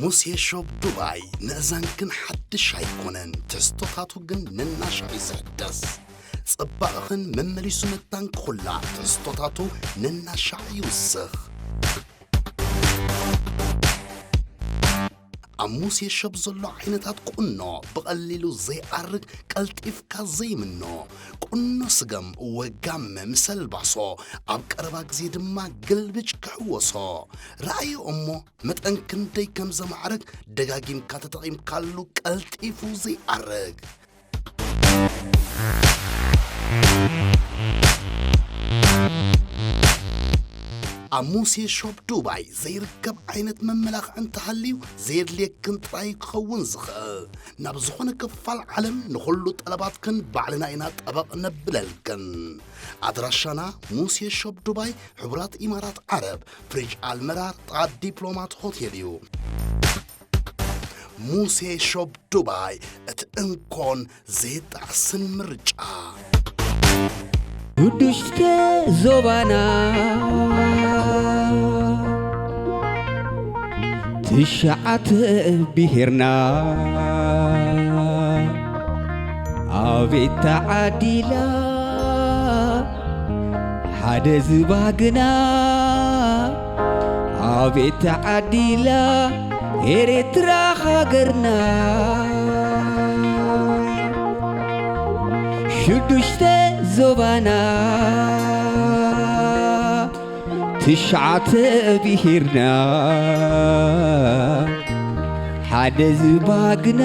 ሙሴ ሾፕ ዱባይ ንእዛንክን ሓድሽ ኣይኮነን፣ ትሕዝቶታቱ ግን ነናሻዕ እዩ ዝሕደስ። ጽባቕኽን መመሊሱ መታን ክኹላዕ ትሕዝቶታቱ ነናሻዕ ይውስኽ። ኣብ ሙሴ ሾፕ ዘሎ ዓይነታት ቁኖ ብቐሊሉ ዘይኣርግ፣ ቀልጢፍካ ዘይምኖ፣ ቁኖ ስገም ወጋመ ምስ ኣልባሶ፣ ኣብ ቀረባ ግዜ ድማ ግልብጭ ክሕወሶ። ረኣዮ እሞ መጠን ክንደይ ከም ዘማዕርግ ደጋጊምካ ተጠቒምካሉ ቀልጢፉ ዘይኣርግ። ኣብ ሙሴ ሾፕ ዱባይ ዘይርከብ ዓይነት መመላኽዒ እንተሃልዩ ዘየድልየክን ጥራይ ክኸውን ዝኽእል። ናብ ዝኾነ ክፋል ዓለም ንኹሉ ጠለባትክን ባዕልና ኢና ጠበቕ ነብለልክን። ኣድራሻና ሙሴ ሾፕ ዱባይ፣ ሕቡራት ኢማራት ዓረብ፣ ፍሪጅ ኣልመራር፣ ጥቓ ዲፕሎማት ሆቴል እዩ። ሙሴ ሾፕ ዱባይ፣ እቲ እንኮን ዘይጣዕስን ምርጫ። ውድሽተ ዞባና ትሽዓተ ብሄርና ኣቤት ተዓዲላ ሓደ ዝባግና ኣቤት ተዓዲላ ኤርትራ ሃገርና ሽዱሽተ ዞባና ትሽዓተ ብሄርና ሓደ ዝባግና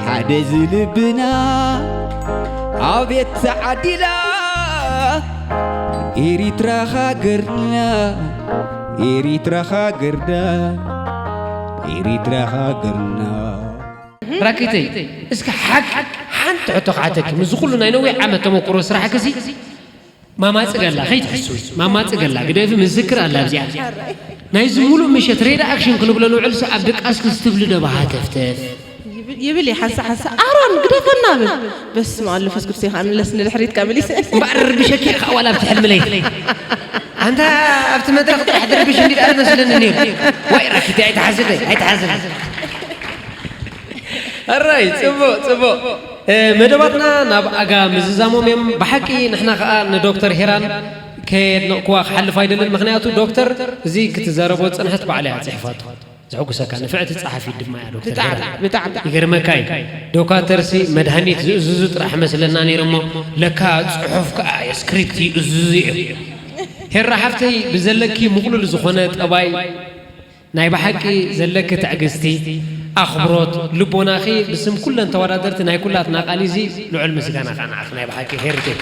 ሓደ ዝልብና ኣቤት ተዓዲላ ኤሪትራ ሃገርና ኤሪትራ ሃገርና ኤሪትራ ሃገርና። ራኪተይ፣ እስኪ ሓቂ ሓንቲ ሕቶ ክሓተኪ፣ ምስዚ ኩሉ ናይ ነዊሕ ዓመት ተመኩሮ ስራሕክሲ ማማ ጽገላ ከይትሕስዊ፣ ማማ ጽገላ ግደፊ፣ ምስክር ኣላ ኣብዚኣ። ናይዚ ሙሉእ ምሸት ሬድ ኣክሽን ክንብሎ ንውዕል፣ ስ-፣ ኣብ ድቃስ ክስትብሊ ደባ ሃተፍተፍ። ይብል፣ ይብል እዩ ሓንሳ ሓንሳ፣ "ኣሮን ግደፈና" ብል። በስመ ኣብ መንፈስ ቅዱስ፣ ይኸዓ ምለስ ንድሕሪት ከኣ መሊሰ። እምበኣር ርብሸኪ ኢኻ ዋላ ኣብቲ ሕልሚ ለይቲ። ኣንታ ኣብቲ መድረኽ ጥራሕ ድርብሽ እንዲ ደኣ መስለኒ ነይሩ። ወይ ራኪቲ ኣይትሓዝለይ፣ ኣይትሓዝለይ። ኣራይ፣ ጽቡቕ፣ ጽቡቕ። እ፣ መደባትና ናብ ኣጋ ምዝዛሞም እዮም። ብሓቂ ንሕና ከኣ ንዶክተር ሄራን ከየድነቕኩዋ ክሓልፍ ኣይደልን። ምኽንያቱ ዶክተር እዚ ክትዛረቦ ዝጸንሐት ባዕላ እያ ጽሒፋቶ። ዘሐጉሰካ ንፍዕቲ ጸሓፊት ድማ እያ ዶክተር ብጣዕሚ፣ ሄራን። ብጣዕሚ። ይገርመካ እዩ። ዶካተርሲ መድሃኒት ዝእዝዙ ጥራሕ መስለና ነይሩ እሞ ለካ ጽሑፍ ከኣ ስክሪፕት ይእዝዙ እዮም። ሄራ ሓፍተይ ብዘለኪ ምቕሉል ዝኾነ ጠባይ ናይ ብሓቂ ዘለኪ ትዕግስቲ፣ ኣኽብሮት፣ ልቦናኺ ብስም ኩለን ተወዳደርቲ ናይ ኩላትና ቃል እዚ ልዑል ምስጋና ከኣ ንዓኺ ናይ ብሓቂ ሄርተይ።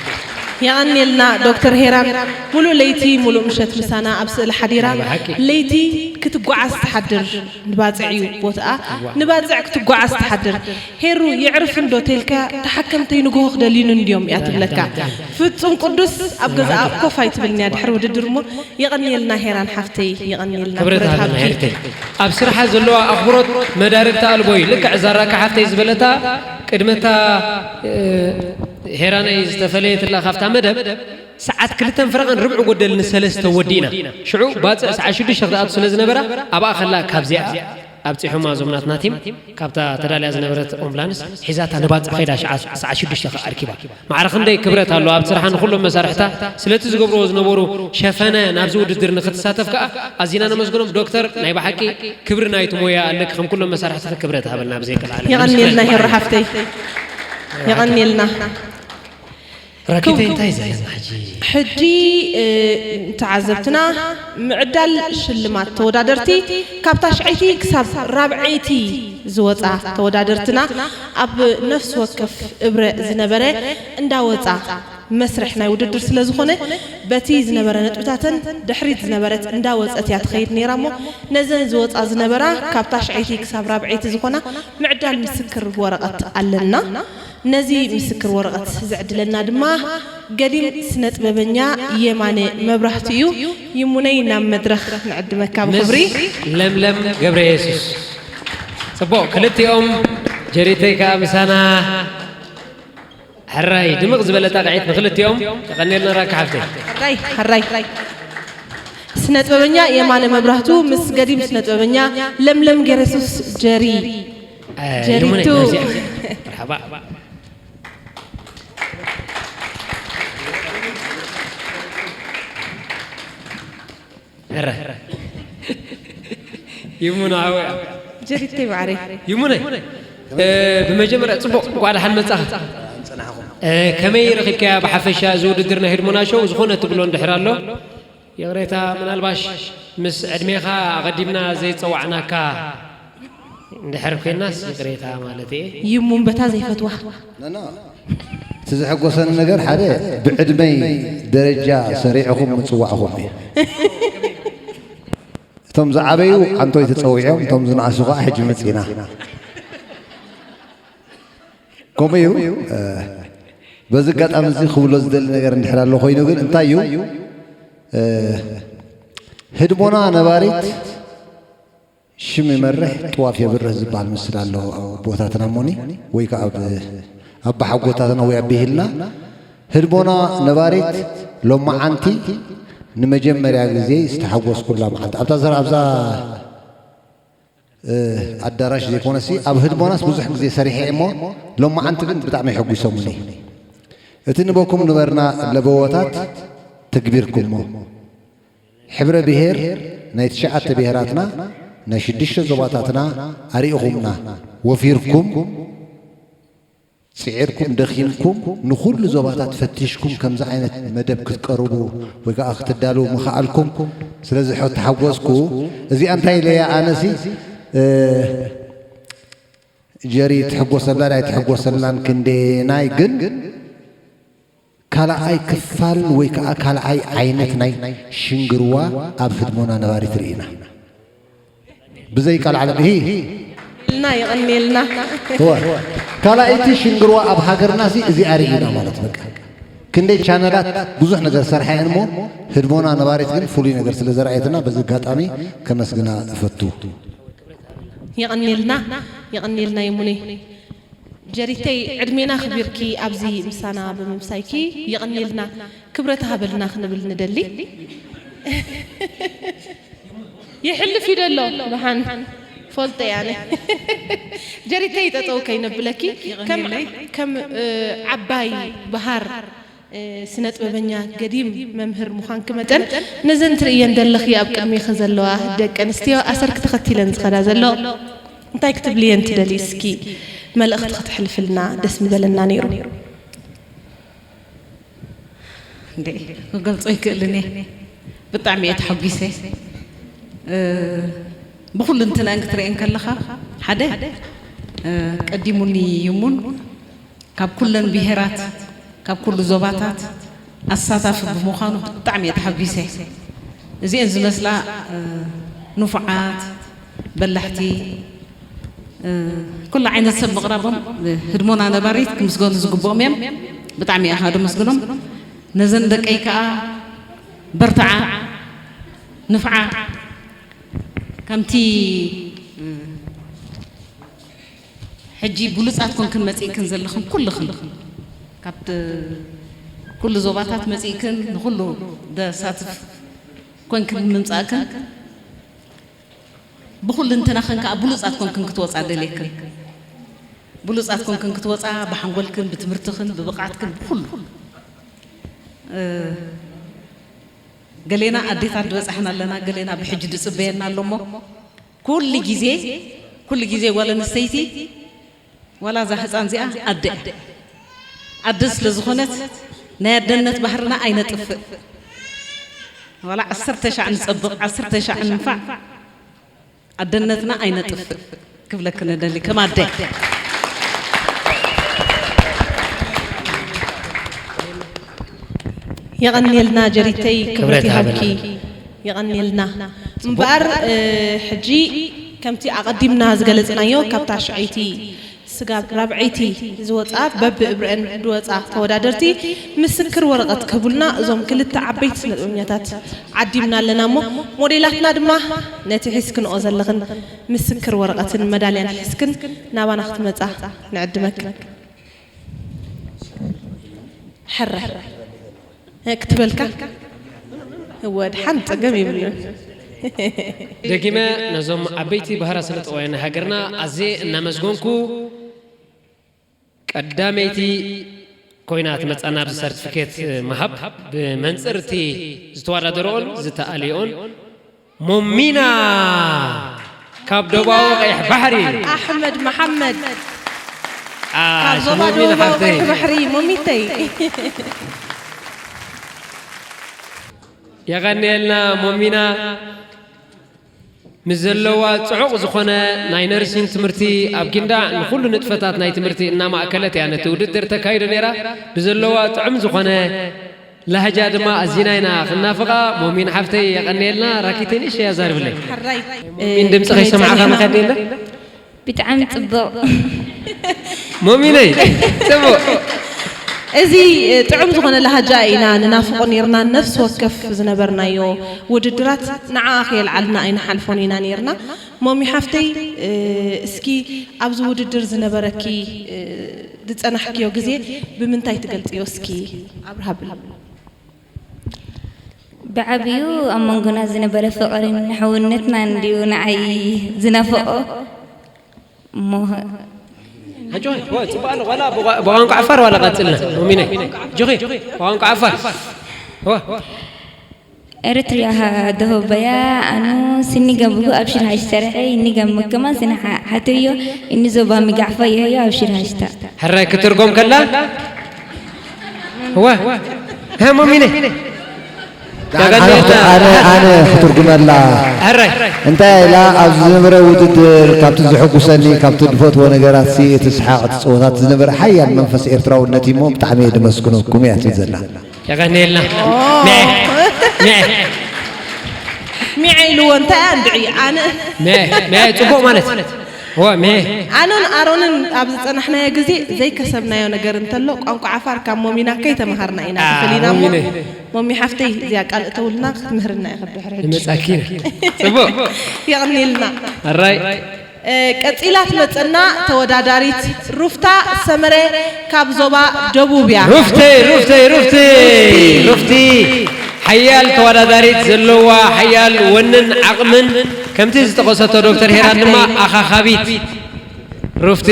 የቐንየልና ዶክተር ሄራን፣ ሙሉእ ለይቲ ሙሉእ ምሸት ምሳና ኣብ ስእሊ ሓዲራ። ናይ ብሓቂ። ለይቲ ክትጓዓዝ ትሓድር ንባጽዕ እዩ ቦትኣ፣ እዋ። ንባጽዕ ክትጓዓዝ ትሓድር። ሄሩ የዕርፍ እንዶ ተልካ ተሓከምተይ ንግሆ ክደልዩኒ እንድዮም እያ ትብለካ። ፍጹም ቅዱስ ኣብ ገዛኣ ኮፍ ኣይትብልን እያ ድሕሪ ውድድር እሞ የቐንየልና ሄራን ሓፍተይ፣ የቐንየልና ክብረት ክብረት ሃበና ሃብቲ። ሄርተይ። ኣብ ስርሓ ዘለዋ ኣኽብሮት መዳርግቲ ኣልቦ እዩ። ልክዕ እዛ ራካ ሓፍተይ ዝበለታ ቅድመታ፣ እ፣ ሄራነይ ዝተፈለየትላ ካብታ መደብ ሰዓት ክልተን ፍረቐን ርብዒ ጎደል ንሰለስተ ወዲእና። ሽዑ ባጽዕ ሰዓት ሽዱሽተ ክትኣቱ ስለ ዝነበራ ኣብኣ ከላ ካብዚኣ ኣብጺሖማ እዞም ናትና ቲም ካብታ ተዳልያ ዝነበረት ኦምቡላንስ ሒዛታ ንባጽዕ ከይዳ ሸዓ-፣ ሰዓት ሽዱሽተ ከኣ ኣርኪባ። ማዕረ ክንደይ ክብረት ኣሎ ኣብ ስራሓ ንኹሎም መሳርሕታ ስለቲ ዝገብርዎ ዝነበሩ ሸፈነ ናብዚ ውድድር ንክትሳተፍ ከኣ ኣዚና ነመስግኖም። ዶክተር ናይ ብሓቂ ክብሪ ናይቲ ሞያ ኣለኪ። ከም ኩሎም መሳርሕትኺ ክብረት ሃበልና ብዘይ ቀልዓለም። የቐንየልና ሄሮ ሓፍተይ። የቐንየልና። ራኪተይ ክው-፣ እንታይ ዘለና ሕጂ? ሕጂ፣ እ፣ ተዓዘብትና ምዕዳል ሽልማት ተወዳደርቲ ካብ ታሽዐይቲ ክሳብ ራብዐይቲ ዝወጻ ተወዳደርትና ኣብ ነፍሲ ወከፍ እብረ ዝነበረ እንዳወጻ መስርሕ ናይ ውድድር ስለ ዝኾነ በቲ ዝነበረ ነጥብታተን ድሕሪት ዝነበረት እንዳወጸት እያ ትኸይድ ነይራ እሞ ነዘን ዝወጻ ዝነበራ ካብ ታሽዐይቲ ክሳብ ራብዐይቲ ዝኾና ምዕዳል ምስክር ወረቐት ኣለና። ነዚ ምስክር ወረቐት ዝዕድለና ድማ ገዲም ስነ-ጥበበኛ የማነ መብራህቱ እዩ። ይሙነይ ናብ መድረኽ ንዕድመካ ብኽብሪ። ምስ ለምለም ገብረየሱስ። ጽቡቕ፣ ክልቲኦም ጀሪተይ ከኣ ምሳና። ሕራይ፣ ድምቕ ዝበለ ጣቕዒት ንክልቲኦም። የቐንየልና ራካ ሓፍተይ። ሕራይ፣ ሕራይ። ስነ ጥበበኛ የማነ መብራህቱ ምስ ገዲም ስነ ጥበበኛ ለምለም ገረሱስ ጀሪ። ጀሪቱ። መርሓባ። ረ ይሙን ኣወ ጀሪተይ ማዕረይ። ይሙነ። ብመጀመርያ ፅቡቕ፣ እንኳዕ ደሓን መፃኻ። ከመይ ረኺብካያ ብሓፈሻ እዚ ውድድር ናይ ህድሞና ሾው? ዝኾነ ትብሎ እንድሕር ኣሎ? ይቕሬታ፣ ምናልባሽ ምስ ዕድሜኻ ኣቐዲምና ዘይፀዋዕናካ እንድሕር ኮይናስ ይቕሬታ ማለት እየ። ይሙን በታ ዘይፈትዋ። እቲ ዘሐጎሰኒ ነገር ሓደ ብዕድመይ ደረጃ ሰሪዕኹም ምፅዋዕኹም እዩ። እቶም ዝዓበዩ ዓንቶይ ተፀዊዖም፣ እቶም ዝነኣሱ ከዓ ሕጂ መፂና። ከምኡ እዩ። በዚ ኣጋጣሚ እዚ ክብሎ ዝደሊ ነገር እንድሕር ኣሎ ኮይኑ ግን እንታይ እዩ፣ ህድሞና ነባሪት ሽም ይመርሕ ጥዋፍ የብርህ ዝበሃል ምስል ኣሎ ኣብ ኣቦታትና እሞኒ ወይ ከዓ ኣብ ኣባሓጎታትና ወይ ኣቢሂልና ህድሞና ነባሪት ሎማዓንቲ ንመጀመርያ ግዜ ዝተሓጎስኩላ መዓልቲ ኣብታ ዘር ኣብዛ ኣዳራሽ ዘይኮነሲ ኣብ ህድሞናስ ብዙሕ ግዜ ሰሪሐ እሞ ሎማዓንቲ ግን ብጣዕሚ የሐጒሶምኒ። እቲ ንበኩም ንበርና ለበወታት ተግቢርኩሞ። ሕብረ ብሄር ናይ ትሽዓተ ብሄራትና ናይ ሽዱሽተ ዞባታትና ኣሪእኹምና ወፊርኩም ጽዒርኩም ደኺምኩም ንኹሉ ዞባታት ፈቲሽኩም ከምዚ ዓይነት መደብ ክትቀርቡ ወይ ከዓ ክትዳልዉ ምኽኣልኩም ስለ ዝተሓጎስኩ እዚኣ እንታይ ኢለያ ኣነሲ ጀሪ ትሕጎሰላ ናይ ትሕጎሰላን ክንደናይ ግን ካልኣይ ክፋል ወይ ከዓ ካልኣይ ዓይነት ናይ ሽንግርዋ ኣብ ህድሞና ነባሪት ርኢና። ብዘይ ቃል ዓለም እሂ። ልና ይቕንየልና። እወ። ካልኣይቲ ሽንግርዋ ኣብ ሃገርና ሲ እዚኣ ርኢና ማለት በቃ። ክንደይ ቻነላት ብዙሕ ነገር ሰርሓ እየን እሞ ህድሞና ነባሪት ግን ፍሉይ ነገር ስለ ዘርኣየትና በዚ ኣጋጣሚ ከመስግና እፈቱ። ይቕንየልና ይቕንየልና ይሙኔ። ጀሪተይ ዕድሜና ኣኽቢርኪ ኣብዚ ምሳና ብምምሳይኪ የቐንየልና፣ ክብረት ሃበልና ክንብል ንደሊ። ይሕልፍ እዩ ደሎ ደሓን ፈልጠ እየ ኣነ። ጀሪተይ ጠጠው ከይነብለኪ ከም ከም ዓባይ በሃር ስነ ጥበበኛ ገዲም መምህር ምዃንኪ መጠን ነዘን ትርእየን ደለኺ ኣብ ቅድሜኺ ዘለዋ ደቂ ኣንስትዮ ኣሰርኪ ተኸቲለን ዝኸዳ ዘሎ እንታይ ክትብልየን ትደልዪ እስኪ መልእኽቲ ክተሕልፍልና ደስ ምበለና ነይሩ። እንዴ ክገልጾ ይክእልን እየ። ብጣዕሚ እየ ተሓጒሰ። ብኹሉ እንትንአን ክትርእየን ከለኻ ሓደ ቀዲሙኒ ይሙን ካብ ኩለን ብሄራት ካብ ኩሉ ዞባታት ኣሳታፊ ብምዃኑ ብጣዕሚ እየ ተሓጒሰ። እዚአን ዝመስላ ንፉዓት በላሕቲ ኩሉ ዓይነት ሰብ ምቕራቦም ህድሞና ነባሪት ክምስገኑ ዝግብኦም እዮም። ብጣዕሚ እየ ከዓ ደመስግኖም። ነዘን ደቀይ ከዓ በርትዓ፣ ንፍዓ ከምቲ ሕጂ ብሉጻት ኮንክን መጺእክን ዘለኽን ኩልኽን ካብ ኩሉ ዞባታት መጺእክን ንኹሉ ደሳትፍ ኮንክን ምምጻእክን ብኹልንትናኽን ከዓ ብሉጻት ኮንክን ክትወጻ ደልየክን። ብሉጻት ኮንክን ክትወጻ ብሓንጎልክን ብትምህርትኽን ብብቕዓትክን ብኹሉ። ገሌና ኣዴታት ድበጻሕና ኣለና፣ ገሌና ብሕጂ ድጽበየና ኣሎ እሞ ኩሉ ግዜ ኩሉ ግዜ ጓል ኣንስተይቲ ዋላ እዛ ህፃን እዚኣ ኣደ ኣደ ስለ ዝኾነት ናይ ኣደነት ባህርና ኣይነጥፍእ። ዋላ ዓሰርተ ሻዕ ንፀብቕ ዓሰርተ ሻዕ ንንፋዕ ኣደነትና ኣይነጥፍእ ክብለክ ንደሊ ከም ኣደ። የቐንየልና ጀሪተይ ክብረት ይሃብኪ። የቐንየልና እምበኣር ሕጂ ከምቲ ኣቐዲምና ዝገለፅናዮ ካብታ ሽዐይቲ ስጋብ ራብዐይቲ ዝወፃ በብእብረአን ዝወፃ ተወዳደርቲ ምስክር ወረቐት ክህቡልና እዞም ክልተ ዓበይቲ ስነጥበበኛታት ዓዲምና ኣለና እሞ ሞዴላትና ድማ ነቲ ሒዝክንኦ ዘለኽን ምስክር ወረቐትን መዳልያን ሒዝክን ናባና ክትመፃ ንዕድመክን። ሕረ ክትበልካ እወ፣ ድሓን ጸገም የብሉን። ደጊመ ነዞም ዓበይቲ ባህራ ስነ ጥበባውያን ሃገርና ኣዝየ እናመስገንኩ፣ ቀዳመይቲ ኮይና ትመጻና ኣብዚ ሰርቲፊኬት ምሃብ ብመንጽር እቲ ዝተወዳደረኦን ዝተኣልዮኦን ሞሚና ካብ ዶባዊ ቀይሕ ባሕሪ። ኣሕመድ መሓመድ። ዓ፣ ካብ ዞባ ሞሚና ዶባዊ ሓፍተይ። ቀይሕ ባሕሪ ሞሚተይ። የቐንየልና ሞሚና። ምስ ዘለዋ ጽዑቕ ዝኾነ ናይ ነርሲንግ ትምህርቲ ኣብ ጊንዳዕ ንኹሉ ንጥፈታት ናይ ትምህርቲ እናማእከለት እያ ነቲ ውድድር ተካይዶ ነይራ። ብዘለዋ ጥዑም ዝኾነ ላህጃ ድማ ኣዚና ኢና ክናፍቓ። ሞሚን ሓፍተይ የቐንየልና። ራኪተይ ንእሽተይ ኣዛርብለይ። ሕራይ፣ ሞሚን ድምፂ ከመይ ከይሰማዕኻ ጸኒሕና? መኸዲ የለ? ብጣዕሚ ጽቡቕ። ሞሚነይ፣ ጽቡቕ። እዚ ጥዑም ዝኾነ ላህጃ ኢና ንናፍቖ ኔርና፣ ነፍሲ ወከፍ ዝነበርናዮ ውድድራት ንዓኣ ከየልዓልና ኣይንሓልፎን ኢና ኔርና። ሞሚ ሓፍተይ፣ እስኪ ኣብዚ ውድድር ዝነበረኪ፣ ዝጸናሕክዮ ግዜ ብምንታይ ትገልጽዮ? እስኪ ኣብርሃ ብል። ብዓቢኡ ኣብ መንጎና ዝነበረ ፍቕርን ሕውነትናን ድዩ ንዓይ ዝናፍቖ? እሞ ኣጆኺ፣ ወ፣ ጽቡቕ ኣሎ። ዋላ ብቋ-፣ ብቋንቋ ዓፋር ዋላ ቀጽልና። ሞሚነይ፣ ኣጆኺ፣ ብቋንቋ ዓፋር። ወ። ኤርትርያ ደሆበያ ኣኑ ስኒ ገምጉ ኣብ ሽርሃሽ ሰረሐ፣ እኒ ገምግ ከማን ስኒ ሓ-፣ ሓተዮ፣ እኒ ዞባ ሚጋዕፋ የህዮ ኣብ ሽርሃሽታ። ሕራይ ክትርጎም ከላ? ወ። ሀ፣ ሞሚነይ። ኣነ፣ ኣነ፣ ኣነ ክትርጉመላ። ሕራይ። እንታይ ኢላ፣ ኣብ ዝነበረ ውድድር፣ ካብቲ ዘሐጉሰኒ፣ ካብቲ ዝፈትዎ ነገራት ሲ፣ እቲ ሰሓቕ፣ እቲ ጸወታት ዝነበረ ሓያል መንፈስ ኤርትራውነት እዩ እሞ፣ ብጣዕሚ እየ ደመስግነኩም እያ ትብል ዘላ። የቐንየልና። ኦ። ሜ፣ ሜ። ሚዐ ኢልዎ፣ እንታይ ኣንድዒ? ኣነ ሜ፣ ሜ፣ ጽቡቕ ማለት። ኦ፣ ሜ። ኣነን ኣሮንን ኣብ ዝጸናሕናዮ ግዜ ዘይከሰብናዮ ነገር እንተሎ፣ ቋንቋ ዓፋር ካብ ሞሚና ከይተመሃርና ኢና አ፣ ተፈሊና እሞ፣ ሞሚነ። ሞሚ ሓፍተይ፣ እዚኣ ቃል እተውልና ክትምህርና ኢኻ ብድሕሪ ሕጂ። ንመጻኪ ኢና። ጽቡቕ። የቐንየልና። ኣራይ። እ፣ ቀጺላ ትመጸና ተወዳዳሪት ሩፍታ ሰመረ ካብ ዞባ ደቡብ እያ። ሩፍተይ፣ ሩፍተይ፣ ሩፍቲ። ሩፍቲ። ሩፍቲ ሓያል ተወዳዳሪት ዘለዋ ሓያል ወንን ዓቕምን ከምቲ ዝጠቐሰቶ ዶክተር ሄራን ድማ ኣኻኻቢት። ሩፍቲ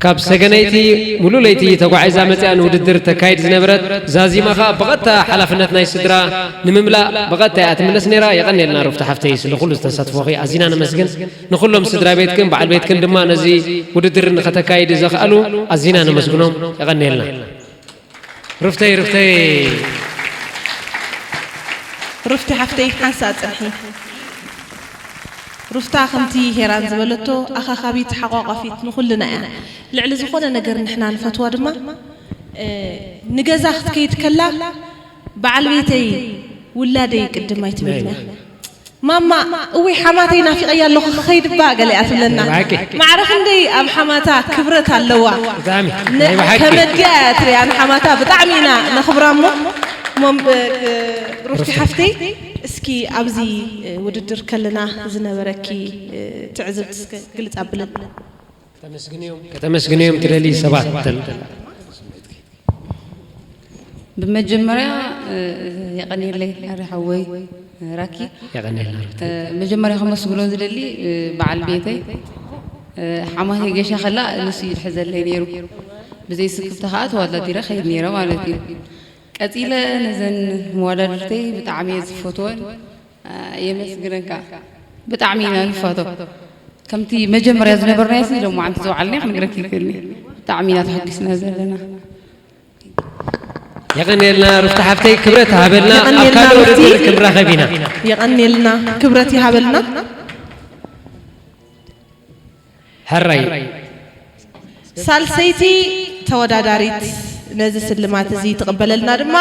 ካብ ሰገነይቲ ሙሉእ ለይቲ ተጓዒዛ መጺኣ ንውድድር ተካይድ ዝነበረት ዛዚማ ኸኣ ብቐጥታ ሓላፍነት ናይ ስድራ ንምምላእ ብቐጥታ እያ ትምለስ ነይራ። የቐንየልና ሩፍቲ ሓፍተይ፣ ስለ ኩሉ ዝተሳትፎኺ ኣዚና ነመስግን። ንኹሎም ስድራ ቤትክን በዓል ቤትክን ድማ ነዚ ውድድር ንኸተካይድ ዘኽኣሉ ኣዚና ነመስግኖም። የቐንየልና። ሩፍተይ፣ ሩፍተይ። ሩፍቲ ሓፍተይ፣ ሓንሳእ ጽንሒ። ሩፍታ ከምቲ ሄራን ዝበለቶ፣ ኣኻኻቢት፣ ሓቋቋፊት ንኹልና እያ። ልዕሊ ዝኾነ ነገር ንሕና ንፈትዋ ድማ፣ እ፣ ንገዛ ክትከይድ ከላ፣ በዓል ቤተይ፣ ውላደይ ቅድም ኣይትብልና። ናይ። ማማ፣ እውይ ሓማተይ ናፊቐያ ኣለኹ ክኸይድ እባ ገለ እያ ትብለና። ናይ ብሓቂ። ማዕረ ክንደይ ኣብ ሓማታ ክብረት ኣለዋ። ብጣዕሚ፣ ን-፣ ናይ ብሓቂ። ከም ኣዲኣ እያ ትሪኣ ንሓማታ፣ ብጣዕሚ ኢና ነኽብራ እሞ። እሞ፣ እ፣ ሩፍቲ ሓፍተይ፣ እስኪ ኣብዚ፣ እ፣ ውድድር ከለና ዝነበረኪ፣ እ፣ ትዕዝብቲ እስከ ግልጽ ኣብልን። ከተመስግንዮም፣ ከተመስግንዮም ትደሊ ሰባት ተል-፣ ብመጀመርያ፣ እ፣ የቐንየለይ፣ ኣረ ሓወይ፣ ራኪ። የቐንየልና ሩቲ። እ፣ መጀመርያ ከመስግኖ ዝደሊ፣ እ፣ በዓል ቤተይ፣ እ፣ ሓማተይ ገሻ ከላ ንሱ ይድሕዘለይ ነይሩ። ብዘይ ስክፍታ ከኣ ተዋዳዲረ ከይድ ነይረ ማለት እዩ። ቀጺለ ነዘን መዋዳድርተይ ብጣዕሚ እየ ዝፈትወን፣ እ፣ የመስግነን ከኣ። ብጣዕሚ ኢና ንፋቶ። ከምቲ መጀመርያ ዝነበርናዮ ሲ ሎማዓንቲ ዝወዓልና ክንነግረኪ ይክእልኒ። ብጣዕሚ ኢና ተሓጒስና ዘለና። የቐንየልና ሩፍታ ሓፍተይ፣ ክብረት ሃበልና። ኣብ የቐንየልና ካልእ ሩፍቲ። ውድድር ክንራኸብ ኢና። የቐንየልና፣ ክብረት ይሃበልና። ሕራይ። ሳልሰይቲ ተወዳዳሪት ነዚ ስልማት እዚ ትቕበለልና ድማ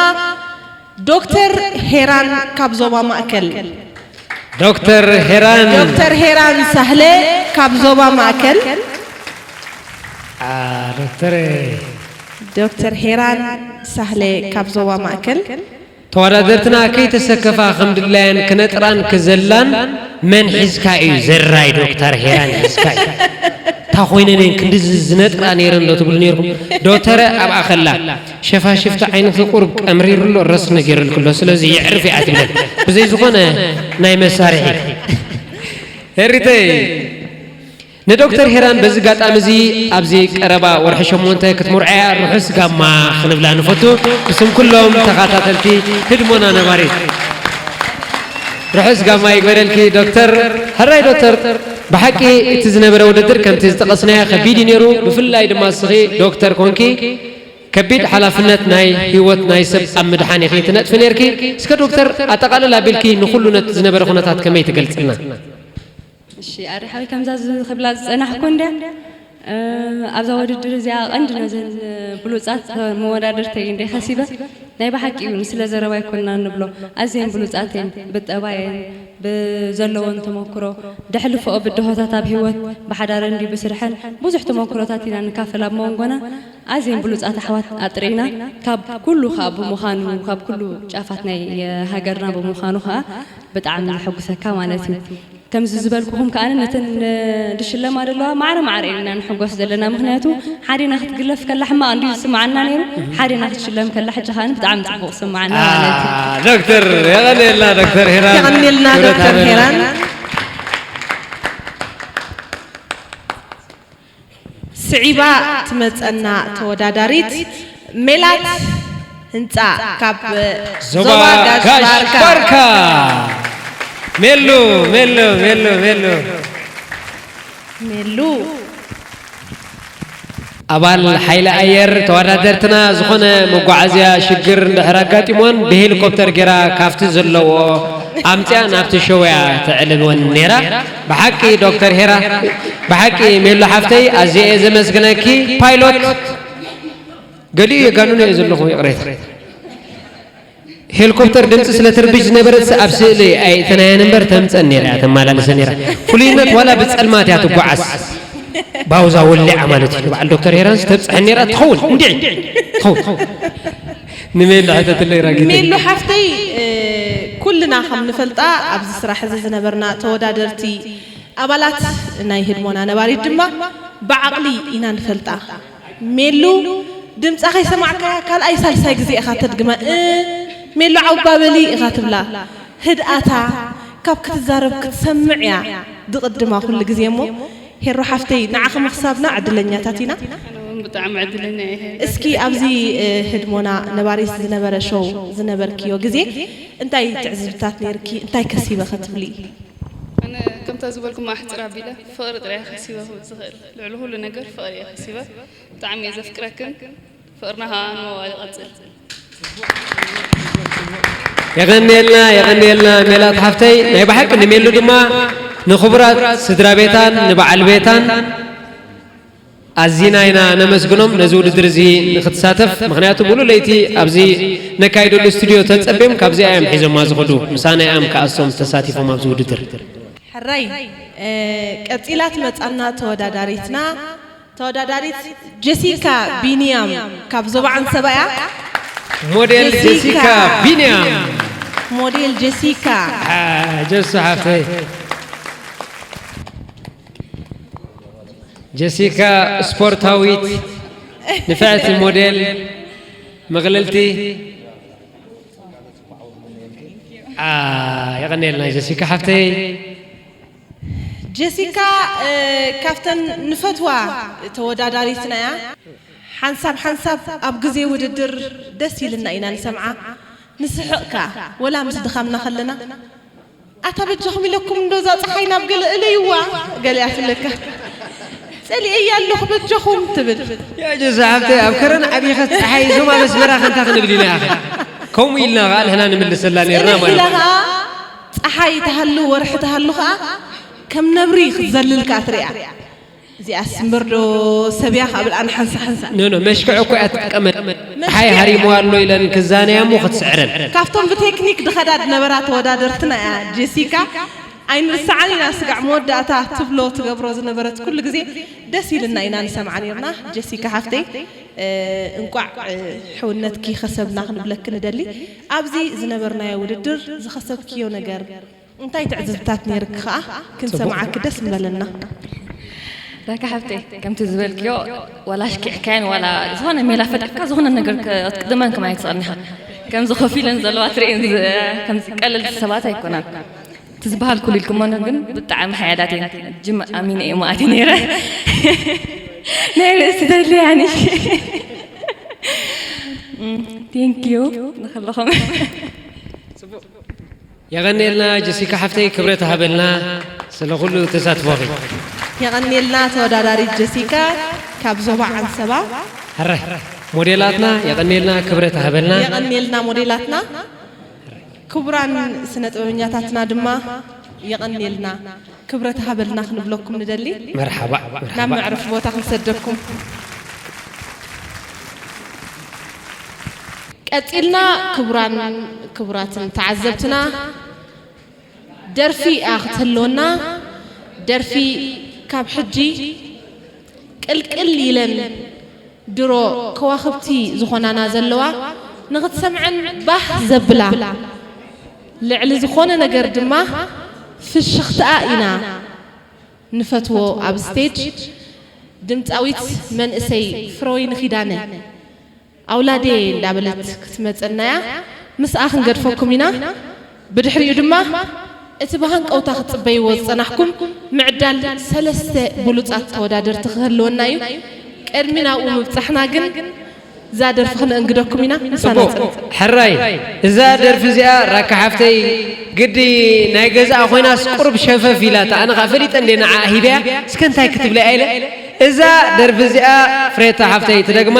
ዶክተር ሄራን ካብ ዞባ ማእከል። ዶክተር ሄራን። ዶክተር ሄራን ሳህለ ካብ ዞባ ማእከል። አ፣ ዶክተር። ዶክተር ሄራን ሳህለ ካብ ዞባ ማእከል። ተወዳደርትና ከይተሰከፋ ከም ድላየን ክነጥራን ክዘላን መን ሒዝካ እዩ ዘራይ ዶክተር ሄራን ሒዝካ እዩ። እንታ ኮይነን እየን ክንዲ ዝ- ዝነጥራ ነይረን ዶ ትብሉ ነይርኩም? ዶተረ ኣብኣ ከላ ሸፋሽፍቲ ዓይንኺ ቁሩብ ቀምሪሩ ኣሎ ረስ ነጊርልኪ ኣሎ ስለዚ የዕርፍ እያ ትብለን። ብዘይ ዝኾነ ናይ መሳርሒ ሄሪተይ ንዶክተር ሄራን በዚ ጋጣሚ እዚ ኣብዚ ቀረባ ወርሒ ሸሞንተ ክትምርዖያ ርሑስ ጋማ ክንብላ ንፈቱ። ብስም ኩሎም ተኸታተልቲ ህድሞና ነባሪት ርሑስ ጋማ ይግበረልኪ ዶክተር። ሕራይ ዶክተር፣ ብሓቂ እቲ ዝነበረ ውድድር ከምቲ ዝጠቐስናዮ ከቢድ እዩ ነይሩ። ብፍላይ ድማ እስኺ ዶክተር ኮንኪ ከቢድ ሓላፍነት ናይ ህይወት ናይ ሰብ ኣብ ምድሓን ኢኺ ትነጥፊ ነይርኪ። እስከ ዶክተር ኣጠቓልል ኣቢልኪ ንኹሉ ነቲ ዝነበረ ኩነታት ከመይ ትገልጽልና? እሺ ኣደ ሓወይ ከምዛ ዝኽብላ ዝጸናሕኩ እንደ ኣብዛ ውድድር እዚኣ ቀንዲ ነዘን ብሉጻት መወዳድርተይ እንደ ከሲበ ናይ ብሓቂ እውን ስለ ዘረባ ኣይኮንና ንብሎ ኣዝየን ብሉጻት እየን ብጠባየን ብዘለዎን ተመክሮ ደሕልፈኦ ብድሆታት ኣብ ህይወት ብሓዳረን ድዩ ብስርሐን ብዙሕ ተመክሮታት ኢና ንካፈል ኣብ መወንጎና ኣዝየን ብሉጻት ኣሕዋት ኣጥሪና ካብ ኩሉ ከዓ ብምዃኑ ካብ ኩሉ ጫፋት ናይ ሃገርና ብምዃኑ ከዓ ብጣዕሚ ዘሐጉሰካ ማለት እዩ። ከምዚ ዝበልኩኹም ከኣ ነተን ዝሽለማ ዘለዋ ማዕረ ማዕረ ኢና ንሕጎስ ዘለና ምክንያቱ ሓዴና ክትግለፍ ከላ ሕማቕ እንድዩ ዝስምዓና ነይሩ ሓዴና ክትሽለም ከላ ሕጂ ከኣ ብጣዕሚ ጽቡቕ ዝስምዓና ማለት እዩ። ዶክተር የቐንየልና ዶክተር ሄራን የቐንየልና ዶክተር ሄራን። ስዒባ ትመጸና ተወዳዳሪት ሜላት ህንጻ ካብ ዞባ ጋሽ ባርካ። ሜሉ ሜሉ ሜሉ ሜሉ ሜሉ ኣባል ሓይሊ ኣየር ተወዳደርትና ዝኾነ መጓዓዝያ ሽግር እንድሕር ኣጋጢሞን ብሄሊኮፕተር ጌራ ካብቲ ዘለዎ ኣምፅያ ናብቲ ሸው እያ ተዕልበን ነይራ። ብሓቂ ዶክተር ሄራ፣ ብሓቂ ሜሉ ሓፍተይ ኣዝየ እየ ዘመስግነኪ። ፓይሎት ገሊኡ የጋንኖ እየ ዘለኹ፣ ይቕሬታ። ሄሊኮፕተር ድምፂ ስለ ትርብሽ ዝነበረት ኣብ ስእሊ ኣየእተናያን እምበር ተምፀን ነይራ እያ ተመላልሰ ነይራ። ፍሉይነት ዋላ ብፀልማት እያ ትጓዓዝ። ባውዛ ወሊዓ ማለት እዩ ንበዓል ዶክተር ሄራንስ ተብፅሐን ነይራ ትኸውን እንዲዒ ትኸውን። ንሜሉ ሕተትለይ ራጊተይ። ሜሉ ሓፍተይ ኩልና ከም ንፈልጣ ኣብዚ ስራሕ እዚ ዝነበርና ተወዳደርቲ ኣባላት ናይ ህድሞና ነባሪት ድማ ብዓቕሊ ኢና ንፈልጣ። ሜሉ ድምጻ ከይሰማዕካያ ካልኣይ ሳልሳይ ግዜ ኢኻ ተድግማ እ ሜሉ ዓውባ በሊ ኢኻ ትብላ ህድኣታ ካብ ክትዛረብ ክትሰምዕ እያ ድቕድማ ኩሉ ግዜ እሞ ሄሮ ሓፍተይ ንዓኺ ምኽሳብና ዕድለኛታት ኢና። ኣነ እውን ብጣዕሚ ዕድለኛ እየ። እስኪ ኣብዚ ህድሞና ነባሪት ዝነበረ ሾው ዝነበርክዮ ግዜ እንታይ ትዕዝብታት ነይርኪ እንታይ ከሲበ ክትብሊ? ኣነ ከምታ ዝበልኩማ ኣሕፅር ኣቢለ ፍቕሪ ጥራይ እየ ከሲበ ክብል ዝኽእል። ልዕሊ ኩሉ ነገር ፍቕሪ እየ ከሲበ። ብጣዕሚ እየ ዘፍቅረክን ፍቕርና ከዓ ንመዋል ይቐፅል። የቐንየልና የቐንየልና ሜላት ሓፍተይ ናይ ብሓቂ ንሜሉ ድማ ንኽቡራት ስድራ ቤታን ንበዓል ቤታን ኣዚና ኢና ነመስግኖም ነዚ ውድድር እዚ ንክትሳተፍ ምክንያቱ ሙሉእ ለይቲ ኣብዚ ነካይደሉ ስቱድዮ ተፀብዮም ካብዚኣ እዮም ሒዞማ ዝኸዱ ምሳና እዮም ከኣ እሶም ተሳቲፎም ኣብዚ ውድድር። ሕራይ ቀጺላ ትመጻና ተወዳዳሪትና ተወዳዳሪት ጀሲካ ቢንያም ካብ ዞባ ዓንሰባ እያ። ሞዴል ጀሲካ ቢንያም ሞዴል ጀሲካ ጀሱ ሓፍተይ ጀሲካ ስፖርታዊት ንፍዕቲ ሞዴል መቕልልቲ የቐንየልና ጀሲካ ሓፍተይ። ጀሲካ ካብተን ንፈትዋ ተወዳዳሪትና እያ። ሓንሳብ ሓንሳብ ኣብ ግዜ ውድድር ደስ ኢልና ኢና ንሰምዓ። ንስሕቕ ከኣ ወላ ምስ ድኻምና ከለና ኣታ በጃኹም ኢለኩም እንዶ እዛ ፀሓይ ናብ ገለ እለይዋ ገሊኣ ትብለካ ፀሊኤያ ኣለኹ በጃኹም ትብል። ያጀ ዝሓብተይ ኣብ ከረን ዓቢኸ ፀሓይ እዞም ኣብ ኣስመራ ከንታ ክንብል ኢና ኢኻ ከምኡ ኢልና ከዓ ንሕና ንምልሰላ ነርና ማለት እዩ። ፀሓይ ትሃሉ ወርሒ ትሃሉ ከዓ ከም ነብሪ ክትዘልል ከዓ ትሪኣ። እዚኣስ እምበር ዶ ሰብያ ካብ ብልኣን ሓንሳ ሓንሳ። ኖ ኖ መሽክዕ እኮ እያ ትጥቀመ። ሓይ ሃሪሞ ኣሎ ኢለን ክዛነያ እሞ ክትስዕረን። ካብቶም ብቴክኒክ ድኸዳ ድነበራ ተወዳደርትና እያ ጀሲካ። ኣይንርስዓን ኢና ስጋዕ መወዳእታ ትብሎ ትገብሮ ዝነበረት ኩሉ ግዜ ደስ ኢልና ኢና ንሰምዓ ነርና። ጀሲካ ሓፍተይ እንቋዕ ሕውነትኪ ከሰብና ክንብለኪ ንደሊ። ኣብዚ ዝነበርናዮ ውድድር ዝኸሰብክዮ ነገር እንታይ ትዕዝብታት ነይርኪ ከኣ ክንሰምዓኪ ደስ ምበለና። ዳካ ሓብተይ፣ ከምቲ ዝበልክዮ፣ ዋላ ኣሽኪዕካያን ዋላ ዝኾነ ሜላ ፈጢርካ ዝኾነ ነገር ከ-፣ ክትቅድመን ከማይ ትስእን ኢኻ። ከምዚ ኮፍ ኢለን ዘለዋ ትርእየን ዝ-፣ ከምዚ ቀለልቲ ሰባት ኣይኮናን። እቲ ዝበሃል ኩሉ ኢልኩሞ ግን ብጣዕሚ ሓያላት እየን። ጅም ኣሚነ እየ መኣቲ ነይረ። ናይ ርእሲ ተድልያኒ። ቴንክ ዩ ንክልኹም። የቐንየልና ጀሲካ ሓፍተይ፣ ክብረት ሃበልና ስለ ኩሉ ተሳትፎኺ። የቐንየልና ተወዳዳሪት ጀሲካ ካብ ዞባ ዓንሰባ። ሕራይ ሞዴላትና የቐንየልና ክብረት ሃበልና። የቐንየልና ሞዴላትና። ክቡራን ስነ ጥበበኛታትና ድማ የቐንየልና ክብረት ሃበልና ክንብለኩም ንደሊ። መርሓባ መርሓባ። ናብ መዕርፊ ቦታ ክንሰደኩም። ቀጺልና ክቡራን ክቡራትን ተዓዘብትና ደርፊ እያ ክትህልወና። ደርፊ ካብ ሕጂ ቅልቅል ኢለን ድሮ ከዋኽብቲ ዝኾናና ዘለዋ ንኽትሰምዐን ባህ ዘብላ ልዕሊ ዝኾነ ነገር ድማ ፍሽኽትኣ ኢና ንፈትዎ ኣብ ስቴጅ ድምፃዊት መንእሰይ ፍረወይኒ ኪዳነ ኣውላዴ እንዳበለት ክትመፀናያ ምስኣ ክንገድፈኩም ኢና። ብድሕሪኡ ድማ እቲ ብሃንቀውታ ክትፅበይዎ ዝፀናሕኩም ምዕዳል ሰለስተ ብሉፃት ተወዳደርቲ ክህልወና እዩ። ቅድሚ ናብኡ ምብፃሕና ግን እዛ ደርፊ ክነእንግደኩም ኢና። ምሳና ፅንሑ። ሕራይ እዛ ደርፊ እዚኣ ራካ ሓፍተይ ግዲ ናይ ገዛኣ ኮይናስ ቁሩብ ሸፈፍ ኢላታ ኣነ ከዓ ፈሊጠ እንደ ንዓ ሂበያ እስከ እንታይ ክትብለያ ኢለ እዛ ደርፊ እዚኣ ፍሬታ ሓፍተይ ትደግማ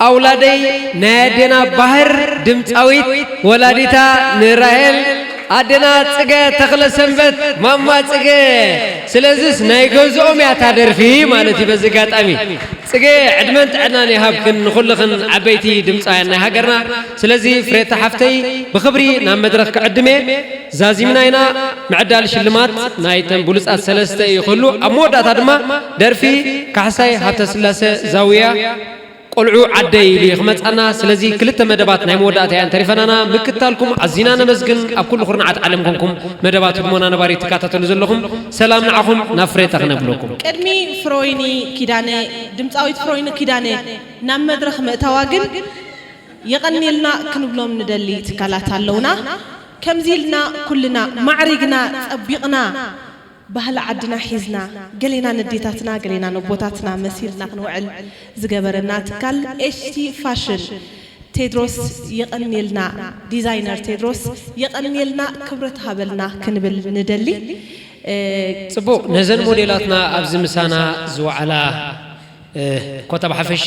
ኣውላደይ ናይ ኣዴና ባህር ድምፃዊት ወላዲታ ንራሄል ኣዴና ፅገ ተኽለ ሰንበት ማማ ፅገ ስለዝስ ናይ ገዝኦም እያ እታ ደርፊ ማለት እዩ በዚ ኣጋጣሚ ፅገ ዕድመን ጥዕናን ይሃብክን ንኩልኽን ዓበይቲ ድምፃውያን ናይ ሃገርና ስለዚ ፍሬታ ሓፍተይ ብክብሪ ናብ መድረክ ክዕድም እየ ዛዚምና ኢና ምዕዳል ሽልማት ናይተን ብሉፃት ሰለስተ እዩ ክህሉ ኣብ መወዳእታ ድማ ደርፊ ካሕሳይ ሃብተስላሰ ዛውያ ቆልዑ ዓደይ ኢሉ እዩ ክመጻና ስለዚ ክልተ መደባት ናይ መወዳእታ እየን ተሪፈናና ምክታልኩም ኣዚና ነመስግን ኣብ ኩሉ ኩርናዓት ዓለም ኮንኩም መደባት ህድሞና ነባሪ ትከታተሉ ዘለኹም ሰላም ንዓኹም ናብ ፍሬታ ክነብለኩም ቅድሚ ፍሮይኒ ኪዳነ ድምፃዊት ፍሮይኒ ኪዳነ ናብ መድረኽ ምእታዋ ግን የቐንየልና ክንብሎም ንደሊ ትካላት ኣለውና ከምዚ ኢልና ኩልና ማዕሪግና ጸቢቕና ባህሊ ዓድና ሒዝና ገሌና ነዴታትና ገሌና ነቦታትና መሲልና ክንውዕል ዝገበረና ትካል ኤችቲ ፋሽን ቴድሮስ የቐንየልና ዲዛይነር ቴድሮስ የቐንየልና ክብረት ሃበልና ክንብል ንደሊ። ፅቡቕ ነዘን ሞዴላትና ኣብዚ ምሳና ዝወዓላ ኮታ ብሓፈሻ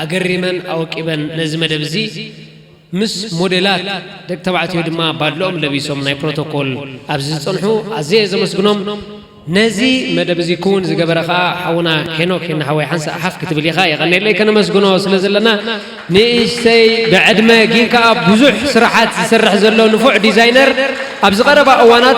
ኣገሪመን ኣወቂበን ነዚ መደብ እዚ ምስ ሞዴላት ደቂ ተባዕትዮ ድማ ባድልኦም ለቢሶም ናይ ፕሮቶኮል ኣብዚ ዝፀንሑ ኣዝየ ዘመስግኖም ነዚ መደብ እዚ ክውን ዝገበረ ከዓ ሓውና ሄኖክ ሄና ሓወይ ሓንሳእ ሓፍ ክትብል ኢኻ የቐኔለይ ከነመስግኖ ስለ ዘለና ንእሽተይ ብዕድመ ግን ከዓ ብዙሕ ስራሓት ዝሰርሕ ዘሎ ንፉዕ ዲዛይነር ኣብዚ ቀረባ እዋናት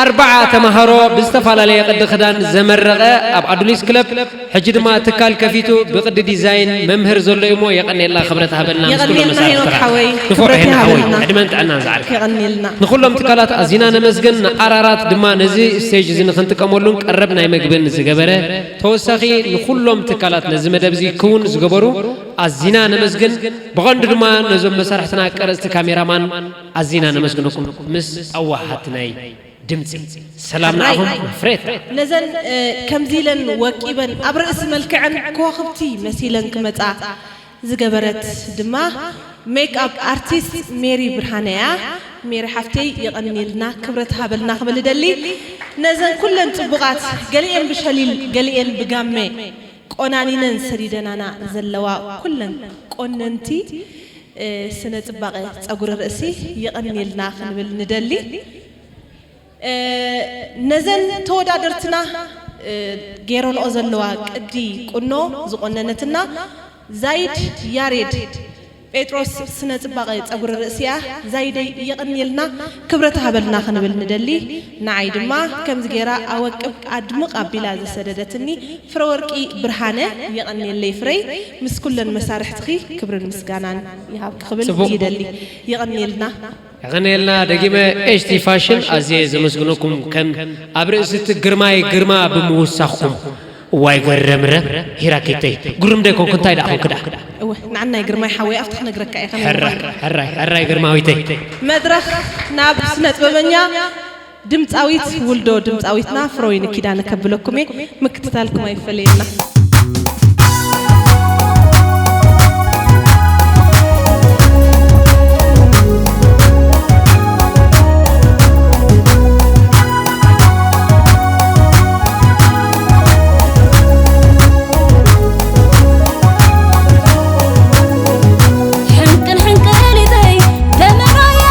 ኣርባዓ ተምሃሮ ብዝተፈላለየ ቅዲ ክዳን ዘመረቐ ኣብ ኣዱሊስ ክለብ ሕጂ ድማ ትካል ከፊቱ ብቅዲ ዲዛይን መምህር ዘሎ እዩሞ የቀንየልና ክብረት ሃበልና ምስ ኩሎም የቐንየልና ሄኖክ መሳርሕትኻ ሓወይ፣ ንፉዕ ክብረት ሄኖክ ሓወይ ይሃበልና። ዕድመን ጥዕናን ዝዓርካ የቐንየልና። ንኩሎም ትካላት ኣዚና ነመስግን ንኣራራት ድማ ነዚ ስቴጅ እዚ ንክንጥቀመሉን ቀረብ ናይ ምግብን ዝገበረ ተወሳኺ ንኩሎም ትካላት ነዚ መደብ እዚ ክውን ዝገበሩ ኣዚና ነመስግን ብቐንዱ ድማ ነዞም መሳርሕትና ቀረፅቲ ካሜራማን ኣዚና ነመስግነኩም ምስ ኣዋሃትናይ ድምፂ ሰላም ንዓኹም ፍሬታ ነዘን ከምዚ ኢለን ወቂበን ኣብ ርእሲ መልክዐን ከዋኽብቲ መሲለን ክመፃ ዝገበረት ድማ ሜክ ኣፕ ኣርቲስት ሜሪ ብርሃነ እያ። ሜሪ ሓፍተይ የቐንየልና ክብረት ሃበልና ክብል እደሊ። ነዘን ኩለን ፅቡቓት ገሊኤን ብሸሊል ገሊኤን ብጋመ ቆናኒነን ሰዲደናና ዘለዋ ኩለን ቆነንቲ ስነ ፅባቐ ፀጉሪ ርእሲ የቐንየልና ክንብል ንደሊ። ነዘን ተወዳደርትና ገይረንኦ ዘለዋ ቅዲ ቁኖ ዝቆነነትና ዛይድ ያሬድ ጴጥሮስ ስነ ፅባቐ ፀጉሪ ርእሲያ ዛይደይ የቐንየልና ክብረት ሃበልና ክንብል ንደሊ ንዓይ ድማ ከምዚ ገይራ ኣወቅብ ኣድምቕ ኣቢላ ዘሰደደትኒ ፍረወርቂ ብርሃነ የቐንየለይ ፍረይ ምስ ኩለን መሳርሕትኺ ክብርን ምስጋናን ይሃብኪ ክብል ይደሊ የቐንየልና። የቐንየልና ደጊመ ኤችቲ ፋሽን ኣዝየ ዘመስግነኩም ከም ኣብ ርእሲ እቲ ግርማይ ግርማ ብምውሳኽኩም ዋይ ጎረምረም ሂራኪተይ፣ ግሩም ዶ ኣይኮንኩ? እንታይ ደኣ ኮንኩ ደኣ? እወ፣ ንዓናይ ግርማይ ሓወይ ኣብቲ ክነግረካ እየ ከመይ ሕራይ፣ ምዃኑ። ሕራይ፣ ሕራይ ግርማዊተይ። መድረኽ ናብ ስነ ጥበበኛ ድምፃዊት ውልዶ ድምፃዊትና ፍሮይን ኪዳነ ከብለኩም እየ። ምክትታልኩም ኣይፈለየና። ሕንቅል ሕንቅሊተይ ደመራያ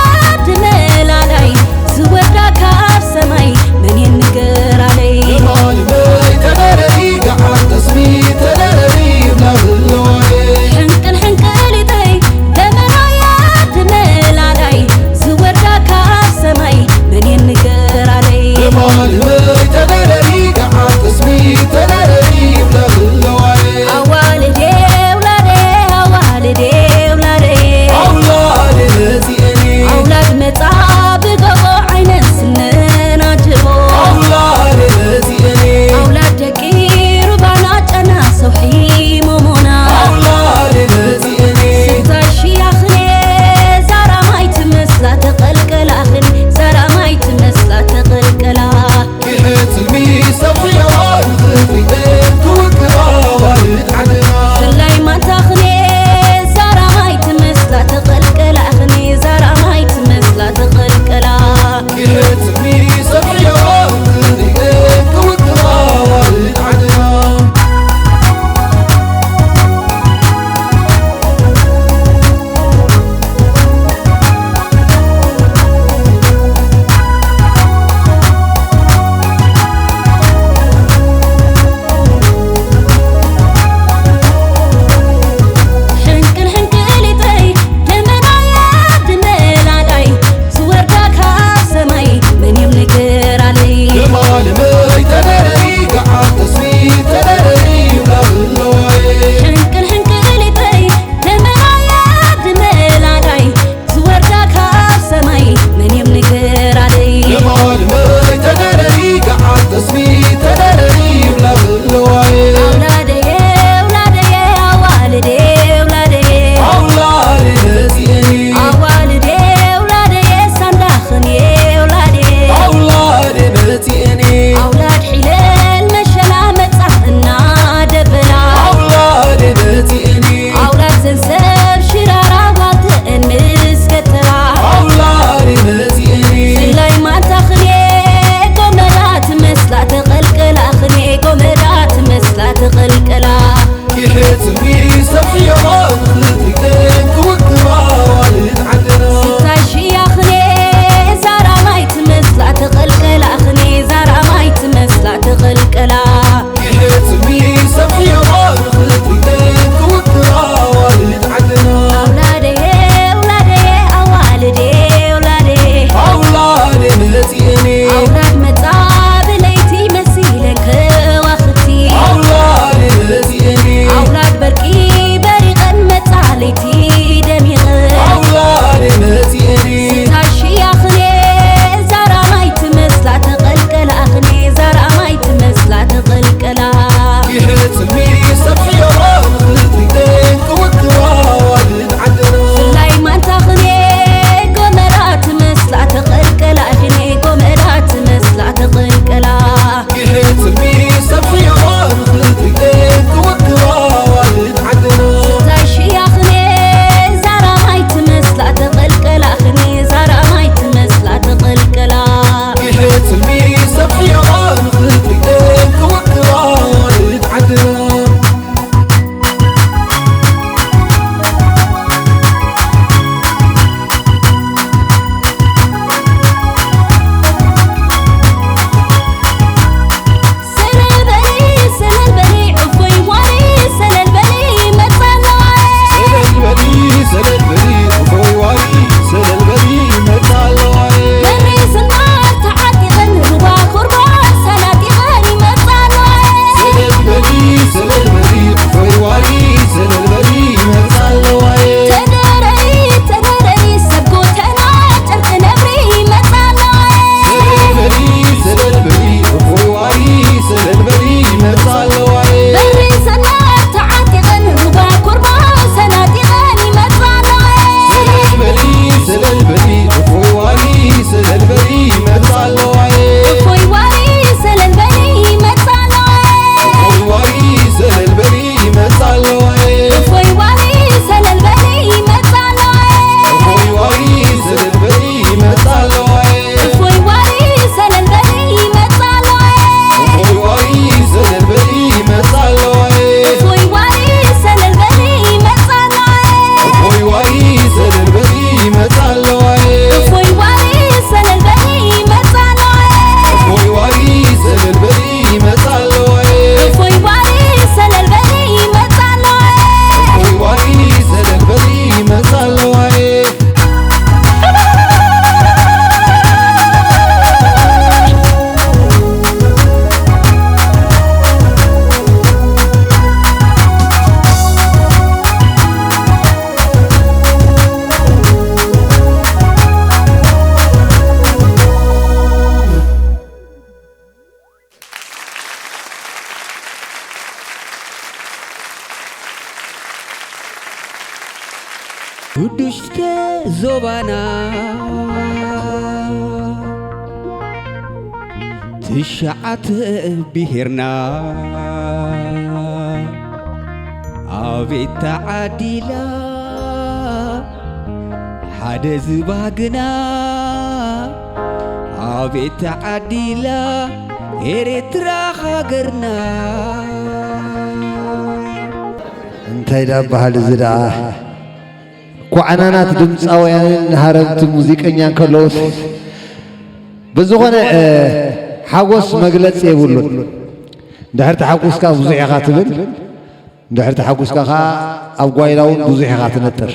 ድመላላይ ዝወርዳ ካብ ሰማይ መን የንገራለይ? ልማልመይ ተደረሪ ገዓር ተስሚ ተደረሪ ይብላ ህለዋይ። ሕንቅል ሕንቅሊተይ ደመራያ ድመላላይ ዝወርዳ ካብ ሰማይ መን የንገራለይ? ልማልመይ ተደረሪ ገዓር ተስሚ ተደረሪ ይብላ ህለዋይ። ኣዋልዴ ውላዴ ኣዋልዴ ውላዴ ኣውላዴ መጺኤኒ ኣውላድ መጻ ብጎቦ ዓይነን ስነን ኣጅቦ ኣውላዴ መጺኤኒ ኣውላድ ደቂ ሩባና ጨና ሰውሒ ሞሞና ኣውላዴ መጺኤኒ ስታይ ሽያኽኔ ዛራማይ ትመስላ ተቐልቀላኽን ዛራማይ ትመስላ ተቐልቀላ ኪሕት ስልሚ ሰብሕዮ ንኽትሪኤን ክውክባ ዋልድ ዓድና ብላይ ማንታኽኔ ዛራማይ ትመስላ ተቐልቀላኽኔ ዛራማይ ትመስላ ተቐልቀላ ኪሕት ስልሚ ሰብሕዮ ንኽትሪኤን ክውክባ ዋልድ ዓድና ሕንቅል ሕንቅሊተይ ደመናያ ድመላላይ ዝወርዳ ካብ ሰማይ መን እዮም ንገራለይ ልማልመይ ተደረሪ ገዓር ተስሚ ተደረሪ ይብላ ህለዋይ ሕንቅል ሕንቅሊተይ ደመናያ ድመላላይ ዝወርዳ ካብ ሰማይ መን እዮም ንገራለይ ልማልመይ ተደረሪ ገዓር ተስሚ ተደረሪ ይብላ ህለዋይ ኣውላደየ ኣውላደየ ኣዋልዴ ኣውላደየ ኣውላዴ መጺኤኒ ኣዋልዴ ኣውላደየ ሳንዳኽን ኣውላዴ ኣውላዴ መጺኤኒ ኣውላድ ሒለል መሸላ መጻ እናደበላ ኣውላዴ መጺኤኒ ኣውላድ ዘንሰብ ሽራራ ዋልተአን ምስ ከተራ ኣውላዴ መጺኤኒ ስላይ ማንታ ኽኔ ጎመራ ትመስላ ተቐልቀላ ኽኔ ጎመራ ትመስላ ተቐልቀላ ኪሕት ስልሚ ሰብሕዮ ንኽትሪኤን ክውክባ ዋልድ ዓድና ስታይ ሽያኽኔ ዛራማይ ትመስላ ተቐልቀላኽኔ ዛራማይ ትመስላ ተቐልቀላ ኪሕት ስልሚ ሰብሕዮ ንኽትሪኤን ክውክባ ዋልድ ዓድና ኣውላደየ ኣውላደየ ኣዋልዴ ኣውላዴ ኣውላዴ መጺኤኒ ኣውላድ መጻ ብለይቲ መሲለን ከዋኽብቲ ኣውላዴ መጺኤኒ ኣውላድ በርቂ በሪቐን መጻ ለይቲ ደሚቐን ኣውላዴ መጺኤኒ ስታይ ሽያኽኔ ዛራማይ ትመስላ ተቐልቀላኽኔ ዛራማይ ትመስላ ተቐልቀላ ኪሕት ስልሚ ሰብሕዮ ንኽትሪኤን ክውክባ ዋልድ ዓድና ብላይ ማንታኽኔ ጎመራ ትመስላ ተቐልቀላኽኔ ጎመራ ትመስላ ተቐልቀላ ኪሕት ስልሚ ሰብሕዮ ንኽትሪኤን ክውክባ ዋልድ ዓድና ስታይ ሽያኽኔ ዛራማይ ትመስላ ተቐልቀላኽኔ ዛራማይ ትመስላ ተቐልቀላ ኪሕት ስልሚ ሰብሕዮ ንኽትሪኤን ክውክባ ዋልድ ዓድና ዱዱሽተ ዞባና ትሽዓተ ብሄርና ኣቤት ተዓዲላ ሓደ ዝባግና ኣቤት ተዓዲላ ኤርትራ ሃገርና። እንታይ ዳ በሃል እዚ ደኣ? ኳዕናናት ድምፃውያንን ሃረምቲ ሙዚቀኛን ከለውስ ብዝኾነ ሓጎስ መግለፂ የብሉን። እንድሕር ተሓጉስካ ብዙሕ ኢኻ ትብል፣ እንድሕር ተሓጉስካ ከዓ ኣብ ጓይላ እውን ብዙሕ ኢኻ ትነጥር።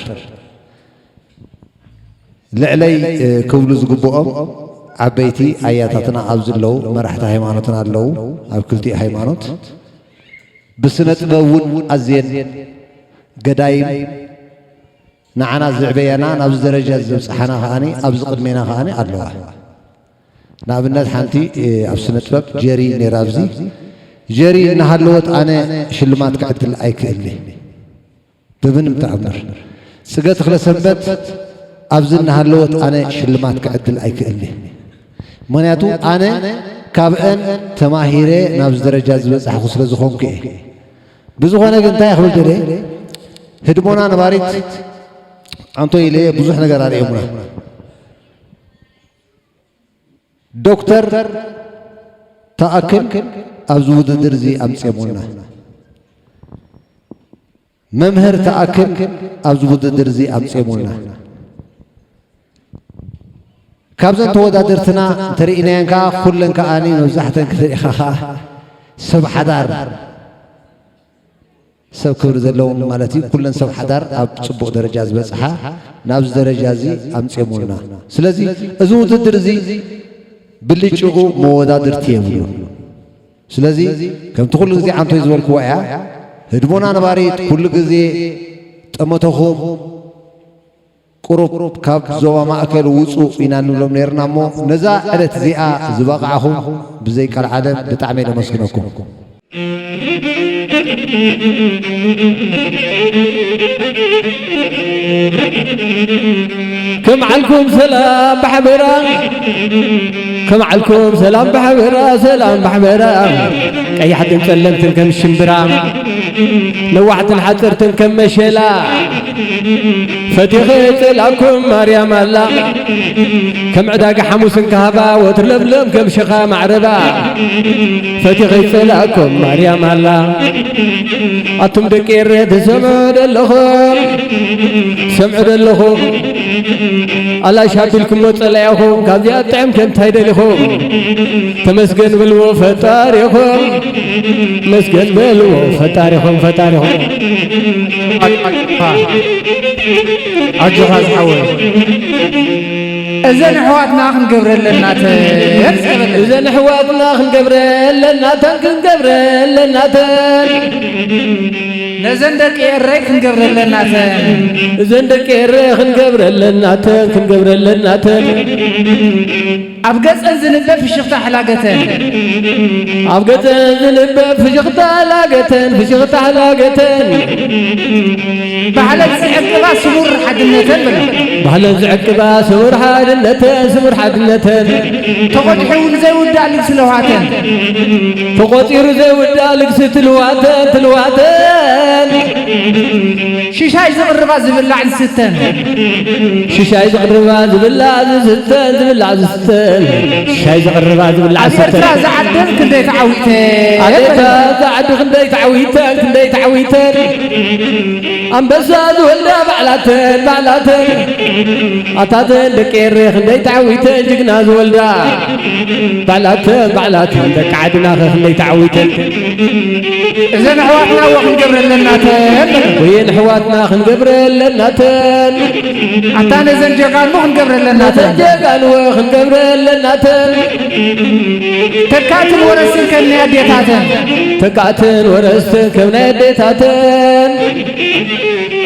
ልዕለይ ክብሉ ዝግብኦም ዓበይቲ ኣያታትና ኣብዚ ኣለዉ፣ መራሕቲ ሃይማኖትና ኣለዉ፣ ኣብ ክልቲኡ ሃይማኖት ብስነ ጥበብ እውን ኣዝየን ገዳይም ንዓና ዘዕበያና ናብዚ ደረጃ ዘብፅሓና ከዓኒ ኣብዚ ቅድሜና ከዓኒ ኣለዋ። ንኣብነት ሓንቲ ኣብ ስነ ጥበብ ጀሪ ነይራ፣ ኣብዚ ጀሪ እናሃለወት ኣነ ሽልማት ክዕድል ኣይክእልኒ ብምንም ተኣምር። ፅገ ተኽለሰንበት ኣብዚ እናሃለወት ኣነ ሽልማት ክዕድል ኣይክእልኒ። ምኽንያቱ ኣነ ካብአን ተማሂረ ናብዚ ደረጃ ዝበፃሕኹ ስለ ዝኾንኩ እየ። ብዝኾነ ግን እንታይ ክብል ደልየ፣ ህድሞና ነባሪት ኣንቶ ኢለየ ብዙሕ ነገር ኣርእዮምና። ዶክተር ተኣክል ኣብዚ ውድድር እዚ ኣምፅኦምልና። መምህር ተኣክል ኣብዚ ውድድር እዚ ኣምፅኦምልና። ካብዘን ተወዳደርትና እንተርኢናየን ከዓ ኩለን ከዓኒ መብዛሕተን ክትርኢኻ ከዓ ሰብ ሓዳር ሰብ ክብሪ ዘለዎም ማለት እዩ። ኩለን ሰብ ሓዳር ኣብ ፅቡቕ ደረጃ ዝበፅሓ ናብዚ ደረጃ እዚ ኣምፅኦምልና። ስለዚ እዚ ውድድር እዚ ብልጭኡ መወዳድርቲ የብሉን። ስለዚ ከምቲ ኩሉ ግዜ ዓንቶይ ዝበልክዋ እያ፣ ህድሞና ነባሪት ኩሉ ግዜ ጠመተኹም ቁሩብ ካብ ዞባ ማእከል ውፁ ኢና ንብሎም ነይርና እሞ ነዛ ዕለት እዚኣ ዝበቓዕኹም ብዘይ ቀልዓለም ብጣዕሚ እየ ዘመስግነኩም። ከም ዓልኩም ሰላም ብሓበራ ከም ዓልኩም ሰላም ብሓበራ ሰላም ብሓበራ ቀያሕትን ጸለምትን ከም ሽምብራ ነዋሕትን ሓጸርትን ከም መሸላ ፈቲኸ ይጽልኣኩም ማርያም ኣላ ከም ዕዳጋ ሓሙስን ካህባ ወትር ለምለም ከም ሽኻ ማዕረባ ፈቲኸ ይጽልኣኩም ማርያም ኣላ ኣቱም ደቂ ኤረ ትሰምዑ ደለኹም ትሰምዑ ደለኹም ኣላሽ ኣቢልኩሞ ጸላኢኹም ካብዚኣ ጥዕም ከ እንታይ ደሊኹም ተመስገን በልዎ ፈጣሪኹም መስገን በልዎ ፈጣሪኹም ፈጣሪኹም ኣጆኻ ዝሓወይ እዘን ኣሕዋትና ክንገብረለን ናተን እዘን ኣሕዋትና ክንገብረለን ናተን ክንገብረለን ናተን ነዘን ደቂ ኤረይ ክንገብረለን ናተን እዘን ደቂ ኤረ ክንገብረለን ናተን ክንገብረለን ናተን ኣብ ገጸን ዝንበብ ፍሽኽታ ኣሕላገተን ኣብ ገጸን ዝንበብ ፍሽኽታ ኣሕላገተን ፍሽኽታ ኣሕላገተን ባህለን ዝዕቅባ ስሙር ሓድነተን በላ ባህለን ዝዕቅባ ስሙር ሓድነተን ስሙር ሓድነተን ተቖጢሑ እውን ዘይውዳእ ልግሲ ለውሃተን ተቖጢሩ ዘይውዳእ ልግሲ ትልዋተን ትልዋተን ሽሻይ ዝቕርባ ዝብላዕ ዝስተን ሽሻይ ዝቕርባ ዝብላዕ ዝስተን ዝብላዕ ዝስተን ሽሻይ ዝቕርባ ዝብላዕ ኣብ ዝስተን ኤርትራ ዝዓድን ክንደይ ተዓዊተን ኣብ ኤርትራ ዝዓዲ ክንደይ ተዓዊተን ክንደይ ተዓዊተን ኣንበሳ ዝወልዳ ባዕላተን ባዕላተን ኣታተን ደቂ ኤረ ክንደይ ተዓዊተን ጅግና ዝወልዳ ባዕላተን ባዕላተን ደቂ ዓድና ኸ ክንደይ ተዓዊተን እዘን ኣሕዋትና እወ ክንገብረለናተን ወየን ኣሕዋትና ክንገብረለናተን ኣተን ኣታ ነዘን ጀጋኑ ክንገብረለናተን ነዘን ጀጋኑ ክንገብረለናተን ተካእትን ወረስትን ከም ናይ ኣዴታተን ተካእትን ወረስትን ከም ናይ ኣዴታተን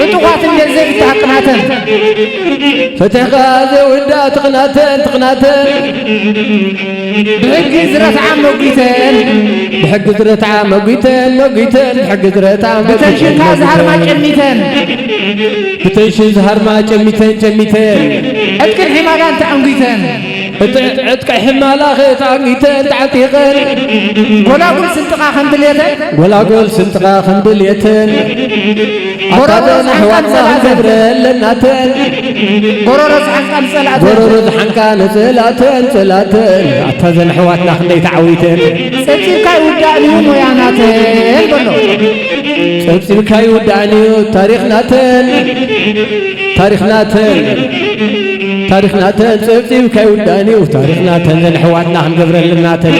ዕጡቓት እንዴት ዘይፍታሕ ቅናተን። ፈቲሕካ ዘይውዳእ ትቕናተን፣ ትቕናተን። ብሕጊ ዝረትዓ መጒተን። ብሕጊ ዝረትዓ መጒተን፣ መጒተን። ብሕጊ ዝረትዓ መጒተን፣ ብተንሽን ከኣ ዝሃርማ መጒተን። ጨሚተን። ብተንሽን ዝሃርማ ጨሚተን፣ ጨሚተን። ዕጥቅን ሒማላን ተዓንጒተን። ዕጥ-፣ ዕጥቂ ሕማላ ኸተዓጊተን ተዓጢቐን። ጎላጉል ስንጥቓ ከም ድሌተን። ጎላጉል ስንጥቓ ከም ድሌተን። ጎሮሮ ኣታ ዘን ኣሕዋትና ዝሓንቃን ክንገብረለን ናተን። ጎሮሮ ዝሓንቃን ጸላእተን። ጎሮሮ ዝሓንቃን ጸላእተን፣ ጸላእተን። ኣታ ዘን ኣሕዋትና ክንደይ ተዓዊተን። ጸብጺብካ ይውዳእን እዩ ሞያ ናተን በሎ። ጸብጺብካ ይውዳእን እዩ ታሪኽ ናተን። ታሪኽናተን፣ ታሪኽናተን ጸብጺብካ ይውዳእን እዩ። ታሪኽናተን ዘን ኣሕዋትና ክንገብረለናተን።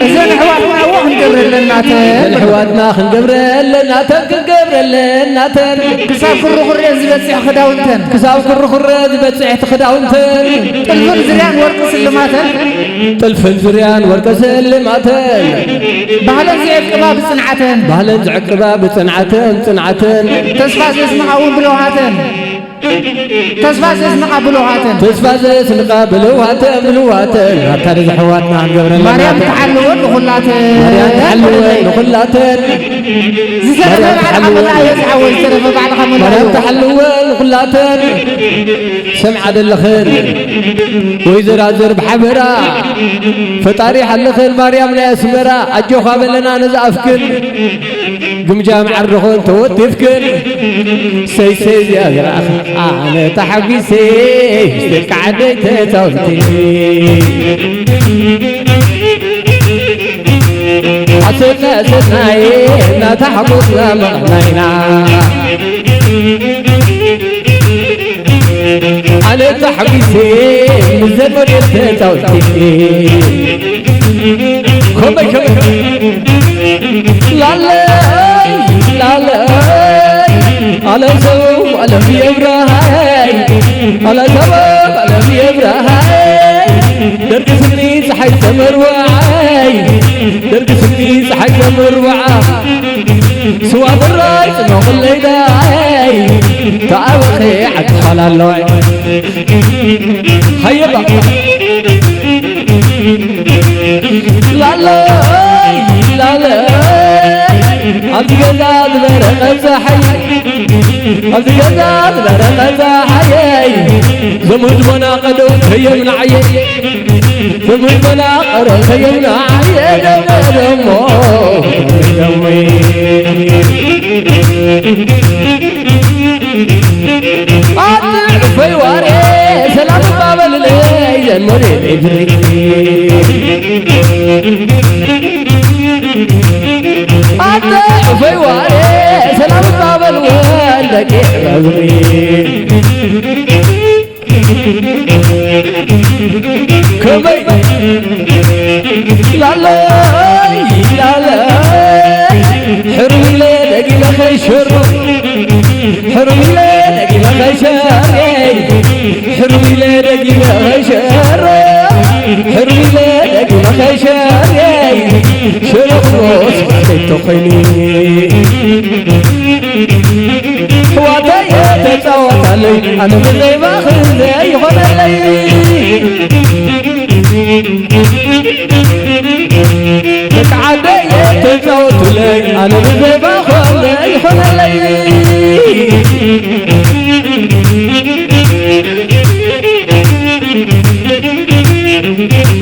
እዘን ኣሕዋትና እዎ ክንገብረለናተን። ዘን ኣሕዋትና ክንገብረለናተን፣ ክንገብረለናተን። ክሳብ ክርኹሬ ዝበጽሕ ክዳውንተን። ክሳብ ክርኹሬ ዝበጽሕ ክዳውንተን። ጥልፍን ዝርያን ወርቂ ስልማተን። ጥልፍን ዙርያን ወርቂ ስልማተን። ባህለን ዝዕቅባ ብጽንዓተን። ባህለን ዝዕቅባ ብጽንዓተን፣ ጽንዓተን። ተስፋ ዘስንቓ እውን ብለውሃተን። ተስፋ ዘስንቓ ብለውሃተን። ተስፋ ዘስንቓ ብለውሃተን፣ ብለውሃተን። ኣታ ደዚ ኣሕዋትና ክንገብረለናተን። ማርያም ትሓልወን ንኹላተን። ማርያም ትሓልወን ንኹላተን። ዝተረፈ ማርያም በዓል ትሓልወን። ሓመላ እየ ዝሓወ፣ ዝተረፈ በዓል ሓመላ ማርያም እየ። ትሓልወን ንኹላተን። ሰምዓ ደለኽን ወይ ዘራዘር ብሓበራ ፈጣሪ ሓለኽን ማርያም ናይ ኣስመራ ኣጆኻ በለና ነዚ ኣፍክን ግምጃ መዓር ደኾን ተወቲፍክን ሰይሰይ እዚኣ ዝረኣኽ ኣነ ተሓጒሰ ምስ ደቂ ዓደይ ተፃዊተ ኣሰና ኣሰናየ እናተሓጎስና መቕናይና ኣነ ተሓጒሰ ምስ ዘመዴት ተፃዊተ ከመይ ከመይ ላለይ ላለይ ኣለ ሰው ኣለም የብራሃይ ኣለ ሰው ኣለም የብራሃይ ደርቂ ስኒ ፀሓይ ተመርዋዓይ ደርቂ ስኒ ፀሓይ ተመርዋዓ ስዋ ብራይ ጽኖ ክለይዳይ ተኣበኸ ዓዲ ፋላለዋይ ሃየባ ላለይ ላለይ ኣብዚ ገዛ ዝበረቐ ፀሓይ ኣብዚ ገዛ ዝበረቐ ፀሓየይ ዘሙድ መናቐደው ከየምናዓየ ዘሙድ መናቐረ ከየምናዓየ ደመደሞ ደሞይ ኣጥዕፈይ ዋሬ ሰላም እባ በልለይ ዘንሞዴ ዘይፍሪ ኣጥዕፈይ ዋሬ ሰላም እባ በልወን ደቂ ዕረብሪ ከመይ ላለይ ላለይ ሕርም ኢለ ደጊመ ከይሸሮ ሕርም ኢለ ደጊመ ከይሸሬ ሕርም ኢለ ደጊመ ከይሸሮ ሕርም ኢለ ደጊመ ከይሸሬ ሸረኽሮስ ተኾይኑ ኣሕዋተይ ተጻወታለይ ኣነ ብዘይባኽን ዘይኾነለይ ደቂ ዓደይ ተጻወቱለይ ኣነ ብዘይባኽን ዘይኾነለይ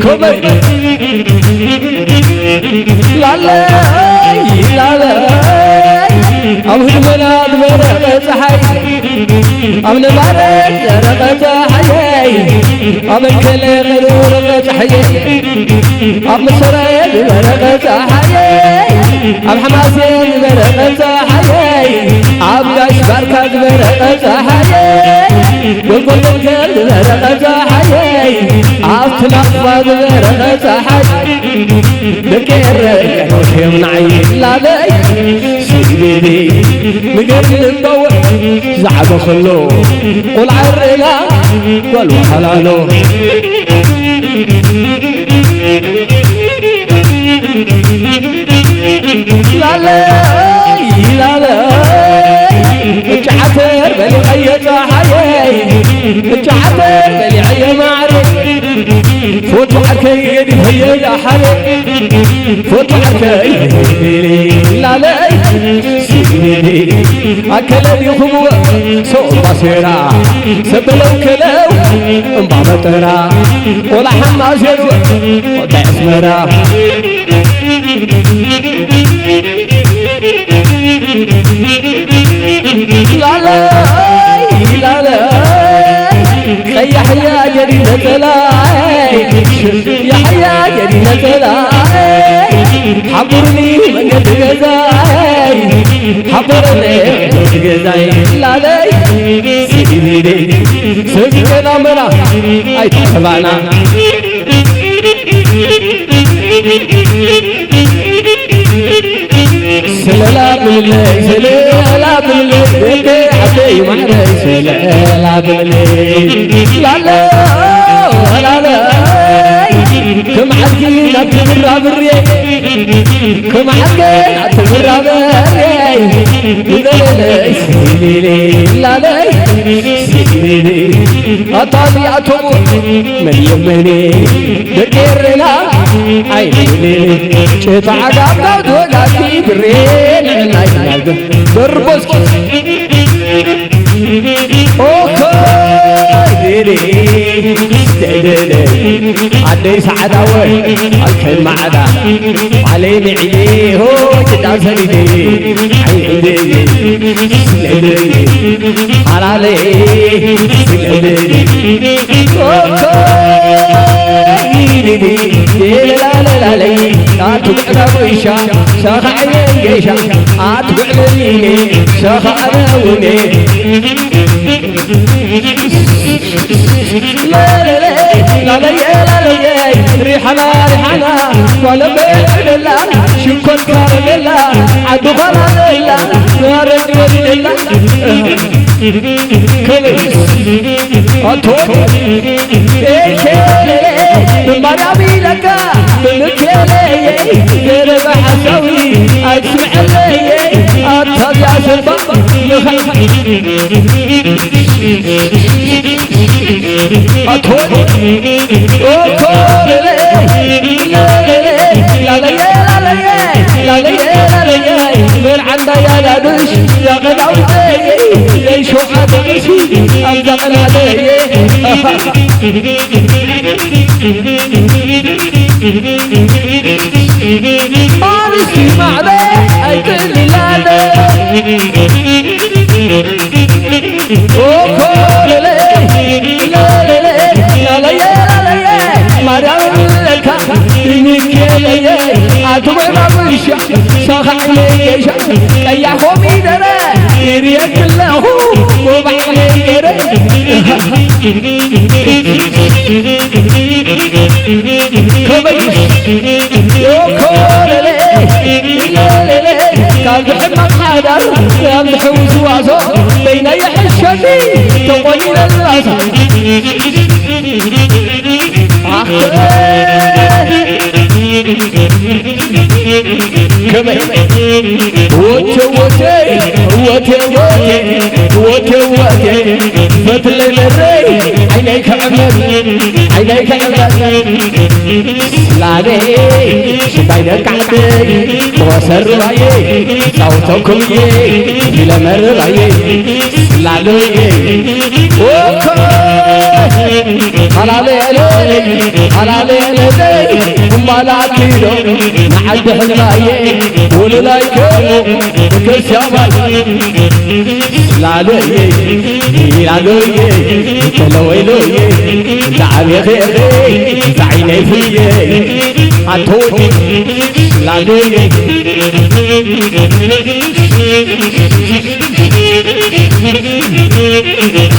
ከመይ ላለይ ላለይ ኣብ ህድመና ዝበረቐ ፀሓይ ኣብ ነባረት ደረቐ ፀሓየይ ኣብ እንከለ ቐልውረቐ ፀሓየይ ኣብ መሰረ ዝበረቐ ፀሓየይ ኣብ ሓማሴን ዝበረቐ ፀሓየይ ኣብ ጋሽ ባርካ ዝበረቐ ፀሓየይ ጎልጎል ደንከል ዝበረቐ ፀሓየይ ኣብቲ ናቕፋ ዝበረቐ ፀሓይ ደቂ ኤረ ሮቴም ንዓይ ላለይ ስኢቤቢ ንገርኒ እምበወ ዝዓበ ከሎ ቆልዓ ርእና ጓል ወሓላሎ ላለይ ላለይ ጸሓየይ፣ ጫዓተይ በሊዐየ ማዕረ፣ ፎቶ ዓርከይ ገዲፈየ ደሓረ፣ ፎቶ ዓርከይ ላለይ፣ ኣከለ ዲኹምዎ ሰው ባሴራ፣ ሰበለው ከለው እምባ መጠራ፣ ቆላ ሓማሴት ወደ ኣስመራ። ላለይ ላለይ ቀያሕያ ጀዲ ነጠላይ ያሕያ ጀዲ ነጠላይ ሓቡርኒ መንገዲ ገዛይ ሓቡርኒ መንገዲ ገዛይ ላለይ ስኢኒ ሰብ ገና መና ኣይተኸባና ስለላ ብልለይ ስለላ ብልለይ ደቂ ዓደይ ማዕረይ ስለላ ብልለይ ላለ ላለይ ከም ዓድጊ ናብቲ ብራብሬ ከም ዓድጊ ናብቲ ብራብሬ ንበለለይ ስኢኒ ላለይ ስኢኒ ኣታ እዚኣቶም መን እዮም መን ደቂ ኤረና ኣይንብል ጭጣ ዓጋብና ወጋቲ ብሬ ንዕናይ ናልብ ደርቦ እስኪ ኦኮ ዴዴ ደደደ ዓደይ ሰዓዳወ ኣልከን ማዕዳ ዓለይ ምዒዴ ሆ ጭዳ ሰሊዴ ዓይንዴ ስለደይ ሓላለ ስለደይ ኦኮ ዴዴ ዴላላላለይ ኣትጉዕላ ጎይሻ ሻኻ ዓይነይ ገይሻ ኣትጉዕለይኔ ሻኻ ኣነ ውኔ ላለየ ላለየ ሪሓና ሪሓና ጓለበ ዕደላ ሽኮር ካረሜላ ዓዲ ዃና ዘላ ናረጅ ወሪደላ ከበይ ኣቶት ኤኬ ብማርያም ኢለካ ብምኬለየ ገረበ ሓሳዊ ኣይትስምዐለየ ኣታብያ ሰባ ቀያሕ ኮሚደረ ይርየክለኹ ወባዕለይ ገረ ከበይ ዮኮለለ ለለለ ካብ ዝሕማቕ ሓዳር ናብ ዝሕውስ ዋሶ በይና የሕሸኒ ተቖሊለ ላሳ ኣኸ ከመይ ወቴ ወቴ ወቴ ወቴ ወቴ ወቴ ፈትለይ መረይ ዓይነይ ክዕመት ዓይነይ ክዕመት ስላደይ ሽባይ ደቃዕተይ ተወሰርባየ ጻውተኩምየ ኢለመርባየ ስላደየ ኦኮ ኣላለየለይ ኣላለየለለይ እምባላኪዶ ንዓዲ ሕማየ ውሉላይ ከሙ ክርስቲያማይ ላለየ ላለየ ተለወይለየ ዛዕቤኸ ዛዕይነይ ፍየ ኣቶኒ ላለየ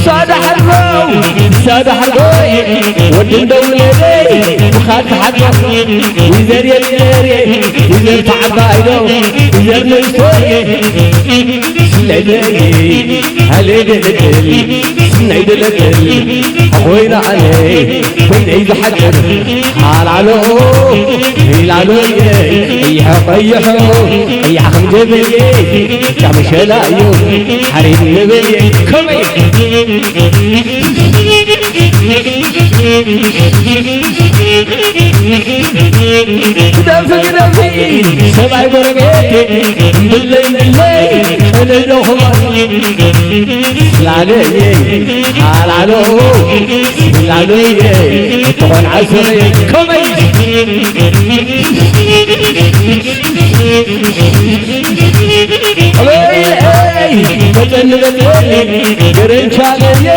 ሳዳሕሎ ሳዳሕሎይ ወዲ እንደውለለይ ብኻልቲ ሓሎ ይዘር የዘር ይዘር ተዓባይዶ ይዘር ንእሽቶየ ስለለይ ሃሌ ደለደል ስናይ ደለደል ኮይና ኣነ ኮይነይ ዝሓድር ሓላሎ ኢላሎየ ቀይሖ ቀይሖ ቀያሕ ከም ንበየ፣ ጫምሸላ እዩ፣ ሓሪፍ ንበየ፣ ከመይ? ግደፊ፣ ግደፊ፣ ሰብኣይ ጎረቤት፣ እምብለይ፣ እምብለይ፣ እልል ዶ ክበል? ላለየ፣ ሃላሎ፣ ላለየ፣ እተቖልዓ ሰበየ፣ ከመይ? ኣበይ፣ መጠን መጠን፣ ገረንቻለየ፣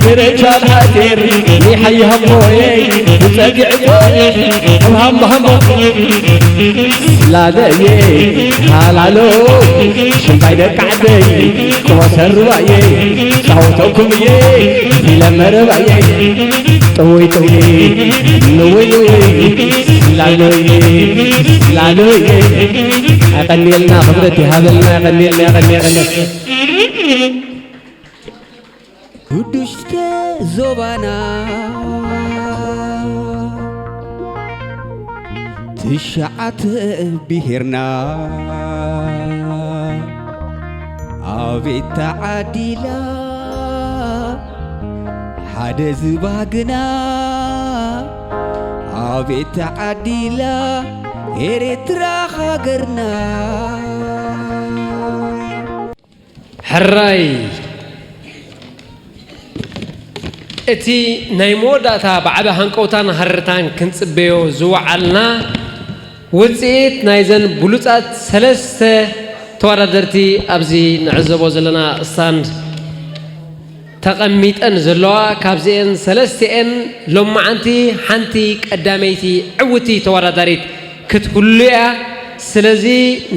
ገረንቻል ሃቴር፣ ኒሓይ ሃሞየ፣ ብጸግዕ ጸግዕ፣ ኣብ ሃምባ ሃምባ። ላለየ፣ ሃላሎ፣ ሽምባይ ደቂ ዓደይ፣ ክወሰ ሩባየ፣ ጻወተኩምየ፣ ኢለ መረባየ፣ ጥውይ ጥውይ፣ ንውይ ንውይ፣ ላሎየ፣ ላሎየ። ኣቐንየልና፣ ክብረት ይሃበልና፣ ኣቐንየልና፣ ኣቐንየ፣ ኣቐንየ። ቅዱስ ዞባና ትሽዓተ ብሄርና ኣቤት ተዓዲላ ሓደ ዝባግና ኣቤት ተዓዲላ ኤርትራ ሃገርና። ሕራይ! እቲ ናይ መወዳእታ ብዓቢ ሃንቀውታን ሃረርታን ክንጽበዮ ዝወዓልና ውጽኢት ናይዘን ብሉጻት ሰለስተ ተወዳደርቲ ኣብዚ ንዕዘቦ ዘለና ስታንድ ተቐሚጠን ዘለዋ፣ ካብዚኤን ሰለስቲኤን ሎማዓንቲ ሓንቲ ቀዳመይቲ ዕውቲ ተወዳዳሪት ክትህሉ እያ። ስለዚ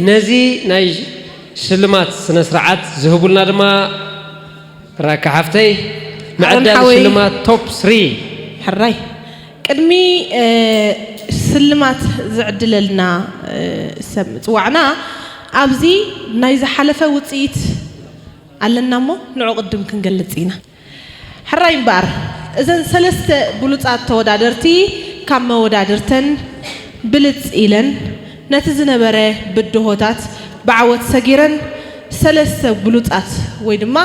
ነዚ ናይ ሽልማት ስነ ስርዓት ዝህቡልና ድማ ራካ ሓፍተይ ኣሮን መዐደሊ ሓወይ። ሽልማት ቶፕ ስሪ። ሕራይ። ቅድሚ፣ እ፣ ስልማት ዝዕድለልና፣ እ፣ ሰብ ምጽዋዕና፣ ኣብዚ ናይ ዝሓለፈ ውጽኢት ኣለና እሞ ንዑ ቅድም ክንገልጽ ኢና። ሕራይ እምበኣር፣ እዘን ሰለስተ ብሉጻት ተወዳደርቲ ካብ መወዳድርተን ብልጽ ኢለን፣ ነቲ ዝነበረ ብድሆታት ብዓወት ሰጊረን፣ ሰለስተ ብሉጻት ወይ ድማ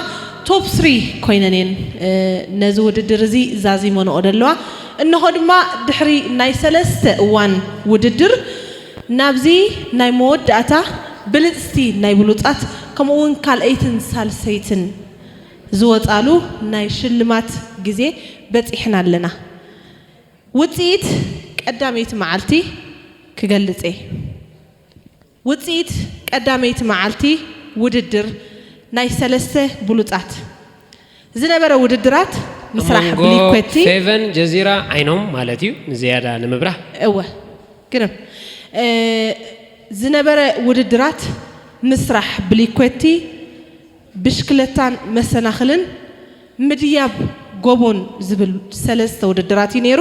ቶፕ ስሪ ኮይነን እየን፣ እ፣ ነዚ ውድድር እዚ ዛዚመንኦ ዘለዋ። እንሆ ድማ ድሕሪ ናይ ሰለስተ እዋን ውድድር ናብዚ ናይ መወዳእታ ብልጽቲ ናይ ብሉጻት ከምኡ እውን ካልኣይትን ሳልሰይትን ዝወጻሉ ናይ ሽልማት ግዜ በጺሕና ኣለና። ውጽኢት ቀዳመይቲ መዓልቲ ክገልጽ እየ። ውጽኢት ቀዳመይቲ መዓልቲ ውድድር ናይ ሰለስተ ብሉጻት ዝነበረ ውድድራት ምስራሕ ኣብ መንጎ ብሊኮቲ ፌቨን ጀዚራ ዓይኖም ማለት እዩ፣ ንዝያዳ ንምብራህ። እወ፣ ግርም። እ፣ ዝነበረ ውድድራት ምስራሕ ብሊኮቲ ብሽክለታን መሰናኽልን ምድያብ ጎቦን ዝብል ሰለስተ ውድድራት እዩ ነይሩ።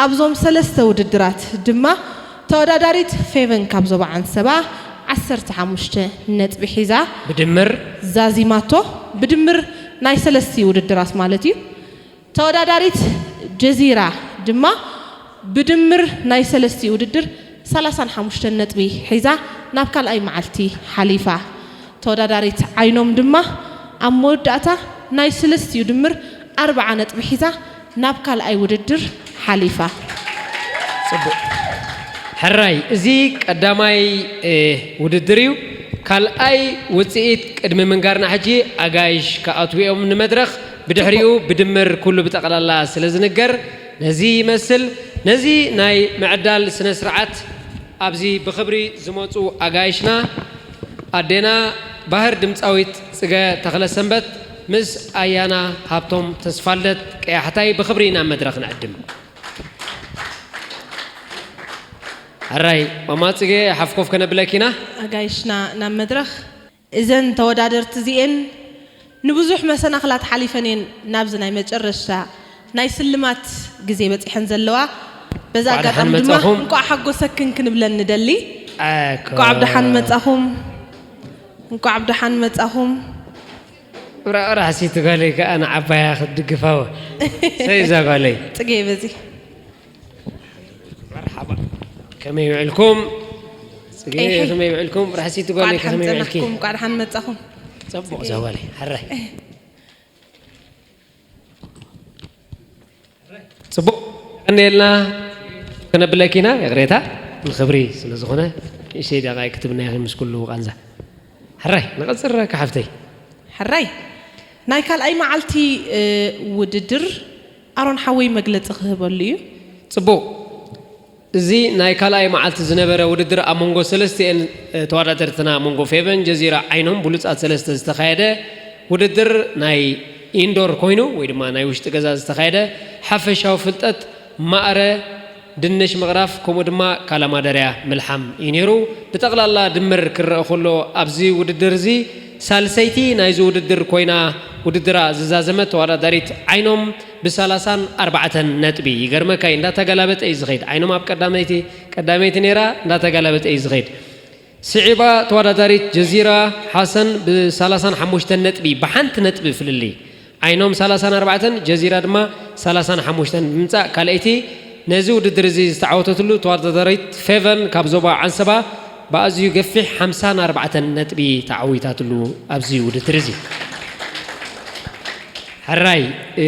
ኣብዞም ሰለስተ ውድድራት ድማ ተወዳዳሪት ፌቨን ካብ ዞባ ዓንሰባ ዓሰርተ ሓሙሽተ ነጥቢ ሒዛ ብድምር ዛዚማቶ፣ ብድምር ናይ ሰለስቲ ውድድራት ማለት እዩ። ተወዳዳሪት ጀዚራ ድማ ብድምር ናይ ሰለስቲኡ ውድድር ሰላሳን ሓሙሽተን ነጥቢ ሒዛ ናብ ካልኣይ መዓልቲ ሓሊፋ። ተወዳዳሪት ዓይኖም ድማ ኣብ መወዳእታ ናይ ሰለስቲኡ ድምር ኣርብዓ ነጥቢ ሒዛ ናብ ካልኣይ ውድድር ሓሊፋ። ጽቡቕ። ሕራይ፣ እዚ ቀዳማይ፣ እ፣ ውድድር እዩ። ካልኣይ ውጽኢት ቅድሚ ምንጋርና ሕጂ ኣጋይሽ ክኣትዉ እዮም ንመድረኽ። ብድሕሪኡ ብድምር ኩሉ ብጠቕላላ ስለ ዝንገር ነዚ ይመስል። ነዚ ናይ ምዕዳል ስነ ስርዓት ኣብዚ ብኽብሪ ዝመጹ ኣጋይሽና ኣዴና ባህር ድምጻዊት ጽገ ተኽለሰንበት ምስ ኣያና ሃብቶም ተስፋልደት ቀያሕታይ ብኽብሪ ናብ መድረኽ ንዕድም። ሕራይ ማማ ጽገ ሓፍ ኮፍ ከነብለኪ ኢና። ኣጋይሽና ናብ መድረኽ። እዘን ተወዳደርቲ እዚኤን ንብዙሕ መሰናኽላት ሓሊፈን እየን ናብዚ ናይ መጨረሽታ ናይ ስልማት ግዜ በጺሐን ዘለዋ። በዛ እንቋዕ ደሓን ኣጋጣሚ ድማ መጻኹም። እንቋዕ ሓጎሰክን ክንብለን ንደሊ። ኣኮ። እንቋዕ ብደሓን መጻኹም። እንቋዕ ብደሓን መጻኹም። ራዕራዕ ሲቲ ጓለይ ከኣ ንዓባያ ክትድግፋ ወ-፣ ሰይ እዛ ጓለይ። ጽጌ በዚ። መርሓባ። ከመይ ውዕልኩም? ጽጌ፣ ከመይ ውዕልኩም? ራሕሲቲ ጓለይ፣ ከመይ ውዕልኪ? እንኳዕ ደሓን መጻኹም። ጽቡቕ፣ እዛ ጓለይ፣ ሕራይ። ጽቡቕ፣ ቀንየልና። ከነብለኪ ኢና፣ ይቕሬታ፣ ንኽብሪ ስለ ዝኾነ፣ ንእሽተይ ደቓይ ክትብና ኢኺ ምስ ኩሉ ቃንዛ። ሕራይ፣ ንቐጽል ራካ ሓፍተይ። ሕራይ፣ ናይ ካልኣይ መዓልቲ፣ እ፣ ውድድር ኣሮን ሓወይ መግለጺ ክህበሉ እዩ። ጽቡቕ። እዚ ናይ ካልኣይ መዓልቲ ዝነበረ ውድድር ኣብ መንጎ ሰለስቲኤን፣ እ፣ ተወዳደርትና፣ መንጎ ፌቨን፣ ጀዚራ፣ ዓይኖም፣ ብሉጻት ሰለስተ ዝተኻየደ ውድድር ናይ ኢንዶር ኮይኑ፣ ወይ ድማ ናይ ውሽጢ ገዛ ዝተኻየደ ሓፈሻዊ ፍልጠት፣ ማእረ፣ ድንሽ ምቕራፍ፣ ከምኡ ድማ ካላማደርያ ምልሓም እዩ ነይሩ። ብጠቕላላ ድምር ክረአ ከሎ፣ ኣብዚ ውድድር እዚ ሳልሰይቲ ናይዚ ውድድር ኮይና ውድድራ ዝዛዘመት ተወዳዳሪት ዓይኖም ብሰላሳን ኣርባዕተን ነጥቢ። ይገርመካ እዩ፣ እንዳተገላበጠ እዩ ዝኸይድ። ዓይኖም ኣብ ቀዳመይቲ፣ ቀዳመይቲ ነይራ፣ እንዳተገላበጠ እዩ ዝኸይድ። ስዒባ ተወዳዳሪት ጀዚራ ሓሰን ብሰላሳን ሓሙሽተን ነጥቢ፣ ብሓንቲ ነጥቢ ፍልልይ። ዓይኖም ሰላሳን ኣርባዕተን፣ ጀዚራ ድማ ሰላሳን ሓሙሽተን ብምምጻእ ካልኣይቲ ነዚ ውድድር እዚ ዝተዓወተትሉ ተወዳዳሪት ፌቨን ካብ ዞባ ዓንሰባ ብኣዝዩ ገፊሕ ሓምሳን ኣርባዕተን ነጥቢ ተዓዊታትሉ ኣብዚ ውድድር እዚ። ሕራይ፣ እ፣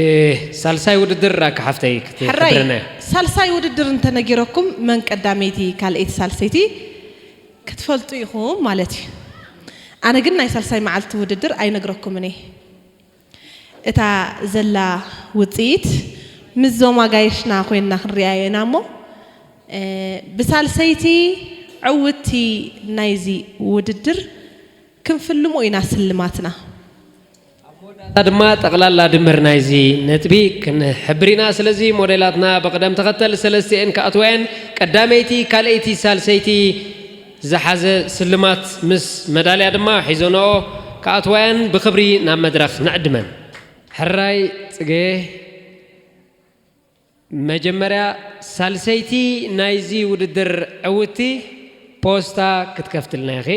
ሳልሳይ ውድድር ራካ ሓፍተይ ሕራይ፣ ክትሕብረና። ሳልሳይ ውድድር እንተነጊረኩም መን ቀዳመይቲ፣ ካልኣይቲ፣ ሳልሰይቲ ክትፈልጡ ኢኹም ማለት እዩ። ኣነ ግን ናይ ሳልሳይ መዓልቲ ውድድር ኣይነግረኩምን እየ። እታ ዘላ ውጽኢት ምስዞም ኣጋይሽና ኮይንና ክንሪኣዮ ኢና እሞ፣ እ፣ ብሳልሰይቲ ዕውትቲ ናይዚ ውድድር ክንፍልሞ ኢና ስልማትና። እታ ድማ ጠቕላላ ድምር ናይዚ ነጥቢ ክንሕብር ኢና። ስለዚ ሞዴላትና ብቕደም ተኸተል ሰለስቲኤን ክኣትዋ እየን። ቀዳመይቲ፣ ካልኣይቲ፣ ሳልሰይቲ ዝሓዘ ስልማት ምስ መዳልያ ድማ ሒዞንኦ ክኣትዋ እየን። ብኽብሪ ናብ መድረኽ ንዕድመን። ሕራይ ጽጌ፣ መጀመርያ ሳልሰይቲ ናይዚ ውድድር ዕውትቲ ፖስታ ክትከፍትልና ኢኺ።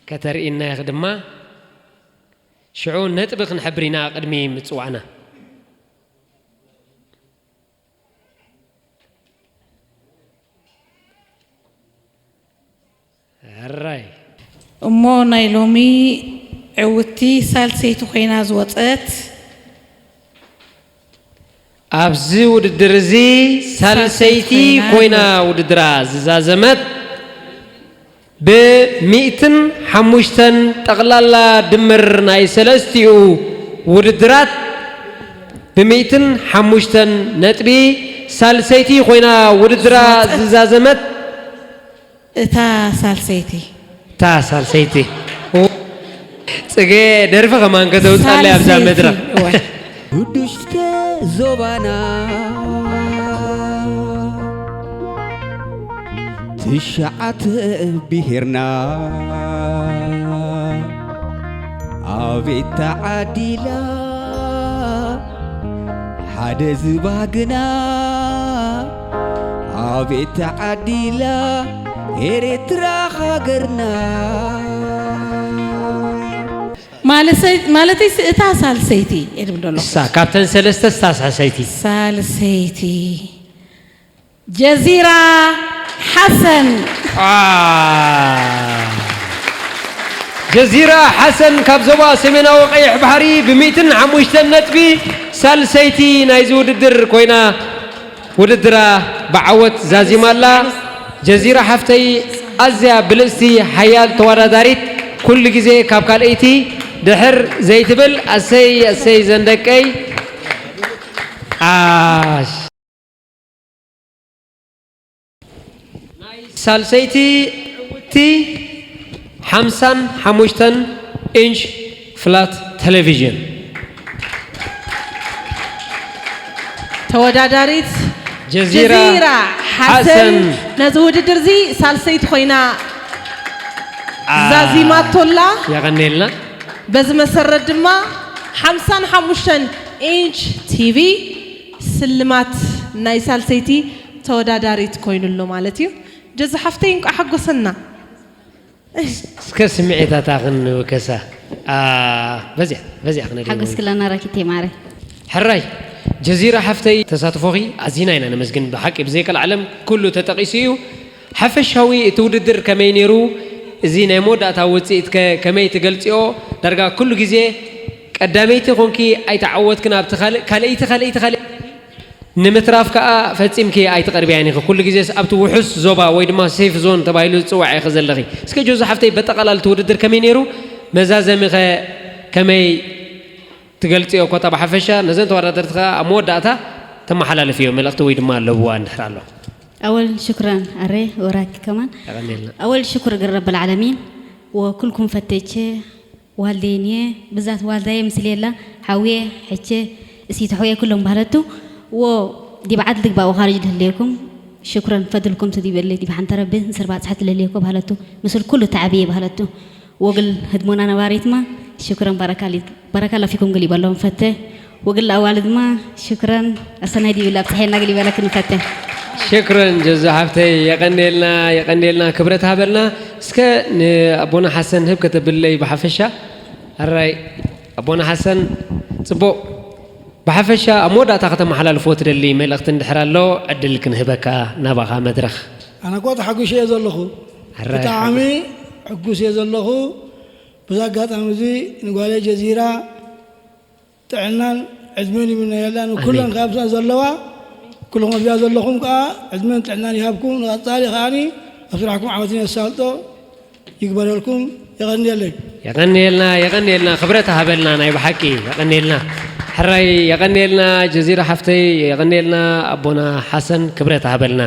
ከተርእይና ኢኺ ድማ። ሽዑ ነጥቢ ክንሕብር ኢና ቅድሚ ምጽዋዕና። ሕራይ። እሞ ናይ ሎሚ ዕውትቲ ሳልሰይቲ ኮይና ዝወጸት፣ ኣብዚ ውድድር እዚ ሳልሰይቲ ሳልሰይቲ ኮይና ኮይና ውድድራ ዝዛዘመት ብሚእትን ሓሙሽተን፣ ጠቕላላ ድምር ናይ ሰለስቲኡ ውድድራት ብሚእትን ሓሙሽተን ነጥቢ ሳልሰይቲ ኮይና ውድድራ ዝወጸት ዝዛዘመት እታ ሳልሰይቲ። እታ ሳልሰይቲ። ጽጌ፣ ደርፊ ከማን ከተውጻለይ ኣብዛ ሳልሰይቲ። መድረኽ። እወ። ቅዱስ ዞባና ትሽዓተ ብሄርና ኣቤት ተዓዲላ ሓደ ዝባግና ኣቤት ተዓዲላ ኤርትራ ሃገርና። ማለሰ-፣ ማለተይ ስ-፣ እታ ሳልሰይቲ እየ ድብል ዘሎ። እሳ ካብተን ሰለስተ እሳ ሳልሰይቲ። ሳልሰይቲ። ጀዚራ ሓሰን። አ፣ ጀዚራ ሓሰን ካብ ዞባ ሰሜናዊ ቀይሕ ባሕሪ ብሚእትን ሓሙሽተን ነጥቢ ሳልሰይቲ ናይዚ ውድድር ኮይና ውድድራ ብዓወት ዛዚማ ኣላ። ጀዚራ ሓፍተይ፣ ኣዝያ ብልጽቲ፣ ሓያል ተወዳዳሪት፣ ኩሉ ግዜ ካብ ካልኣይቲ ድሕር ዘይትብል። ኣሰይ፣ ኣሰይ፣ ዘን ደቀይ። ዓሽ። ናይ ሳልሰይቲ ዕውትቲ ሓምሳን ሓሙሽተን ኢንች ፍላት ቴሌቪዥን። ተወዳዳሪት ጀዚራ ጀዚራ ሓሰን ሓሰን። ነዚ ውድድር እዚ ሳልሰይቲ ኮይና አ፣ ዛዚማቶላ። የቐንየልና። በዚ መሰረት ድማ ሓምሳን ሓሙሽተን ኢንች ቲቪ ስልማት ናይ ሳልሰይቲ ተወዳዳሪት ኮይኑሎ ማለት እዩ። ጀዚ ሓፍተይ እንቋዕ ሓጎሰና። እስከ ስምዒታታ ክንውከሳ። አ፣ በዚያ፣ በዚያ ክነድህቦ። ሓጎስ ክለና ራኪቴ ማረ። ሕራይ። ጀዚራ ሓፍተይ፣ ተሳትፎኺ ኣዚና ኢና ነመስግን። ብሓቂ ብዘይ ቀልዓለም ኩሉ ተጠቒሱ እዩ። ሓፈሻዊ እቲ ውድድር ከመይ ነይሩ? እዚ ናይ መወዳእታ ውፅኢት ከ ከመይ ትገልፅዮ? ዳርጋ ኩሉ ግዜ ቀዳመይቲ ኮንኪ ኣይተዓወትክን፣ ኣብቲ ካልእ፣ ካልኣይቲ፣ ካልኣይቲ፣ ካልኣይቲ ንምትራፍ ከኣ ፈጺምኪ ኣይትቐርብያን ኢኺ። ኩሉ ግዜስ ኣብቲ ውሑስ ዞባ ወይ ድማ ሴፍ ዞን ተባሂሉ ዝጽዋዕ ኢኺ ዘለኺ። እስከ ጆዚ ሓፍተይ፣ በጠቓላሊ እቲ ውድድር ከመይ ነይሩ? መዛዘሚ ከ ከመይ ትገልጽዮ? ኮታ ብሓፈሻ ነዘን ተወዳደርቲ ከኣ ኣብ መወዳእታ ተመሓላልፍዮ መልእኽቲ ወይ ድማ ለብዋ እንድሕር ኣሎ። أول شكرا أري وراك كمان. የቐንየልና። أول شكر قرب العالمين وكلكم فتيتشي والدينية بالذات والداي مسليلا حوية حتشي اسيت حوية كلهم بهلتو و دي بعد لك بقى وخارج دهليكم. شكرا فضلكم تدي بلي دي بحنت ربي نسر بعد صحت لليكو بهلتو مثل كل تعبية بهلتو. وقل هدمونا نواريت ما شكرا بارك الله بارك الله فيكم قلي بلهم فتة. وقل أوالد ما شكرا. السنة دي ولا بتحينا قلي بالك نفتة. ሽክረን ጀዙ ሓፍተይ፣ የቐንየልና፣ የቐንየልና፣ ክብረት ሃበልና። እስከ ንኣቦና ሓሰን ህብ ከተብለይ ብሓፈሻ። ኣራይ ኣቦና ሓሰን፣ ጽቡቕ። ብሓፈሻ ኣብ መወዳእታ ከተመሓላልፎ ትደሊ መልእኽቲ እንድሕር ኣሎ፣ ዕድል ክንህበካ፣ ናባኻ መድረኽ። ኣነ እኮ ተሓጒሰ እየ ዘለኹ። ኣራይ ብጣዕሚ ሓጎስ። ሕጉስ እየ ዘለኹ። በዚ ኣጋጣሚ እዚ ንጓለይ ጀዚራ ጥዕናን ዕድመን ይምነየላ። ንኩለን ኣሜን። ካብዛ ዘለዋ፣ ኩልኹም ኣብዚኣ ዘለኹም ከዓ ዕድመን ጥዕናን ይሃብኩም። ንቐጻሊ ከዓኒ ኣብ ስራሕኩም ዓወትን የሳልጦ ይግበረልኩም። የቐንየለይ። የቐንየልና፣ የቐንየልና፣ ክብረት ሃበልና፣ ናይ ብሓቂ የቐንየልና። ሕራይ የቐንየልና፣ ጀዚራ ሓፍተይ የቐንየልና፣ ኣቦና ሓሰን ክብረት ሃበልና።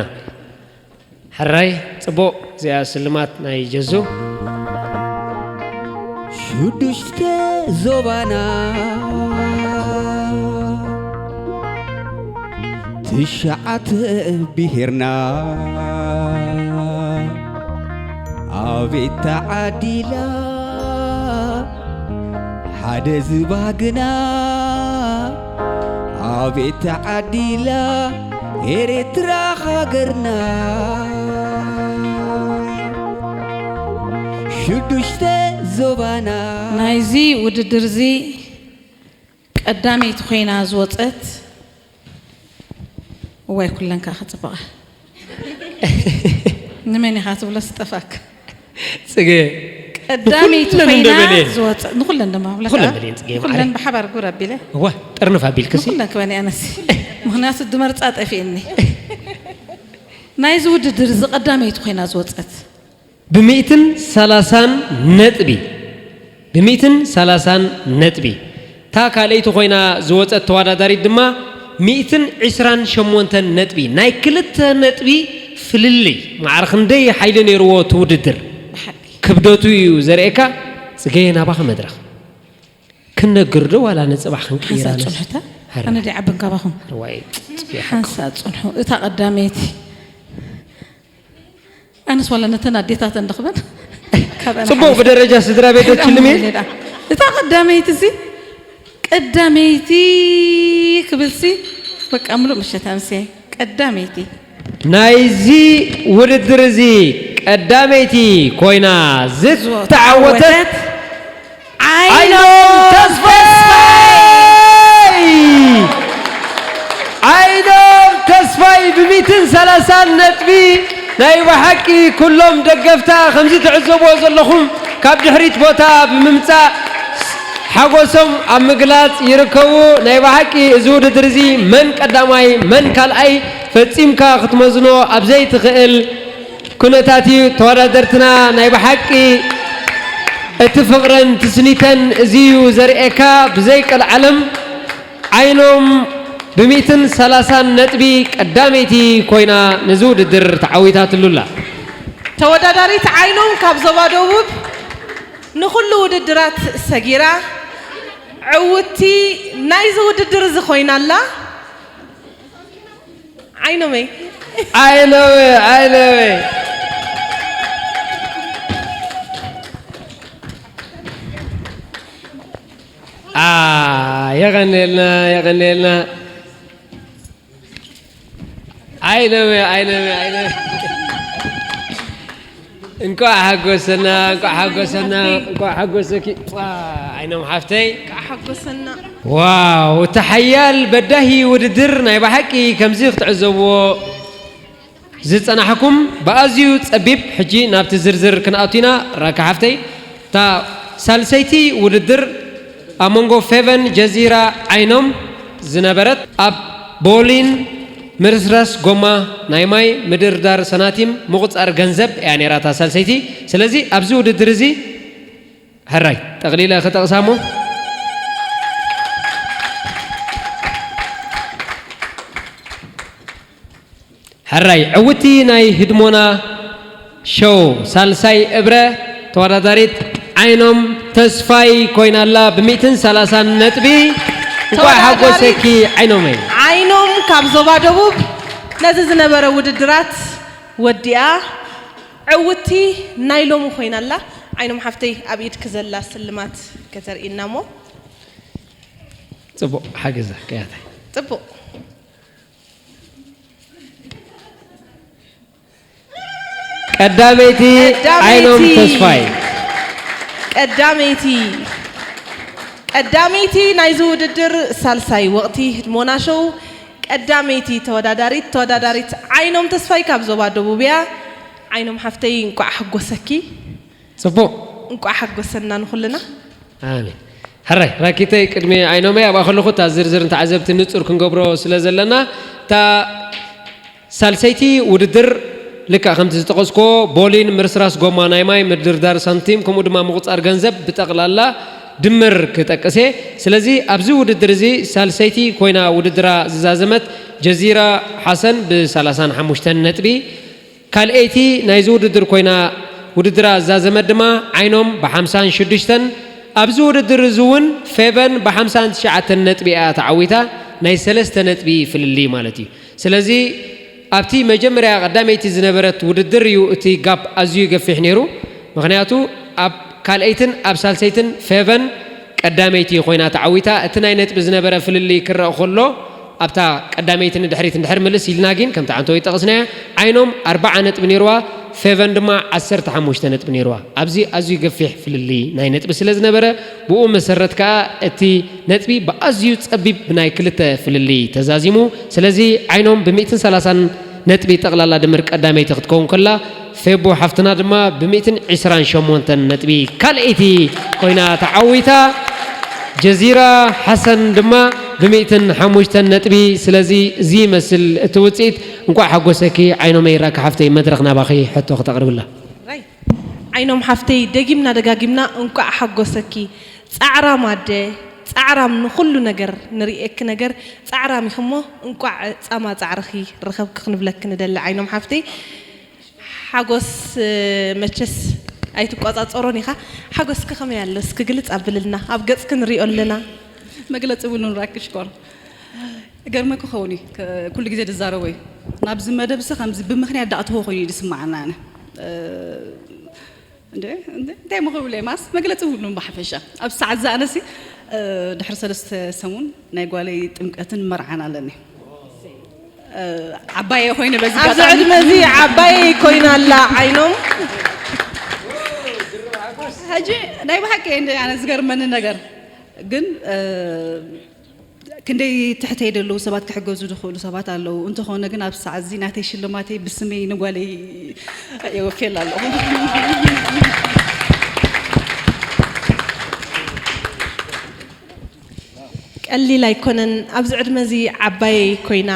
ሕራይ ጽቡቕ፣ እዚኣ ስልማት ናይ ጀዙ። ሽዱሽተ ዞባና፣ ትሽዓተ ብሄርና፣ ኣቤት ተዓዲላ ሓደ ዝባግና፣ ኣቤት ተዓዲላ ኤርትራ ሃገርና። ሽዱሽተ ዞባና። ናይዚ ውድድር እዚ ቀዳመይቲ ኮይና ዝወጸት፣ እዋይ ኩለን ከኣ ክጽብቓ። ንመን ኢኻ ትብሎ ስጠፋክ? ጽገ። ቀዳመይቲ ንኹለን ኮይና እንደበለ። ዝወጸት፣ ንኹለን ድማ ብለካ። ንኹለን በልየን ጽገ፣ ንኹለን ማዕረ። ብሓባር ጉር ኣቢለ። እዋ፣ ጥርንፍ ኣቢልክሲ። ንኹለን ክበን ኣነሲ። ምኽንያቱ ድመርጻ ጠፊእኒ። ናይዚ ውድድር እዚ ቀዳመይቲ ኮይና ዝወጸት። ብሚእትን ሰላሳን ነጥቢ፣ ብሚእትን ሰላሳን ነጥቢ። እታ ካልኣይቲ ኮይና ዝወጸት ተወዳዳሪት ድማ ሚእትን ዕስራን ሸሞንተን ነጥቢ። ናይ ክልተ ነጥቢ ፍልልይ። ማዕረ ክንደይ ሓይሊ ነይርዎ እቲ ውድድር። ብሓቂ። ክብደቱ እዩ ዘርእየካ። ጽገየ ናባኺ መድረኽ። ክነግር ዶ ዋላ ንጽባሕ ክንቅይራ ሓንሳእ ነስ-? ጽንሑታ? ሀረ። ኣነ ደይ ዓብን ካባኹም። ርዋይ ጽጌ ሓንሳእ ጽንሑ። እታ ቀዳመይቲ። ኣነስ ዋላ ነተን ኣዴታት እንረኽበን። ካብ ኣነ ጽቡቕ ሓሊፈ። ብደረጃ ስድራ ቤት ከይዳ ትልሚ? ምውለዳ። እታ ቀዳመይቲ ሲ፣ ቀዳመይቲ ክብል ሲ፣ በቃ ምሉእ ምሸት ኣምስየ። ቀዳመይቲ። ናይዚ ውድድር እዚ ቀዳመይቲ ኮይና ዝተዓወተት ዝተዓወተት ዓይኖም ተስፋይ! ዓይኖም ተስፋይ ብሚእትን ሰላሳን ነጥቢ ናይ ብሓቂ ኩሎም ደገፍታ ከምዚ ትዕዘብዎ ዘለኹም ካብ ድሕሪት ቦታ ብምምጻእ ሓጎሶም ኣብ ምግላጽ ይርከቡ። ናይ ብሓቂ እዚ ውድድር እዚ መን ቀዳማይ መን ካልኣይ ፈጺምካ ክትመዝኖ ኣብ ዘይትኽእል ኩነታት እዩ። ተወዳደርትና ናይ ብሓቂ እቲ ፍቕረን ትስኒተን እዚ እዩ ዘርእየካ። ብዘይ ቀልዓለም ዓይኖም ብሚእትን ሰላሳን ነጥቢ ቀዳመይቲ ኮይና ነዚ ውድድር ተዓዊታትሉ ኣላ። ተወዳዳሪት ዓይኖም ካብ ዞባ ደቡብ ንኹሉ ውድድራት ሰጊራ ዕውቲ ናይዚ ውድድር እዚ ኮይና ኣላ። ዓይኖመይ። ዓይኖመይ፣ ዓይኖመይ። አ፣ የቐንየልና፣ የቐንየልና። ዓይኖመይ፣ ዓይኖመይ፣ ዓይኖመይ። እንኳዕ ሓጎሰና፣ እንኳዕ ሓጎሰና፣ እንኳዕ ሓጎሰኪ። ዋ፣ ዓይኖም ሓፍተይ። እንኳዕ ሓጎሰና። ዋው፣ እቲ ሓያል በዳሂ ውድድር ናይ ብሓቂ ከምዚ ክትዕዘብዎ ዝጸናሕኩም ብኣዝዩ ጸቢብ። ሕጂ ናብቲ ዝርዝር ክንኣቱ ኢና። ራካ ሓፍተይ፣ እታ ሳልሰይቲ ውድድር ኣብ መንጎ ፌቨን ጀዚራ ዓይኖም ዝነበረት ኣብ ቦሊን ምርስራስ ጎማ ናይ ማይ ምድርዳር ሰናቲም ምቑጻር ገንዘብ እያ ነይራ እታ ሳልሰይቲ። ስለዚ ኣብዚ ውድድር እዚ ሕራይ ጠቕሊለ ክጠቕሳ እሞ ሕራይ ዕውቲ ናይ ህድሞና ሸው ሳልሳይ እብረ ተወዳዳሪት ዓይኖም ተስፋይ ኮይና ኣላ ብሚእትን ሰላሳን ነጥቢ። እንኳዕ ተወዳዳሪት ሓጎሰኪ ዓይኖመይ። ዓይኖም ካብ ዞባ ደቡብ ነዚ ዝነበረ ውድድራት ወዲኣ ዕውቲ ናይ ሎሚ ኮይና ኣላ። ዓይኖም ሓፍተይ ኣብ ኢድኪ ዘላ ስልማት ከተርእይና እሞ። ጽቡቕ ሓገዛ ቀያታይ። ጽቡቕ። ቀዳመይቲ ቀዳመይቲ ዓይኖም ተስፋይ። ቀዳመይቲ ቀዳመይቲ ናይዚ ውድድር ሳልሳይ ወቕቲ ህድሞና ሾው ቀዳመይቲ ተወዳዳሪት ተወዳዳሪት ዓይኖም ተስፋይ ካብ ዞባ ደቡብ እያ። ዓይኖም ሓፍተይ እንቋዕ ሓጎሰኪ። ጽቡቕ። እንቋዕ ሓጎሰና ንኹልና። ኣሜን። ሕራይ ራኪተይ ቅድሚ ዓይኖመይ ኣብኣ ከለኹ እታ ዝርዝር ንተዓዘብቲ ንጹር ክንገብሮ ስለ ዘለና እታ ሳልሰይቲ ውድድር ልክዕ ከምቲ ዝጠቐስኮ ቦሊን ምርስራስ ጎማ ናይ ማይ ምድርዳር ሳንቲም ከምኡ ድማ ምቑጻር ገንዘብ ብጠቕላላ ድምር ክጠቅስ እየ። ስለዚ ኣብዚ ውድድር እዚ ሳልሰይቲ ኮይና ውድድራ ዝዛዘመት ጀዚራ ሓሰን ብ ሰላሳን ሓሙሽተን ነጥቢ፣ ካልኣይቲ ናይዚ ውድድር ኮይና ውድድራ ዝዛዘመት ድማ ዓይኖም ብ ሓምሳን ሽዱሽተን። ኣብዚ ውድድር እዚ እውን ፌቨን ብ ሓምሳን ትሽዓተን ነጥቢ እያ ተዓዊታ፣ ናይ ሰለስተ ነጥቢ ፍልልይ ማለት እዩ። ስለዚ ኣብቲ መጀመርያ ቀዳመይቲ ዝነበረት ውድድር እዩ እቲ ጋፕ ኣዝዩ ገፊሕ ነይሩ። ምኽንያቱ ኣብ ካልኣይትን ኣብ ሳልሰይትን ፌቨን ቀዳመይቲ ኮይና ተዓዊታ። እቲ ናይ ነጥቢ ዝነበረ ፍልልይ ክረኣ ከሎ ኣብታ ቀዳመይቲ ንድሕሪት እንድሕር ምልስ ኢልና ግን ከምቲ ዓንተወይ ጠቕስናያ ዓይኖም ኣርባዓ ነጥቢ ነይርዋ፣ ፌቨን ድማ ዓሰርተ ሓሙሽተ ነጥቢ ነይርዋ። ኣብዚ ኣዝዩ ገፊሕ ፍልልይ ናይ ነጥቢ ስለ ዝነበረ ብኡ መሰረት ከኣ እቲ ነጥቢ ብኣዝዩ ጸቢብ ብናይ ክልተ ፍልልይ ተዛዚሙ። ስለዚ ዓይኖም ብ ሚእትን ሰላሳን ነጥቢ ጠቕላላ ድምር ቀዳመይቲ ክትከውን ከላ፣ ፌቡ ሓፍትና ድማ ብ ሚእትን ዕስራን ሸሞንተን ነጥቢ ካልኣይቲ ኮይና ተዓዊታ። ጀዚራ ሓሰን ድማ ብ ሚእትን ሓሙሽተን ነጥቢ። ስለዚ እዚ ይመስል እቲ ውጽኢት። እንቋዕ ሓጎሰኪ ዓይኖመይ። ራኪ ሓፍተይ መድረኽ ናባኺ ሕቶ ክተቕርብላ። ራይ። ዓይኖም ሓፍተይ፣ ደጊምና ደጋጊምና እንቋዕ ሓጎሰኪ። ጻዕራም ኣደ፣ ጻዕራም ንኹሉ ነገር ንርእየኪ ነገር ጻዕራም ኢኺ እሞ፣ እንቋዕ ጻማ ጻዕርኺ ረኸብኪ ክንብለኪ ንደሊ ዓይኖም ሓፍተይ። ሓጎስ፣ እ፣ መቸስ ኣይትቆጻጸሮን ኢኻ። ሓጎስኪ ከመይ ኣሎ? እስኪ ግልጽ ኣብልልና። ኣብ ገጽኪ ንሪኦ ኣለና። መግለጺ እውን ራኪ ሽኮር። ገርመ ክኸውን እዩ። ከ-፣ ኩሉ ግዜ ዝዛረቦ እዩ። ናብዚ መደብ እዚ ከምዚ ብምኽንያት ዳእተዎ ኮይኑ እዩ ዝስማዓና ኣነ። እ፣ እንደ፣ እንደ፣ እንታይ ምኽብል እየ? ማስ መግለጺ ሁሉም ብሓፈሻ። ኣብ ሰዓት ዝኣነሲ፣ እ፣ ድሕሪ ሰለስተ ሰሙን ናይ ጓለይ ጥምቀትን መርዓን ኣለኒ። እ፣ ዓባየ ኮይነ በዚ ኣብዚ ኣጋጣሚ ዕድመ እዚ ዓባየ ኮይና ኣላ ዓይኖም። ሕጂ ናይ ብሓቂ እንደ ኣነ ዝገርመኒ ነገር ግን፣ እ፣ ክንደይ ትሕተይ ዘለዉ ሰባት ክሕገዙ ዝኽእሉ ሰባት ኣለዉ። እንተኾነ ግን ኣብዚ ሰዓት እዚ ናተይ ሽልማተይ ብስመይ ንጓለይ የወፍየላ ኣለኹ። ቀሊል ኣይኮነን። ኣብዚ ዕድመ እዚ ዓባየይ ኮይና፣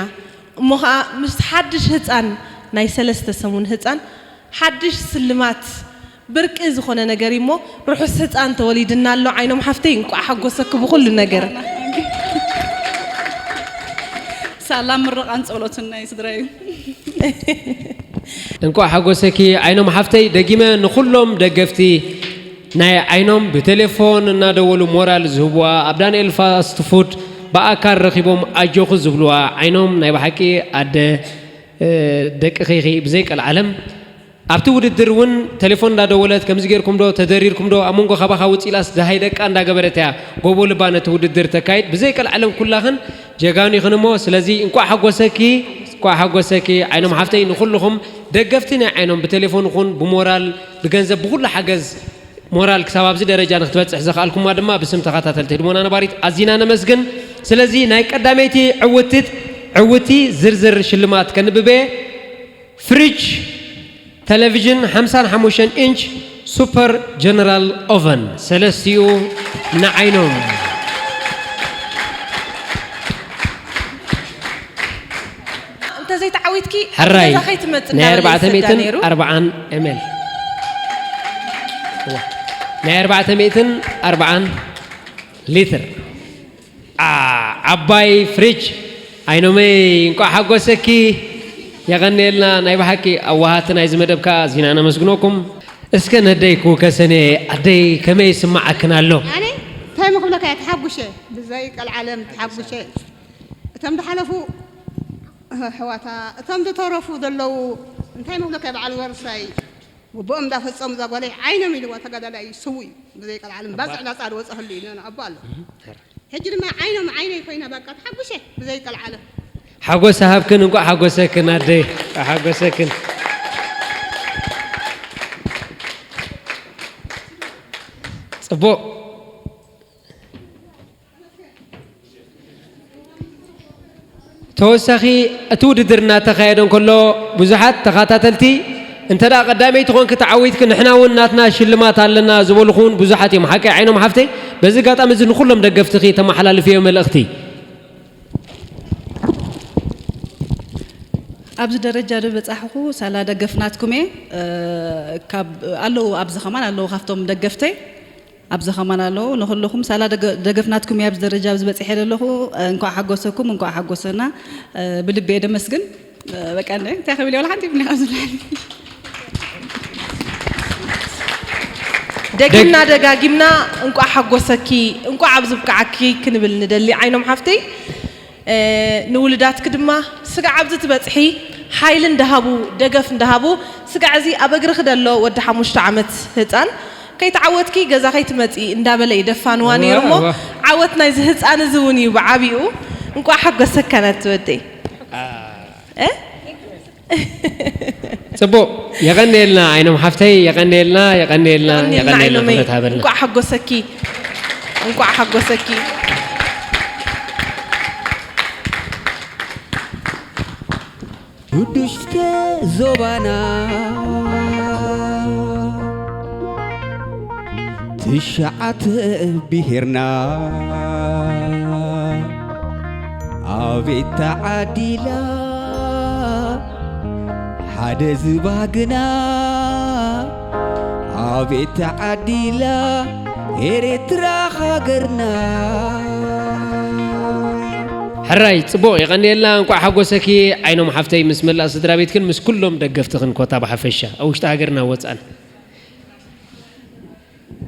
እሞ ኸኣ ምስ ሓድሽ ህጻን፣ ናይ ሰለስተ ሰሙን ህጻን፣ ሓድሽ ስልማት ብርቂ ዝኾነ ነገር እዩ እሞ፣ ርሑስ ህጻን ተወሊድና ኣሎ። ዓይኖም ሓፍተይ፣ እንቋዕ ሓጎሰኪ ብኹሉ ነገር። ሳላ ምርቓን ጸሎትን ናይ ስድራ እዩ። እንቋዕ ሓጎሰኪ ዓይኖም ሓፍተይ። ደጊመ ንኹሎም ደገፍቲ ናይ ዓይኖም ብቴሌፎን እናደወሉ ሞራል ዝህቡዋ፣ ኣብ ዳንኤል ፋስት ፉድ ብኣካል ረኺቦም ኣጆኺ ዝብሉዋ ዓይኖም፣ ናይ ብሓቂ ኣደ፣ እ፣ ደቅኺ ኢኺ ብዘይ ቀልዓለም። ኣብቲ ውድድር እውን ቴሌፎን እንዳደወለት፣ "ከምዚ ጌርኩም ዶ? ተደሪርኩም ዶ? ኣብ መንጎ ካባኻ ውጽእ ኢላስ ደሃይ ደቃ እንዳገበረት እያ ጎቦ ልባ ነቲ ውድድር ተካይድ። ብዘይ ቀልዓለም ኩላኽን ጀጋኑ ኢኽን እሞ፣ ስለዚ እንቋዕ ሓጎሰኪ፣ እንቋዕ ሓጎሰኪ ዓይኖም ሓፍተይ። ንኹልኹም ደገፍቲ ናይ ዓይኖም ብቴሌፎን ይኹን ብሞራል ብገንዘብ ብኹሉ ሓገዝ ሞራል ክሳብ ኣብዚ ደረጃ ንክትበፅሕ ዘኽኣልኩማ ድማ ብስም ተኸታተልቲ ህድሞና ነባሪት ኣዚና ነመስግን። ስለዚ ናይ ቀዳመይቲ ዕውትት ዕውቲ ዝርዝር ሽልማት ከንብበ። ፍሪጅ፣ ቴሌቪዥን ሓምሳን ሓሙሽተን ኢንች፣ ሱፐር ጀነራል ኦቨን፣ ሰለስቲኡ ንዓይኖም። እንተዘይተዓዊትኪ ሕራይ ገዛ ከይትመጽእ ናይ እንዳበለ ኣርባዕተ ይሰዳ ሚእትን ነይሩ። ኣርባዓን ኤምኤል እዋ፣ ናይ ኣርባዕተ ሚእትን ኣርባዓን ሊትር ዓ- ዓባይ ፍሪጅ። ዓይኖመይ እንኳዕ ሓጎሰኪ። የቐንየልና። ናይ ብሓቂ ኣዋሃቲ ናይዚ መደብ ከዓ ኣዚና ነመስግነኩም። እስከ ነደይ ክውከሰን እየ። ኣደይ ከመይ ይስምዓክን ኣሎ? ኣነ እንታይ ምኽብለካ እየ ተሓጉሸ ብዘይ ቀልዓለም ተሓጉሸ እቶም ዝሓለፉ ኣሕዋታ እቶም ዝተረፉ ዘለዉ እንታይ ምኽብለካ እየ በዓል ወርሳይ ግቡኦም እንዳፈጸሙ እዛ ጓለይ ዓይኖም ኢልዋ ተጋዳላይ እዩ ስዉ እዩ ብዘይ ቀልዓለም ባጽዕ ናጻ ዝወፀ ህሉ እዩ ነነ ኣቦ ኣሎ ሕጂ ድማ ዓይኖም ዓይነይ ኮይና በቃ ተሓጉሸ ብዘይ ቀልዓለም ሓጎስ ሃብክን እንኳዕ ሓጎሰክን ኣደይ ሓጎሰክን። ጽቡቕ። ተወሳኺ እቲ ውድድር እናተኻየደ እንከሎ ብዙሓት ተኸታተልቲ እንተ ደኣ ቀዳመይቲ ኮንኪ ተዓዊትኪ ንሕና እውን ናትና ሽልማት ኣለና ዝበሉኹ እውን ብዙሓት እዮም። ሓቀይ ዓይኖም ሓፍተይ? በዚ ኣጋጣሚ እዚ ንኹሎም ደገፍትኺ ተመሓላልፍዮ መልእኽቲ። ኣብዚ ደረጃ ዶ በጻሕኹ ሳላ ደገፍ ናትኩም እየ። እ፣ ካብ ኣለዉ ኣብዚ ከማን ኣለዉ ካብቶም ደገፍተይ ኣብዚ ከማን ኣለዉ ንኹልኹም ሳላ ደገ- ደገፍ ናትኩም እየ ኣብዚ ደረጃ ኣብዚ በጺሐ ዘለኹ። እ፣ እንኳዕ ሓጎሰኩም እንኳዕ ሓጎሰና። እ፣ ብልቢ እየ ደመስግን። እ፣ በቃ እንደ እንታይ ክብል ይብላ ሓንቲ ብኒ ኣብዚ ደጊምና ደጋጊምና እንቋዕ ሓጎሰኪ እንቋዕ ኣብዚ ብቅዓኪ ክንብል ንደሊ ዓይኖም ሓፍተይ። እ፣ ንውሉዳትኪ ድማ ስጋዕ ኣብዚ ትበጽሒ ሓይሊ እንዳሃቡ ደገፍ እንዳሃቡ ስጋዕ እዚ ኣብ እግርኺ ደሎ ወዲ ሓሙሽተ ዓመት ህጻን ከይተዓወትኪ ገዛ ከይትመጺ እንዳበለ እዩ ደፋንዋ ነይሩ እሞ እዋ፣ እዋ። ዓወት ናይዚ ህጻን እዚ እውን እዩ ብዓቢኡ። እንቋዕ ሓጎሰካ ናቲ ወደይ። እ? ጽቡቕ። የቐንየልና ዓይኖም ሓፍተይ፣ የቐንየልና፣ የቐንየልና፣ የቐንየልና ዓይኖመይ ክብረት ሃበልና። እንቋዕ ሓጎሰኪ። እንቋዕ ሓጎሰኪ። ውድሽተ ዞባና ትሽዓተ ብሄርና ኣቤት ተዓዲላ ሓደ ዝባግና ኣቤት ተዓዲላ ኤርትራ ሃገርና። ሕራይ ጽቡቕ የቐንየልና። እንቋዕ ሓጎሰኪ ዓይኖም ሓፍተይ ምስ መላእ ስድራ ቤትክን ምስ ኩሎም ደገፍትኽን ኮታ ብሓፈሻ ኣብ ውሽጢ ሃገርና ወጻን።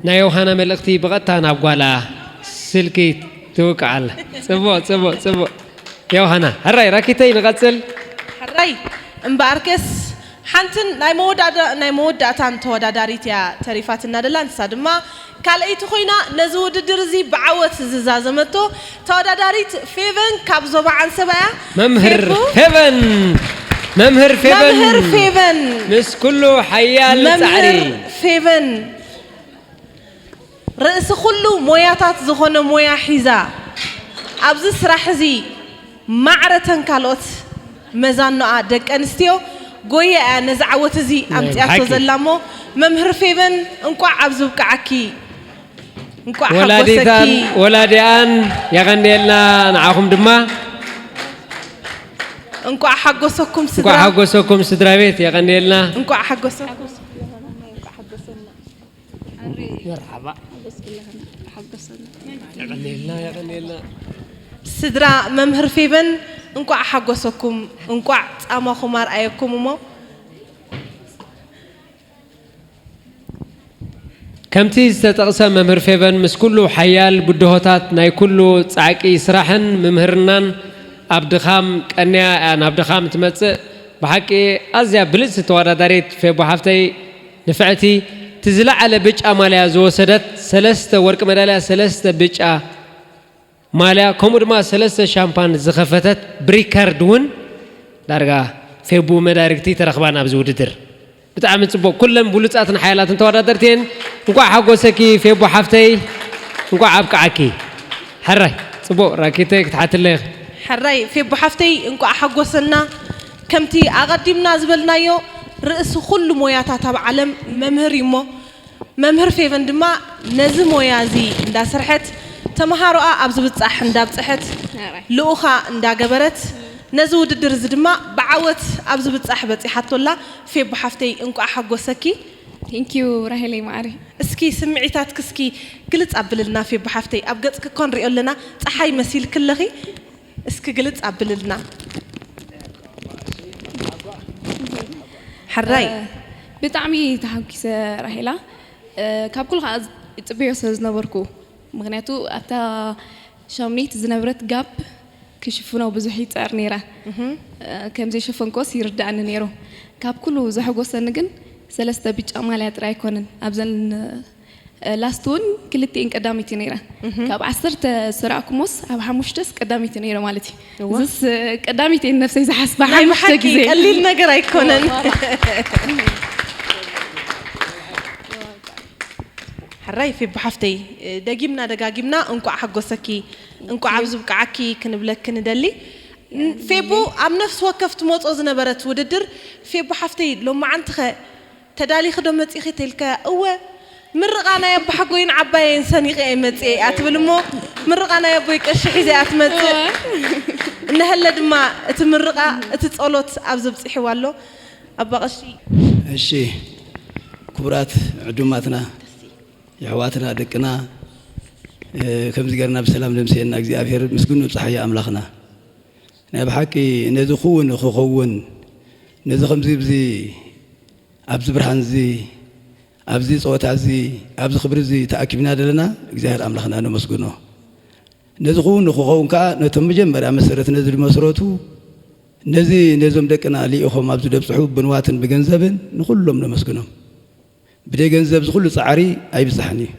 ናይ ዮሃና መልእኽቲ ብቐጥታ ናብ ጓላ ስልኪ ትውቃዓላ። ጽቡቕ ጽቡቕ ጽቡቕ። ዮሃና ሕራይ ራኪተይ ንቐጽል። ሕራይ እምበኣርከስ ሓንትን ናይ መወዳእታ ናይ መወዳእታን ተወዳዳሪት እያ ተሪፋትና ደላ። ንሳ ድማ ካልኣይቲ ኮይና ነዚ ውድድር እዚ ብዓወት ዝዛዘመቶ ተወዳዳሪት ፌቨን ካብ ዞባ ዓንሰባ እያ። መምህር ፌቡ፣ ፌቨን መምህር ፌቨን መምህር ፌቨን ምስ ኩሉ ሓያል ጻዕሪ መምህር ፌቨን ርእሲ ኩሉ ሞያታት ዝኾነ ሞያ ሒዛ ኣብዚ ስራሕ እዚ ማዕረተን ካልኦት መዛኖኣ ደቂ ኣንስትዮ ጎየ እያ ነዚ ዓወት እዚ ኣምፅያቶ ብሓቂ። ዘላ እሞ መምህር ፌቨን እንቋዕ ኣብ ዝብቅዓኪ እንቋዕ ወላዲታን ሓጎሰኪ ወላዲኣን የቐንየልና። ንዓኹም ድማ እንቋዕ ሓጎሰኩም እንኳዕ ስድራ ሓጎሰኩም ስድራ ቤት የቐንየልና። እንቋዕ ሓጎሰኩም መርሓባ። የቐንየልና፣ የቐንየልና። ስድራ መምህር ፌቨን እንቋዕ ሓጎሰኩም እንቋዕ ጻማኹም ኣርኣየኩም እሞ ከምቲ ዝተጠቕሰ መምህር ፌቨን ምስ ኩሉ ሓያል ብድሆታት ናይ ኩሉ ጻዕቂ ስራሕን ምምህርናን ኣብ ድኻም ቀንያ እያ ናብ ድኻም ትመጽእ። ብሓቂ ኣዝያ ብልጽቲ ተወዳዳሪት ፌቦ ሓፍተይ ንፍዕቲ እቲ ዝለዓለ ብጫ ማልያ ዝወሰደት ሰለስተ ወርቂ መዳልያ ሰለስተ ብጫ ማልያ ከምኡ ድማ ሰለስተ ሻምፓን ዝኸፈተት ብሪካርድ እውን ዳርጋ ፌቡ መዳርግቲ ተረኽባ ናብዚ ውድድር። ብጣዕሚ ጽቡቕ። ኩለን ብሉጻትን ሓያላትን ተወዳደርቲ እየን። እንቋዕ ሓጎሰኪ ፌቦ ሓፍተይ፣ እንቋዕ ኣብቅዓኪ። ሕራይ ጽቡቕ ራኬተይ ክትሓትለይ። ሕራይ ፌቦ ሓፍተይ እንቋዕ ሓጎሰና። ከምቲ ኣቐዲምና ዝበልናዮ፣ ርእሲ ኩሉ ሞያታት ኣብ ዓለም መምህር እዩ እሞ፣ መምህር ፌቨን ድማ ነዚ ሞያ እዚ እንዳሰርሐት፣ ተምሃሮኣ ኣብ ዝብጻሕ እንዳብጽሐት፣ ልኡኻ እንዳገበረት፣ ነዚ ውድድር እዚ ድማ ብዓወት ኣብ ዝብጻሕ በጺሓቶላ። ፌቦ ሓፍተይ እንቋዕ ሓጎሰኪ። ቴንኪዩ ራሄለይ ማዕሪ። እስኪ ስምዒታትኪ እስኪ ግልጽ ኣብልልና ፌቦ ሓፍተይ። ኣብ ገጽኪ እኮ ንሪኦ ኣለና፣ ጸሓይ መሲልኪ ኣለኺ። እስኪ ግልጽ ኣብልልና። ሕራይ ብጣዕሚ ተሓጒሰ ራሄላ። ካብ ኩሉ ከዓ ይፅበዮ ስለ ዝነበርኩ፣ ምክንያቱ ኣብታ ሻምኒት ዝነበረት ጋፕ ክሽፍኖ ብዙሕ ይፅዕር ነይረ። ከም ዘይሸፈንኮስ ይርዳእኒ ነይሩ። ካብ ኩሉ ዘሐጎሰኒ ግን ሰለስተ ብጫ ማልያ ጥራይ ኣይኮነን፣ ኣብዘን ላስት እውን ክልቲኤን ቀዳሚት ነይረ። ካብ ዓሰርተ ሰራእኩሞስ ኣብ ሓሙሽተስ ቀዳሚት ነይረ ማለት እዩ። እዝስ ቀዳሚት እየ ነብሰይ ዝሓስባ። ናይ ሓሙሽተ ብሓቂ ግዜ ቀሊል ነገር ኣይኮነን። ሕራይ ፌቦ ሓፍተይ፣ ደጊምና ደጋጊምና እንቋዕ ሓጎሰኪ፣ እንቋዕ ኣብዚ ብቅዓኪ ክንብለኪ ንደሊ። ፌቦ ኣብ ነፍሲ ወከፍ ትመጾ ዝነበረት ውድድር፣ ፌቦ ሓፍተይ ሎማዓንትኸ ተዳሊኺ ዶ መጺኺ ተልካ? እወ፣ ምርቓ ናይ ኣቦሓጎይን ዓባየይን ሰኒቐ እየ መጺኤ እያ ትብል እሞ፣ ምርቓ ናይ ኣቦይ ቀሺ ሒዘ እያ ትመጽእ። እነሀለ ድማ እቲ ምርቓ፣ እቲ ጸሎት ኣብዚ ብጽሕዋ ኣሎ። ኣባ ቀሺ። እሺ፣ ክቡራት ዕዱማትና፣ የሕዋትና፣ ደቅና፣ ከምዚ ገርና ብሰላም ደምስየና እግዚኣብሔር ምስግኑ ጸሓየ ኣምላኽና። ናይ ብሓቂ ነዚ ክውን ክኸውን፣ ነዚ ከምዚ ብዚ ኣብዚ ብርሃን እዚ፣ ኣብዚ ጸወታ እዚ፣ ኣብዚ ክብሪ እዚ ተኣኪብና ዘለና እግዚኣብሔር ኣምላኽና ነመስግኖ። ነዚ ክውን ክኸውን ከኣ ነቶም መጀመርያ መሰረት ነዚ ዝመስረቱ፣ ነዚ ነዞም ደቅና ልኢኾም ኣብዚ ደብጽሑ ብንዋትን ብገንዘብን ንኹሎም ነመስግኖም። ብደይ ገንዘብ ዝኹሉ ጻዕሪ ኣይብጻሕን እዩ።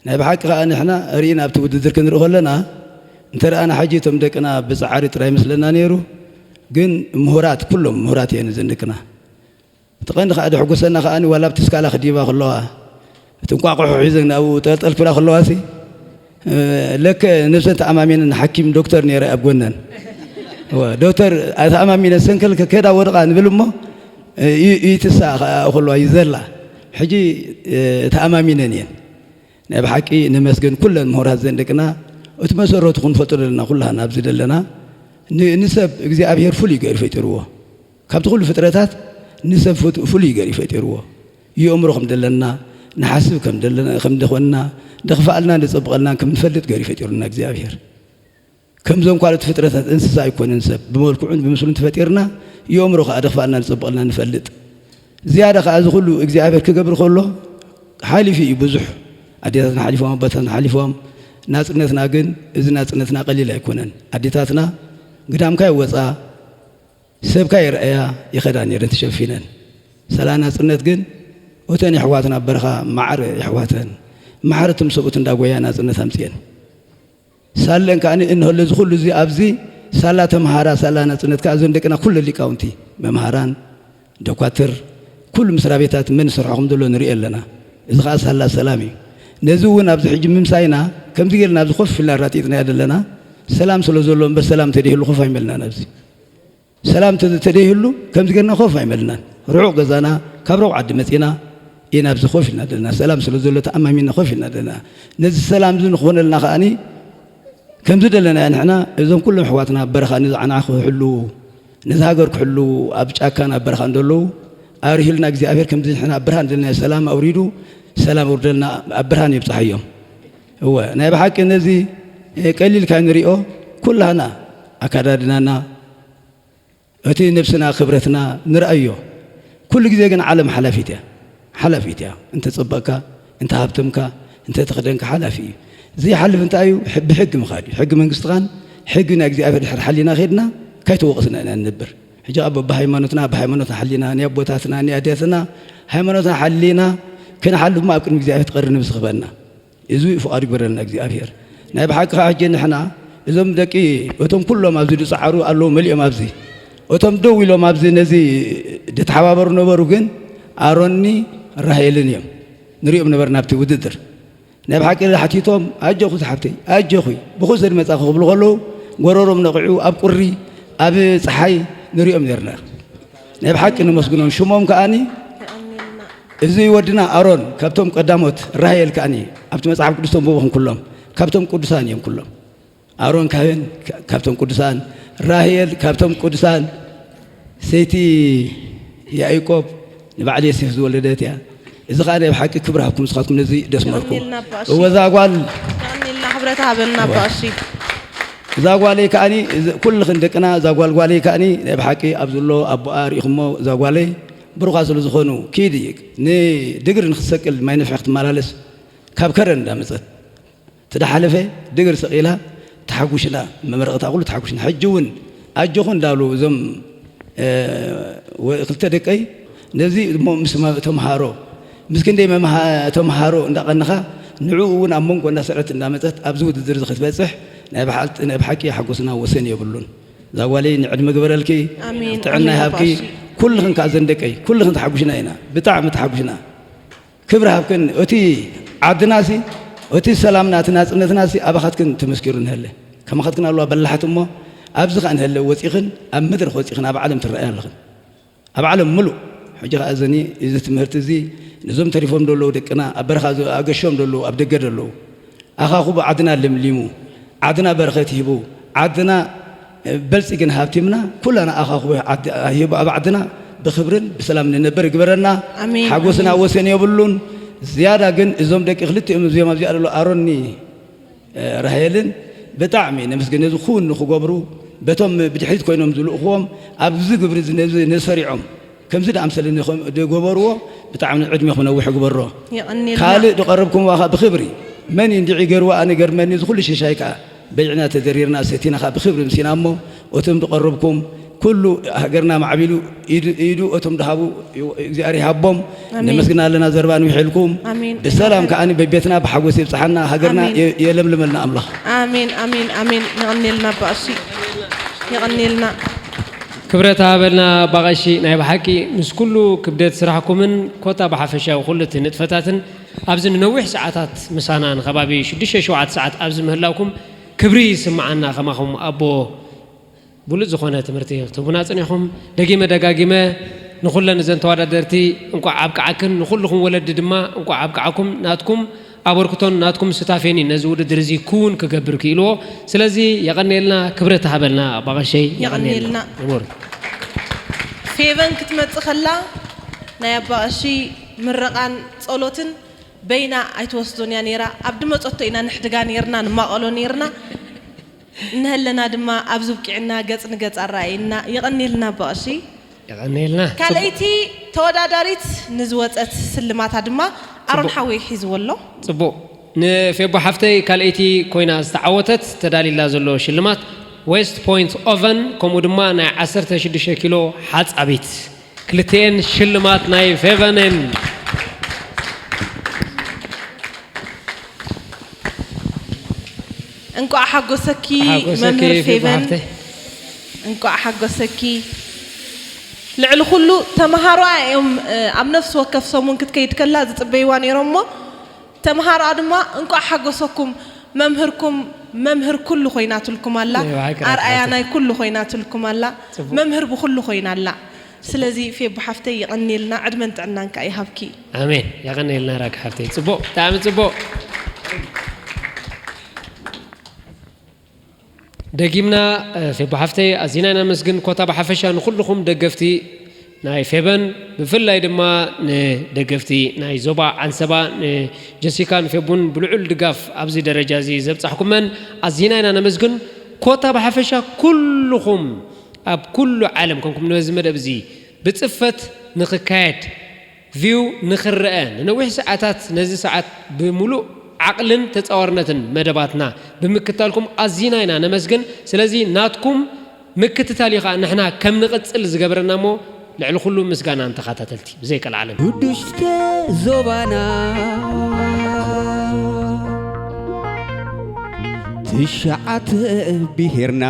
ናይ ብሓቂ ከኣ ንሕና ርኢና ኣብቲ ውድድር ክንርኢ ከለና፣ እንተ ረኣና ሕጂ እቶም ደቅና ብጻዕሪ ጥራይ ይመስለና ነይሩ፣ ግን ምሁራት፣ ኩሎም ምሁራት እየን እዘን ደቅና። እቲ ቀንዲ ከኣ ደሕጉሰና ከኣ ዋላ ኣብቲ ስካላ ክዲባ ከለዋ፣ እቲ እንቋቑሖ ሒዘን ኣብኡ ጠልጠል ክብላ ከለዋ ሲ፣ ለከ ነብሰን ተኣማሚነን ሓኪም ዶክተር ነይረ ኣብ ጎነን። እወ፣ ዶክተር ተኣማሚነን ሰንከል ከዳ ወድቓ ንብል እሞ፣ እ፣ ዩ-፣ ይትሳ ከኣ ከለዋ ይዘላ። ሕጂ፣ እ፣ ተኣማሚነን እየን። ናይ ብሓቂ ነመስግን ኩለን ምሁራት ዘን ደቅና፣ እቲ መሰረቱ ክንፈልጦ ዘለና ኩላህና ኣብዚ ዘለና፣ ን-፣ ንሰብ እግዚኣብሔር ፍሉይ ገይሩ ፈጢርዎ። ካብቲ ኩሉ ፍጥረታት ንሰብ ፍቱ-፣ ፍሉይ ገይሩ ፈጢርዎ። የእምሮ ከም ዘለና፣ ንሓስብ ከም ዘለና፣ ከም ደኾንና፣ ደኽፍኣልና፣ ደጸብቐልና ከም ንፈልጥ ገይሩ ፈጢሩና እግዚኣብሔር። ከምዞም ካልኦት ፍጥረታት እንስሳ ኣይኮነን ሰብ፣ ብመልክዑን ብምስሉን ተፈጢርና፣ የእምሮ ከኣ ደኽፍኣልና፣ ደጸብቐልና ንፈልጥ። ዝያዳ ከኣ እዚ ኩሉ እግዚኣብሔር ክገብር ከሎ፣ ሓሊፉ እዩ ብዙሕ። ኣዴታትና ሓሊፎም፣ ኣቦታትና ሓሊፎም። ናጽነትና ግን፣ እዚ ናጽነትና ቀሊል ኣይኮነን። ኣዴታትና ግዳምካ ይወጻ፣ ሰብካ ይረኣያ ይኸዳ ነይረን ተሸፊነን። ሰላ ናጽነት ግን፣ እተን የሕዋትና ኣብ በረኻ ማዕረ የሕዋተን፣ ማዕረ እቶም ሰብኡት እንዳጎያ ናጽነት ኣምጽኤን። ሳለን ከኣ እንሆ ለዚ ኩሉ እዚ ኣብዚ ሳላ ተምሃራ፣ ሳላ ናጽነት ከኣ እዞን ደቅና ኩለን ሊቃውንቲ፣ መምሃራን፣ ደኳትር፣ ኩሉ ምስራ ቤታት መን ዝሰርሖ ከም ዘሎ ንርኢ ኣለና። እዚ ከኣ ሳላ ሰላም እዩ። ነዚ እውን ኣብዚ ሕጂ ምምሳይና፣ ከምዚ ጌርና ኣብዚ ኮፍ ኢልና ኣራጢጥናዮ ዘለና፣ ሰላም ስለ ዘሎ እምበር፣ ሰላም እንተደይህሉ ኮፍ ኣይመልናን ኣብዚ። ሰላም እንተ-፣ እንተደይህሉ፣ ከምዚ ጌርና ኮፍ ኣይመልናን። ርሑቕ ገዛና፣ ካብ ርሑቕ ዓዲ መጺና ኢና ኣብዚ ኮፍ ኢልና ዘለና። ሰላም ስለ ዘሎ ተኣማሚና ኮፍ ኢልና ዘለና። ነዚ ሰላም እዚ ንክኾነልና ከኣኒ፣ ከምዚ ደለናዮ ንሕና፣ እዞም ኩሎም ኣሕዋትና ኣብ በረኻ ነዚ ዓና ክሕልዉ፣ ነዚ ሃገር ክሕልዉ፣ ኣብ ጫካን ኣብ በረኻን ዘለዉ፣ ኣርሂልና እግዚኣብሔር ከምዚ ንሕና ኣብ ብርሃን ደለናዮ ሰላም ኣውሪዱ፣ ሰላም ኣውርደልና፣ ኣብ ብርሃን የብጽሓዮም። እወ፣ ናይ ብሓቂ ነዚ፣ እ፣ ቀሊል ኢልካ ንሪኦ፣ ኩላህና ኣካዳድናና፣ እቲ ነብስና ክብረትና ንርኣዮ። ኩሉ ግዜ ግን ዓለም ሓላፊት እያ። ሓላፊት እያ። እንተ ጸበቕካ፣ እንተ ሃብተምካ፣ እንተ ተኽደንካ ሓላፊ እዩ። ዘይሓልፍ እንታይ እዩ? ሕ-፣ ብሕጊ ምኻድ እዩ። ሕጊ መንግስትኻን ሕጊ ናይ እግዚኣብሔር ድሕር ሓሊና ኸድና ካይተወቕስና ኢና ንነብር። ሕጂ ኣብ በብሃይማኖትና፣ ብሃይማኖትና ሓሊና፣ ናይ ኣቦታትና፣ ናይ ኣዴታትና ሃይማኖትና ሓሊና ክንሓልፍ እሞ ኣብ ቅድሚ እግዚኣብሔር ትቐሪ ነብሲ ክህበና። እዚ ፍቓዱ ይግበረልና እግዚኣብሔር። ናይ ብሓቂ ከዓ ሕጂ ንሕና እዞም ደቂ እቶም ኩሎም ኣብዚ ዝፀዓሩ ኣለዉ መሊኦም ኣብዚ። እቶም ደው ኢሎም ኣብዚ ነዚ ዝተሓባበሩ ነበሩ ግን ኣሮኒ ራሄልን እዮም። ንሪኦም ነበርና ኣብቲ ውድድር። ናይ ብሓቂ ሓቲቶም፣ ኣጆኹ ዝሓፍተይ፣ ኣጆኺ፣ ብኹ ዘድመጻኺ ክብሉ ከለዉ፣ ጎረሮም ነቒዑ፣ ኣብ ቁሪ፣ ኣብ ጸሓይ ንሪኦም ኔርና። ናይ ብሓቂ ነመስግኖም። ሽሞም ከኣኒ፣ እዚ ወድና ኣሮን፣ ካብቶም ቀዳሞት፣ ራሄል ከኣኒ፣ ኣብቲ መጽሓፍ ቅዱስ ተንብቦ ኩሎም፣ ካብቶም ቅዱሳን እዮም ኩሎም። ኣሮን ካህን ካ-፣ ካብቶም ቅዱሳን፣ ራሄል ካብቶም ቅዱሳን፣ ሰይቲ ያዕቆብ ንባዕል ዮሴፍ ዝወለደት እያ። እዚ ኸኣ ናይ ብሓቂ ክብሪ ሃብኩም፣ ንስኻትኩም ነዚ ደስመርኩም። የቐንየልና ኣባ ቀሺ። እወ፣ እዛ ጓል፣ የቐንየልና፣ ክብረት ሃበልና ኣባ እወ። ቀሺ። እዛ ጓለይ ከኣኒ፣ እዚ ኩልኽን ደቅና፣ እዛ ጓል ጓለይ ከኣኒ ናይ ብሓቂ ኣብ ዘሎ ኣቦኣ ርኢኹሞ፣ እዛ ጓለይ ብሩኻ ስለ ዝኾኑ፣ ኪዲ ንድግሪ ንክትሰቅል ማይ ነፍሒ ክትመላለስ ካብ ከረን እንዳመጸት፣ እቲ ደሓለፈ ድግር ሰቒላ ተሓጉሽና፣ መመረቕታ ኩሉ ተሓጉሽና። ሕጂ እውን ኣጆኹ እንዳሉ እዞም፣ እ፣ ወ-፣ ክልተ ደቀይ ነዚ እሞ ምስ መ-፣ ተምሃሮ፣ ምስ ክንደይ መምሃ-፣ ተምሃሮ እንዳቐንኻ፣ ንዕኡ እውን ኣብ መንጎ እንዳሰርዐት እንዳመጸት ኣብዚ ውድድር እዚ ክትበጽሕ ናይ ብሓ-፣ ናይ ብሓቂ ሓጎስና ወሰን የብሉን። እዛ ጓለይ ንዕድመ ግበረልኪ፣ ኣሜን፣ ጥዕና ኣሜን ይሃብኪ። ኣባ ቀሺ። ኩልኽን ከኣ ዘን ደቀይ፣ ኩልኽን ተሓጉሽና ኢና፣ ብጣዕሚ ተሓጉሽና። ክብሪ ሃብክን። እቲ ዓድናሲ፣ እቲ ሰላምና፣ እቲ ናጽነትናሲ ኣባኻትክን ተመስኪሩ እንሀለ። ከማኻትክን ኣለዋ በላሓት እሞ፣ ኣብዚ ኸኣ እንሀለ ወጺኽን፣ ኣብ መድረኽ ወጺኽን ኣብ ዓለም ትረኣያ ኣለኽን። ኣብ ዓለም ምሉእ። ሕጂ ኸኣ እዘኒ፣ እዚ ትምህርቲ እዚ ነዞም ተሪፎም ዘለዉ ደቅና፣ ኣብ በረኻ ዘ-፣ ኣገሾም ዘለዉ፣ ኣብ ደገ ዘለዉ፣ ኣኻኹቡ ዓድና ለምሊሙ፣ ዓድና በረኸት ሂቡ፣ ዓድና በልጺግና ሃብቲምና፣ ኩላና ኣኻኹቡ ዓድ-፣ ሂቡ ኣብ ዓድና ብኽብርን ብሰላም ንነበር ይግበረና። ኣሜን፣ ሓጎስና ኣሜን። ወሰን የብሉን። ዝያዳ ግን እዞም ደቂ ክልቲኦም እዚኦም ኣብዚኣ ዘሎ ኣሮኒ፣ እ፣ ራሄልን ብጣዕሚ ነመስግን። ነዚ ኩውን ንኽገብሩ በቶም ብድሕሪት ኮይኖም ዝልእኽዎም ኣብዚ ግብሪ እዚ ነዚ ነሰሪዖም ከምዚ ደኣምሰለ ንኸም-፣ ዝገበርዎ ብጣዕሚ ዕድሜኹም ነዊሕ ይግበሮ። የቐንየልና። ካልእ ዝቐረብኩምዋ ኸኣ ብኽብሪ መን እዩ እንድዒ ገይርዋ ኣነ ገርመኒ እዚ ኩሉ ሽሻይ ከኣ በሊዕና ተደሪርና ሰቲና ኸኣ ብኽብሪ ምሲና እሞ እቶም ዝቐረብኩም ኩሉ ሃገርና ማዕቢሉ ኢዱ፣ ኢዱ እቶም ድሃቡ እግዚኣብሔር ይሃቦም። ኣሜን። ነመስግና ኣለና ዘረባ ንውሕ ኢልኩም። ኣሜን። ብሰላም ከኣ በቤትና ብሓጎስ ይብጽሓና ሃገርና ኣሜን። የ-፣ የለምልመልና ኣምላኽ። ኣሜን፣ ኣሜን፣ ኣሜን። የቐንየልና ኣባ ቀሺ። የቐንየልና። ክብረት ሃበልና ኣባ ቀሺ፣ ናይ ብሓቂ ምስ ኩሉ ክብደት ስራሕኩምን ኮታ ብሓፈሻዊ ኩሉ እቲ ንጥፈታትን ኣብዚ ንነዊሕ ሰዓታት ምሳና ንከባቢ ሽዱሽተ ሸውዓተ ሰዓት ኣብዚ ምህላውኩም ክብሪ ይስምዓና። ከማኹም ኣቦ ብሉጽ ዝኾነ ትምህርቲ ክትህቡና ጽኒሕኩም። ደጊመ ደጋጊመ ንኹለን እዘን ተወዳደርቲ እንቋዕ ኣብቅዓክን፣ ንኹልኹም ወለዲ ድማ እንቋዕ ኣብቅዓኩም። ናትኩም ኣበርክቶን ናትኩም ስታፌን እዩ ነዚ ውድድር እዚ ክውን ክገብር ክኢልዎ። ስለዚ የቐንየልና፣ ክብረት ተሃበልና ኣባ ቀሸይ፣ የቐንየልና። የቐንየልና። ንቡር። ፌቨን ክትመጽእ ከላ ናይ ኣባ ቀሺ ምረቓን ጸሎትን በይና ኣይትወስዶን እያ ነይራ። ኣብ ድመጸቶ ኢና ንሕድጋ ነይርና፣ ንማቐሎ ነይርና። እንሀለና ድማ ኣብዚ ብቂዕና ገጽ ንገጽ ኣረኣየና። የቐንየልና ኣባ ቀሺ። የቐንየልና። ካልኣይቲ ተወዳዳሪት ንዝወጸት ስልማታ ድማ ኣሮን ጽቡቕ። ሓወይ ሒዝዎ ኣሎ። ጽቡቕ። ንፌቦ ሓፍተይ ካልኣይቲ ኮይና ዝተዓወተት ተዳሊላ ዘሎ ሽልማት ዌስት ፖይንት ኦቨን፣ ከምኡ ድማ ናይ ዓሰርተ ሽዱሽተ ኪሎ ሓጻቢት። ክልቲኤን ሽልማት ናይ ፌቨን እየን። እንቋዕ ሓጎሰኪ ሓጎሰኪ መምህር ፌቨን ፌቨን። ሓፍተይ። እንቋዕ ሓጎሰኪ። ልዕሊ ኩሉ ተምሃሮኣ እዮም፣ እ፣ ኣብ ነፍሲ ወከፍ ሰሙን ክትከይድ ከላ ዝጽበይዋ ነይሮም እሞ፣ ተምሃሮኣ ድማ እንቋዕ ሓጎሰኩም፣ መምህርኩም መምህር ኩሉ ኮይናትልኩም ኣላ፣ ናይ ብሓቂ ኣርኣያ ራእቲ። ናይ ኩሉ ኮይናትልኩም ኣላ፣ ጽቡቕ። መምህር ብኹሉ ኮይና ኣላ። ስለዚ ፌቡ ሓፍተይ የቐንየልና፣ ዕድመን ጥዕናን ከኣ ይሃብኪ። ኣሜን። የቐንየልና ራኪ ሓፍተይ። ጽቡቕ፣ ብጣዕሚ ጽቡቕ። ደጊምና፣ እ፣ ፌቦ ሓፍተይ ኣዚና ኢና ነመስግን። ኮታ ብሓፈሻ ንኹልኹም ደገፍቲ ናይ ፌበን፣ ብፍላይ ድማ ንደገፍቲ ናይ ዞባ ዓንሰባ፣ ንጀሲካን ፌቡን ብልዑል ድጋፍ ኣብዚ ደረጃ እዚ ዘብጻሕኩመን ኣዚና ኢና ነመስግን። ኮታ ብሓፈሻ ኩልኹም ኣብ ኩሉ ዓለም ኮንኩም ነዚ መደብ እዚ ብጽፈት ንኽካየድ ቪው ንኽረአ፣ ንነዊሕ ሰዓታት ነዚ ሰዓት ብምሉእ ዓቕልን ተጻዋርነትን መደባትና ብምክታልኩም ኣዚና ኢና ነመስግን። ስለዚ ናትኩም ምክትታል እዩ ኸኣ ንሕና ከም ንቕጽል ዝገበረና እሞ ልዕሊ ኩሉ ምስጋና ንተኸታተልቲ ብዘይቀልዓለም። ውድሽተ ዞባና ትሽዓተ ብሄርና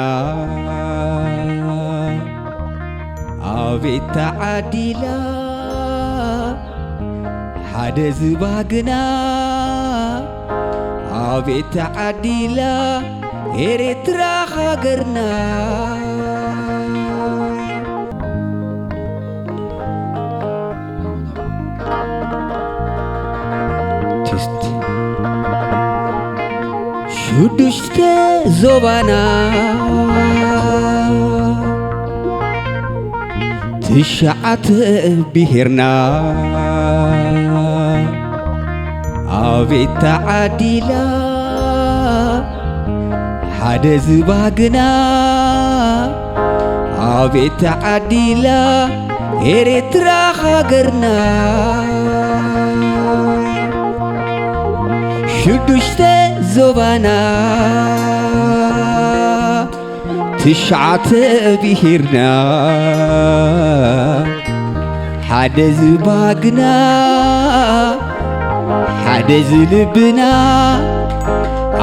ኣቤት ተዓዲላ ሓደ ደዝባግና ኣቤት ተዓዲላ ኤርትራ ሃገርና። ትስት ሽዱሽተ ዞባና ትሽዓተ ብሄርና ኣቤት ተዓዲላ ሓደ ዝባግና ኣቤት ተዓዲላ ኤርትራ ሃገርና ሽዱሽተ ዞባና ትሽዓተ ብሄርና ሓደ ዝባግና ሓደ ዝልብና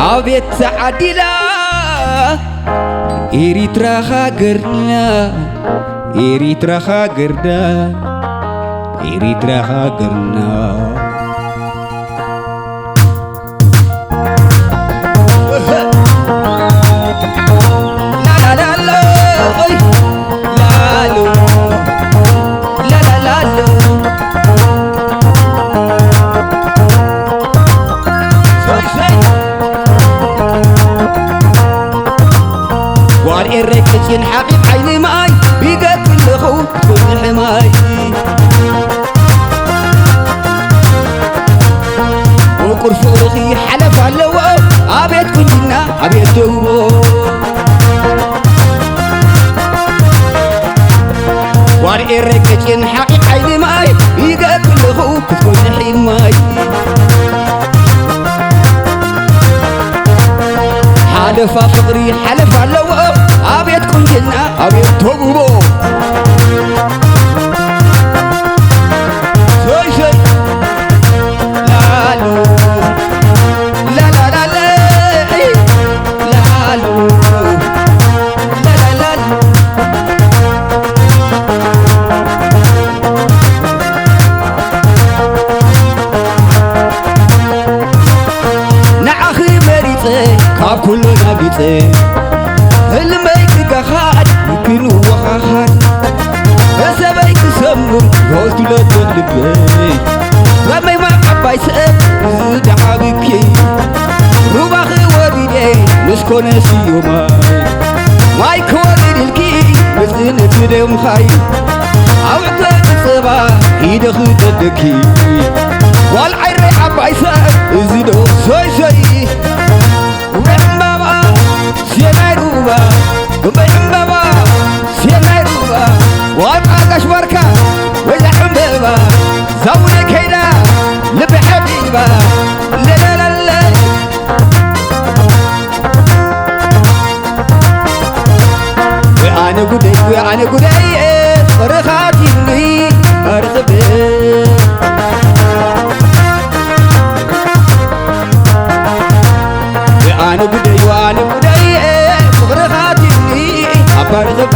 ኣቤት ተዓዲላ ኤሪትራ ሃገርና ኤሪትራ ሃገርና ኤሪትራ ሃገርና። ጓል ኤረይ ቅጭን ሓቒቕ ዓይኒ ማይ ቢገ ክለኹ ክትኮኒ ሕማይ። ውቁር ፍቕርኺ ሓለፍ ኣለዎ ኣቤት ቁንጅና ኣቤት ደውቦ። ጓል ኤረይ ቅጭን ሓቒቕ ዓይኒ ማይ ቢገ ክለኹ ክትኮኒ ሕማይ። ሓለፋ ፍቕሪ ሓለፍ ኣለዎ ኣቤት ቁንጅና ኣቤት ተውቦ። ሸይ ሸይ ላሉ ላላላለ ላሉ ላላላሉ ንዓኺ መሪጸ ካብ ኩሉ ናቢጸ ህልመይ ክጋኻድ ክንወኻኻድ በሰበይ ክሰምር ወልቱለቶ ልበይ ከመይ ማይ ዓባይ ሰብ ዝደዓብኪ ሩባኺ ወሪደ ምስ ኮነ ስዩማይ ማይ ክወርድልኪ መዝነት ደምኻይ ኣውዕተ ጸባ ሂደ ክደደኪ ጓል ዓይረይ ዓባይ ሰብ እዚ ዶ ሸይሸይ ጉንበይ ዕምባባ ሴናይ ሩባ ጉንበይ ዕምባባ ሴናይ ሩባ ጓል ቃጋሽ ባርካ ወይዛ ዕምበባ ዛውነ ከይዳ ልቢ ሓቢባ ለለለለ ወይ ኣነ ጉደይ ወይ ኣነ ጉደይ ፍቕርኻ ቲኒ ኣርኽብ ወይ ኣነ ጉደይ ወይ ኣነ ጉደይ ፍቕርኻ ቲኒ ኣባርኽብ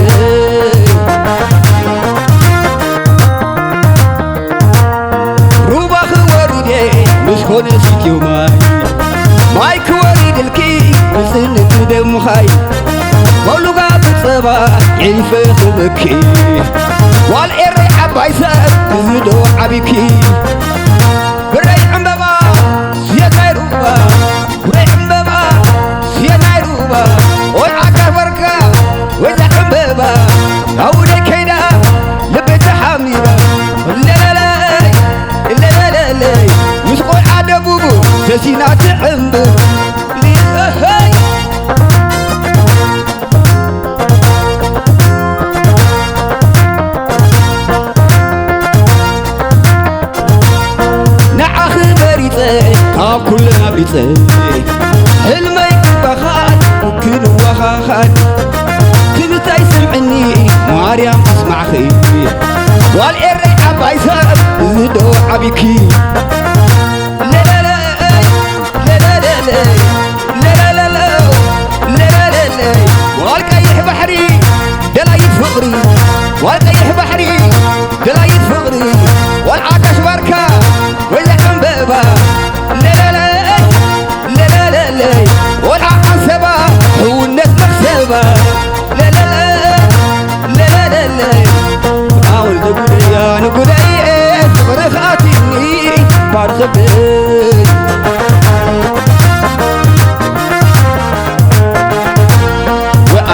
ሩባ ክወርድ እየ ምስ ኮነ ሲትዮ ማይ ማይ ክወርድልኪ ብዝንት ደምኻይ በሉጋ ብጸባ ዒፈ ክበኪ ጓል ኤረይ ዓባይ ሰብ እዚ ዶ ዓቢኪ ብረይ ዕምበባ ስየት ናይ ሩባ ወይ ዕምበባ ስየ ናይ ሩባ ወይ ዓጋር ወርቃ ወይ ዛ ዕምበባ ኣውደ ከይዳ ልቢ ተሓሚባ ለለለይ ለለለለይ ምስ ቆልዓ ደቡቡ ሰሲና ትዕምብብ ሊለኸይ ንዓኺ መሪጸ ካብ ኩለን ኣብሊጸ ሕልመይ ክበኻል ክንወኻኻል ትምታይ ስምዕኒ ማርያም ኣስማዕኺ ጓል ኤረይ ዓባይ ሰብ እዚ ዶ ዓቢኪ ለለለይ ለለለለይ ለለለለ ለለለለ ጓል ቀይሕ ባሕሪ ደላይት ፍቕሪ ጓል ቀይሕ ባሕሪ ደላይት ፍቕሪ ጓል ዓጋሽ ባርካ ወይ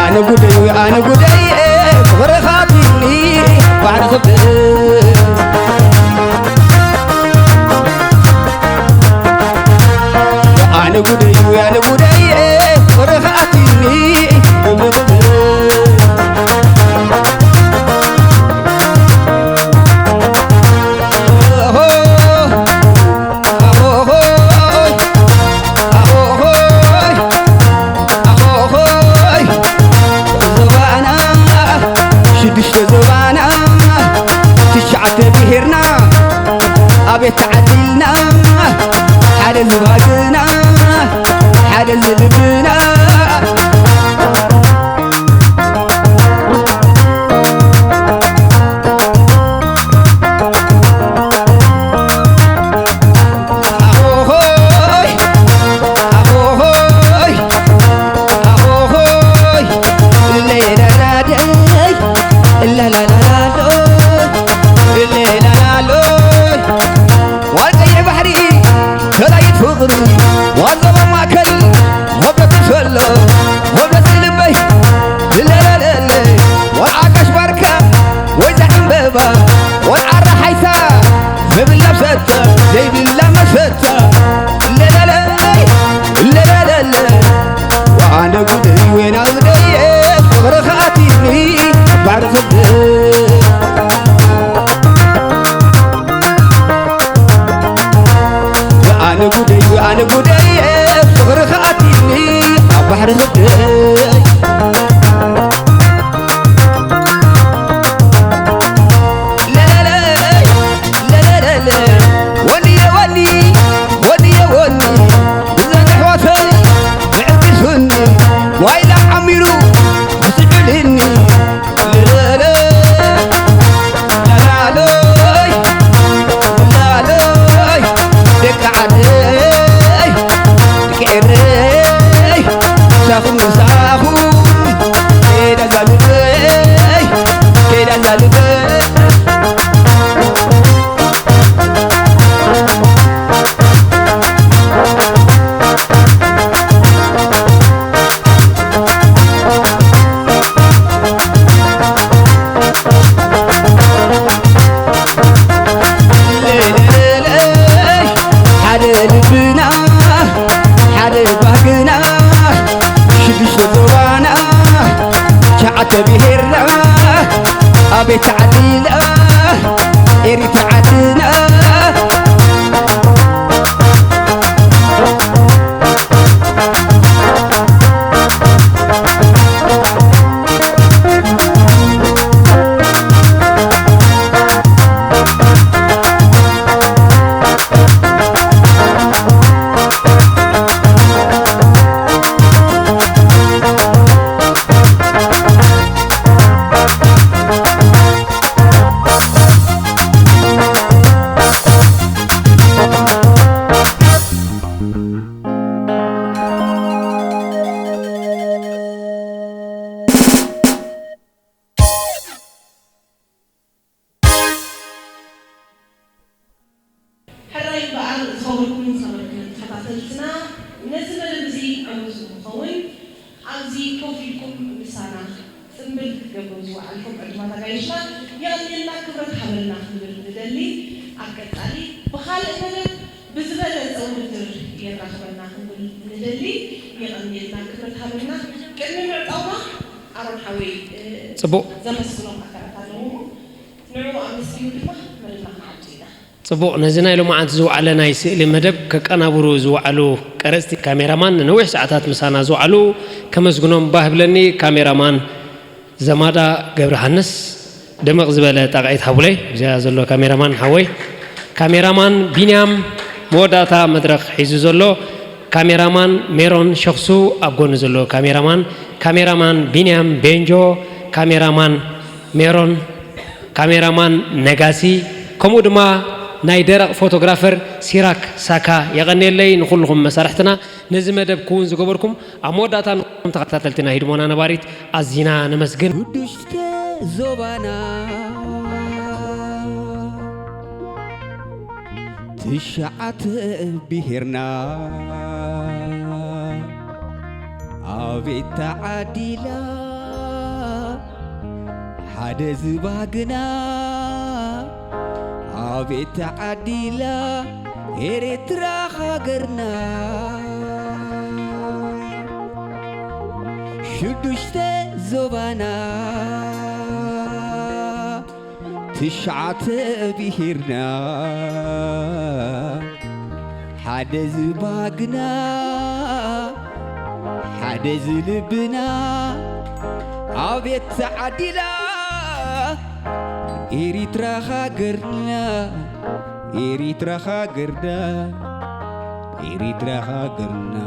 ኣነ ጉደይ፣ ኣነ ጉደይ፣ ፍቕርኻ ኣትዩኒ ባሕሪ ክብል። ኣነ ጉደይ፣ ኣነ ጉደይ፣ ፍቕርኻ ኣትዩኒ ብብብል። ኣሆሆይ፣ ኣሆሆይ፣ ኣሆሆይ፣ ዞባና፣ ሽዱሽተ ዞባና፣ ትሽዓተ ብሄርና፣ ኣቤት ተዓዲልና፣ ሓደ ዝባዝና፣ ሓደ ዝልብና። ኣሆሆይ፣ ኣሆሆይ፣ ኣሆሆይ፣ ሌላላደይ፣ ላላላላሎይ፣ ሌላላሎይ። ዋልቀየ ባሕሪ፣ ሰላይት ፍቕሪ፣ ዋልዘባ ማእከል፣ ሆብለቲ ሰሎ፣ ሆብለቲ ልበይ፣ ለለለለ፣ ወልዓጋሽ ባርካ፣ ወይዛ ዕምበባ፣ ወልዓራ ሓይሳ፣ ዘይብላ ብሰታ፣ ዘይብላ መሰታ፣ ለለለይ፣ ለለለለ፣ ወኣነ ጉደይ፣ ወይና ጉደየ፣ ፍቕርኻ ኣትዩኒ፣ ባሕሪ ክብል። ኣነ ጉደይ፣ ኣነ ጉደይ፣ ፍቕርኻ ኣትዩኒ ኣብ ባሕሪ ክደይ። ለለለይ፣ ለለለለ፣ ወንየ ወኒ፣ ወንየ ወኒ፣ ብዘን ኣሕዋተይ የዕጊሱኒ፣ ዋይላ ዓሚሩ ኣስዕልኒ። ሓደ ልብና፣ ሓደ ባህግና፣ ሽዱሽተ ዞባና፣ ትሽዓተ ብሄርና፣ ኣቤት ዓድና፣ ኤሪትራ ዓድና። ሕራይ እምበኣር፣ ዝኸበርኩምን ዝኸበርክን ተኸታተልትና፣ ነዚ መደብ እዚ ዕዉት ንኽኸውን ኣብዚ ኮፍ ኢልኩም ምሳና ጽምብል ክትገብሩ ዝወዓልኩም ዕዱማት ኣጋይሽና የቐንየልና፣ ክብረት ሃበልና ክንብል ንደሊ። ኣብ ቀጻሊ ብኻልእ መደብ ብዝበለጸ ውድድር የራኽበና ክንብል ንደሊ። የቐንየልና፣ ክብረት ሃበልና። ቅድሚ ምዕጻውና ኣሮን ሓወይ፣ እ፣ ጽቡቕ። ዘመስግኖም ኣካላት ኣለዉ። ንዕኡ ኣመስጊኑ ድማ መደብና ክንዓጹ ኢና። ጽቡቕ። ነዚ ናይ ሎማዓንቲ ዝወዓለ ናይ ስእሊ መደብ ከቀናብሩ ዝወዓሉ ቀረጽቲ፣ ካሜራማን፣ ንነዊሕ ሰዓታት ምሳና ዝወዓሉ ከመስግኖም ባህ ብለኒ። ካሜራማን ዘማዳ ገብረሃንስ፣ ደመቕ ዝበለ ጣቕዒት ሃቡለይ። እዚኣ ዘሎ ካሜራማን ሓወይ። ካሜራማን ቢንያም መወዳእታ መድረኽ ሒዙ ዘሎ። ካሜራማን ሜሮን ሸኽሱ ኣብ ጎኒ ዘሎ ካሜራማን። ካሜራማን ቢንያም ቤንጆ። ካሜራማን ሜሮን። ካሜራማን ነጋሲ፣ ከምኡ ድማ ናይ ደረቕ ፎቶግራፈር ሲራክ ሳካ። የቐንየለይ ንኹልኹም መሳርሕትና፣ ነዚ መደብ ክውን ዝገበርኩም። ኣብ መወዳእታ ንኹም ተኸታተልትና ሂድሞና ነባሪት ኣዚና ነመስግን። ሽዱሽተ ዞባና ትሽዓተ ብሄርና ኣቤት ተዓዲላ፣ ሓደ ዝባግና ኣቤት ተዓዲላ ኤርትራ ሃገርና። ሽዱሽተ ዞባና ትሽዓተ ብሄርና ሓደ ዝባግና ሓደ ዝልብና ኣቤት ተዓዲላ ኤሪትራ ሃገርና ኤሪትራ ሃገርና ኤሪትራ ሃገርና።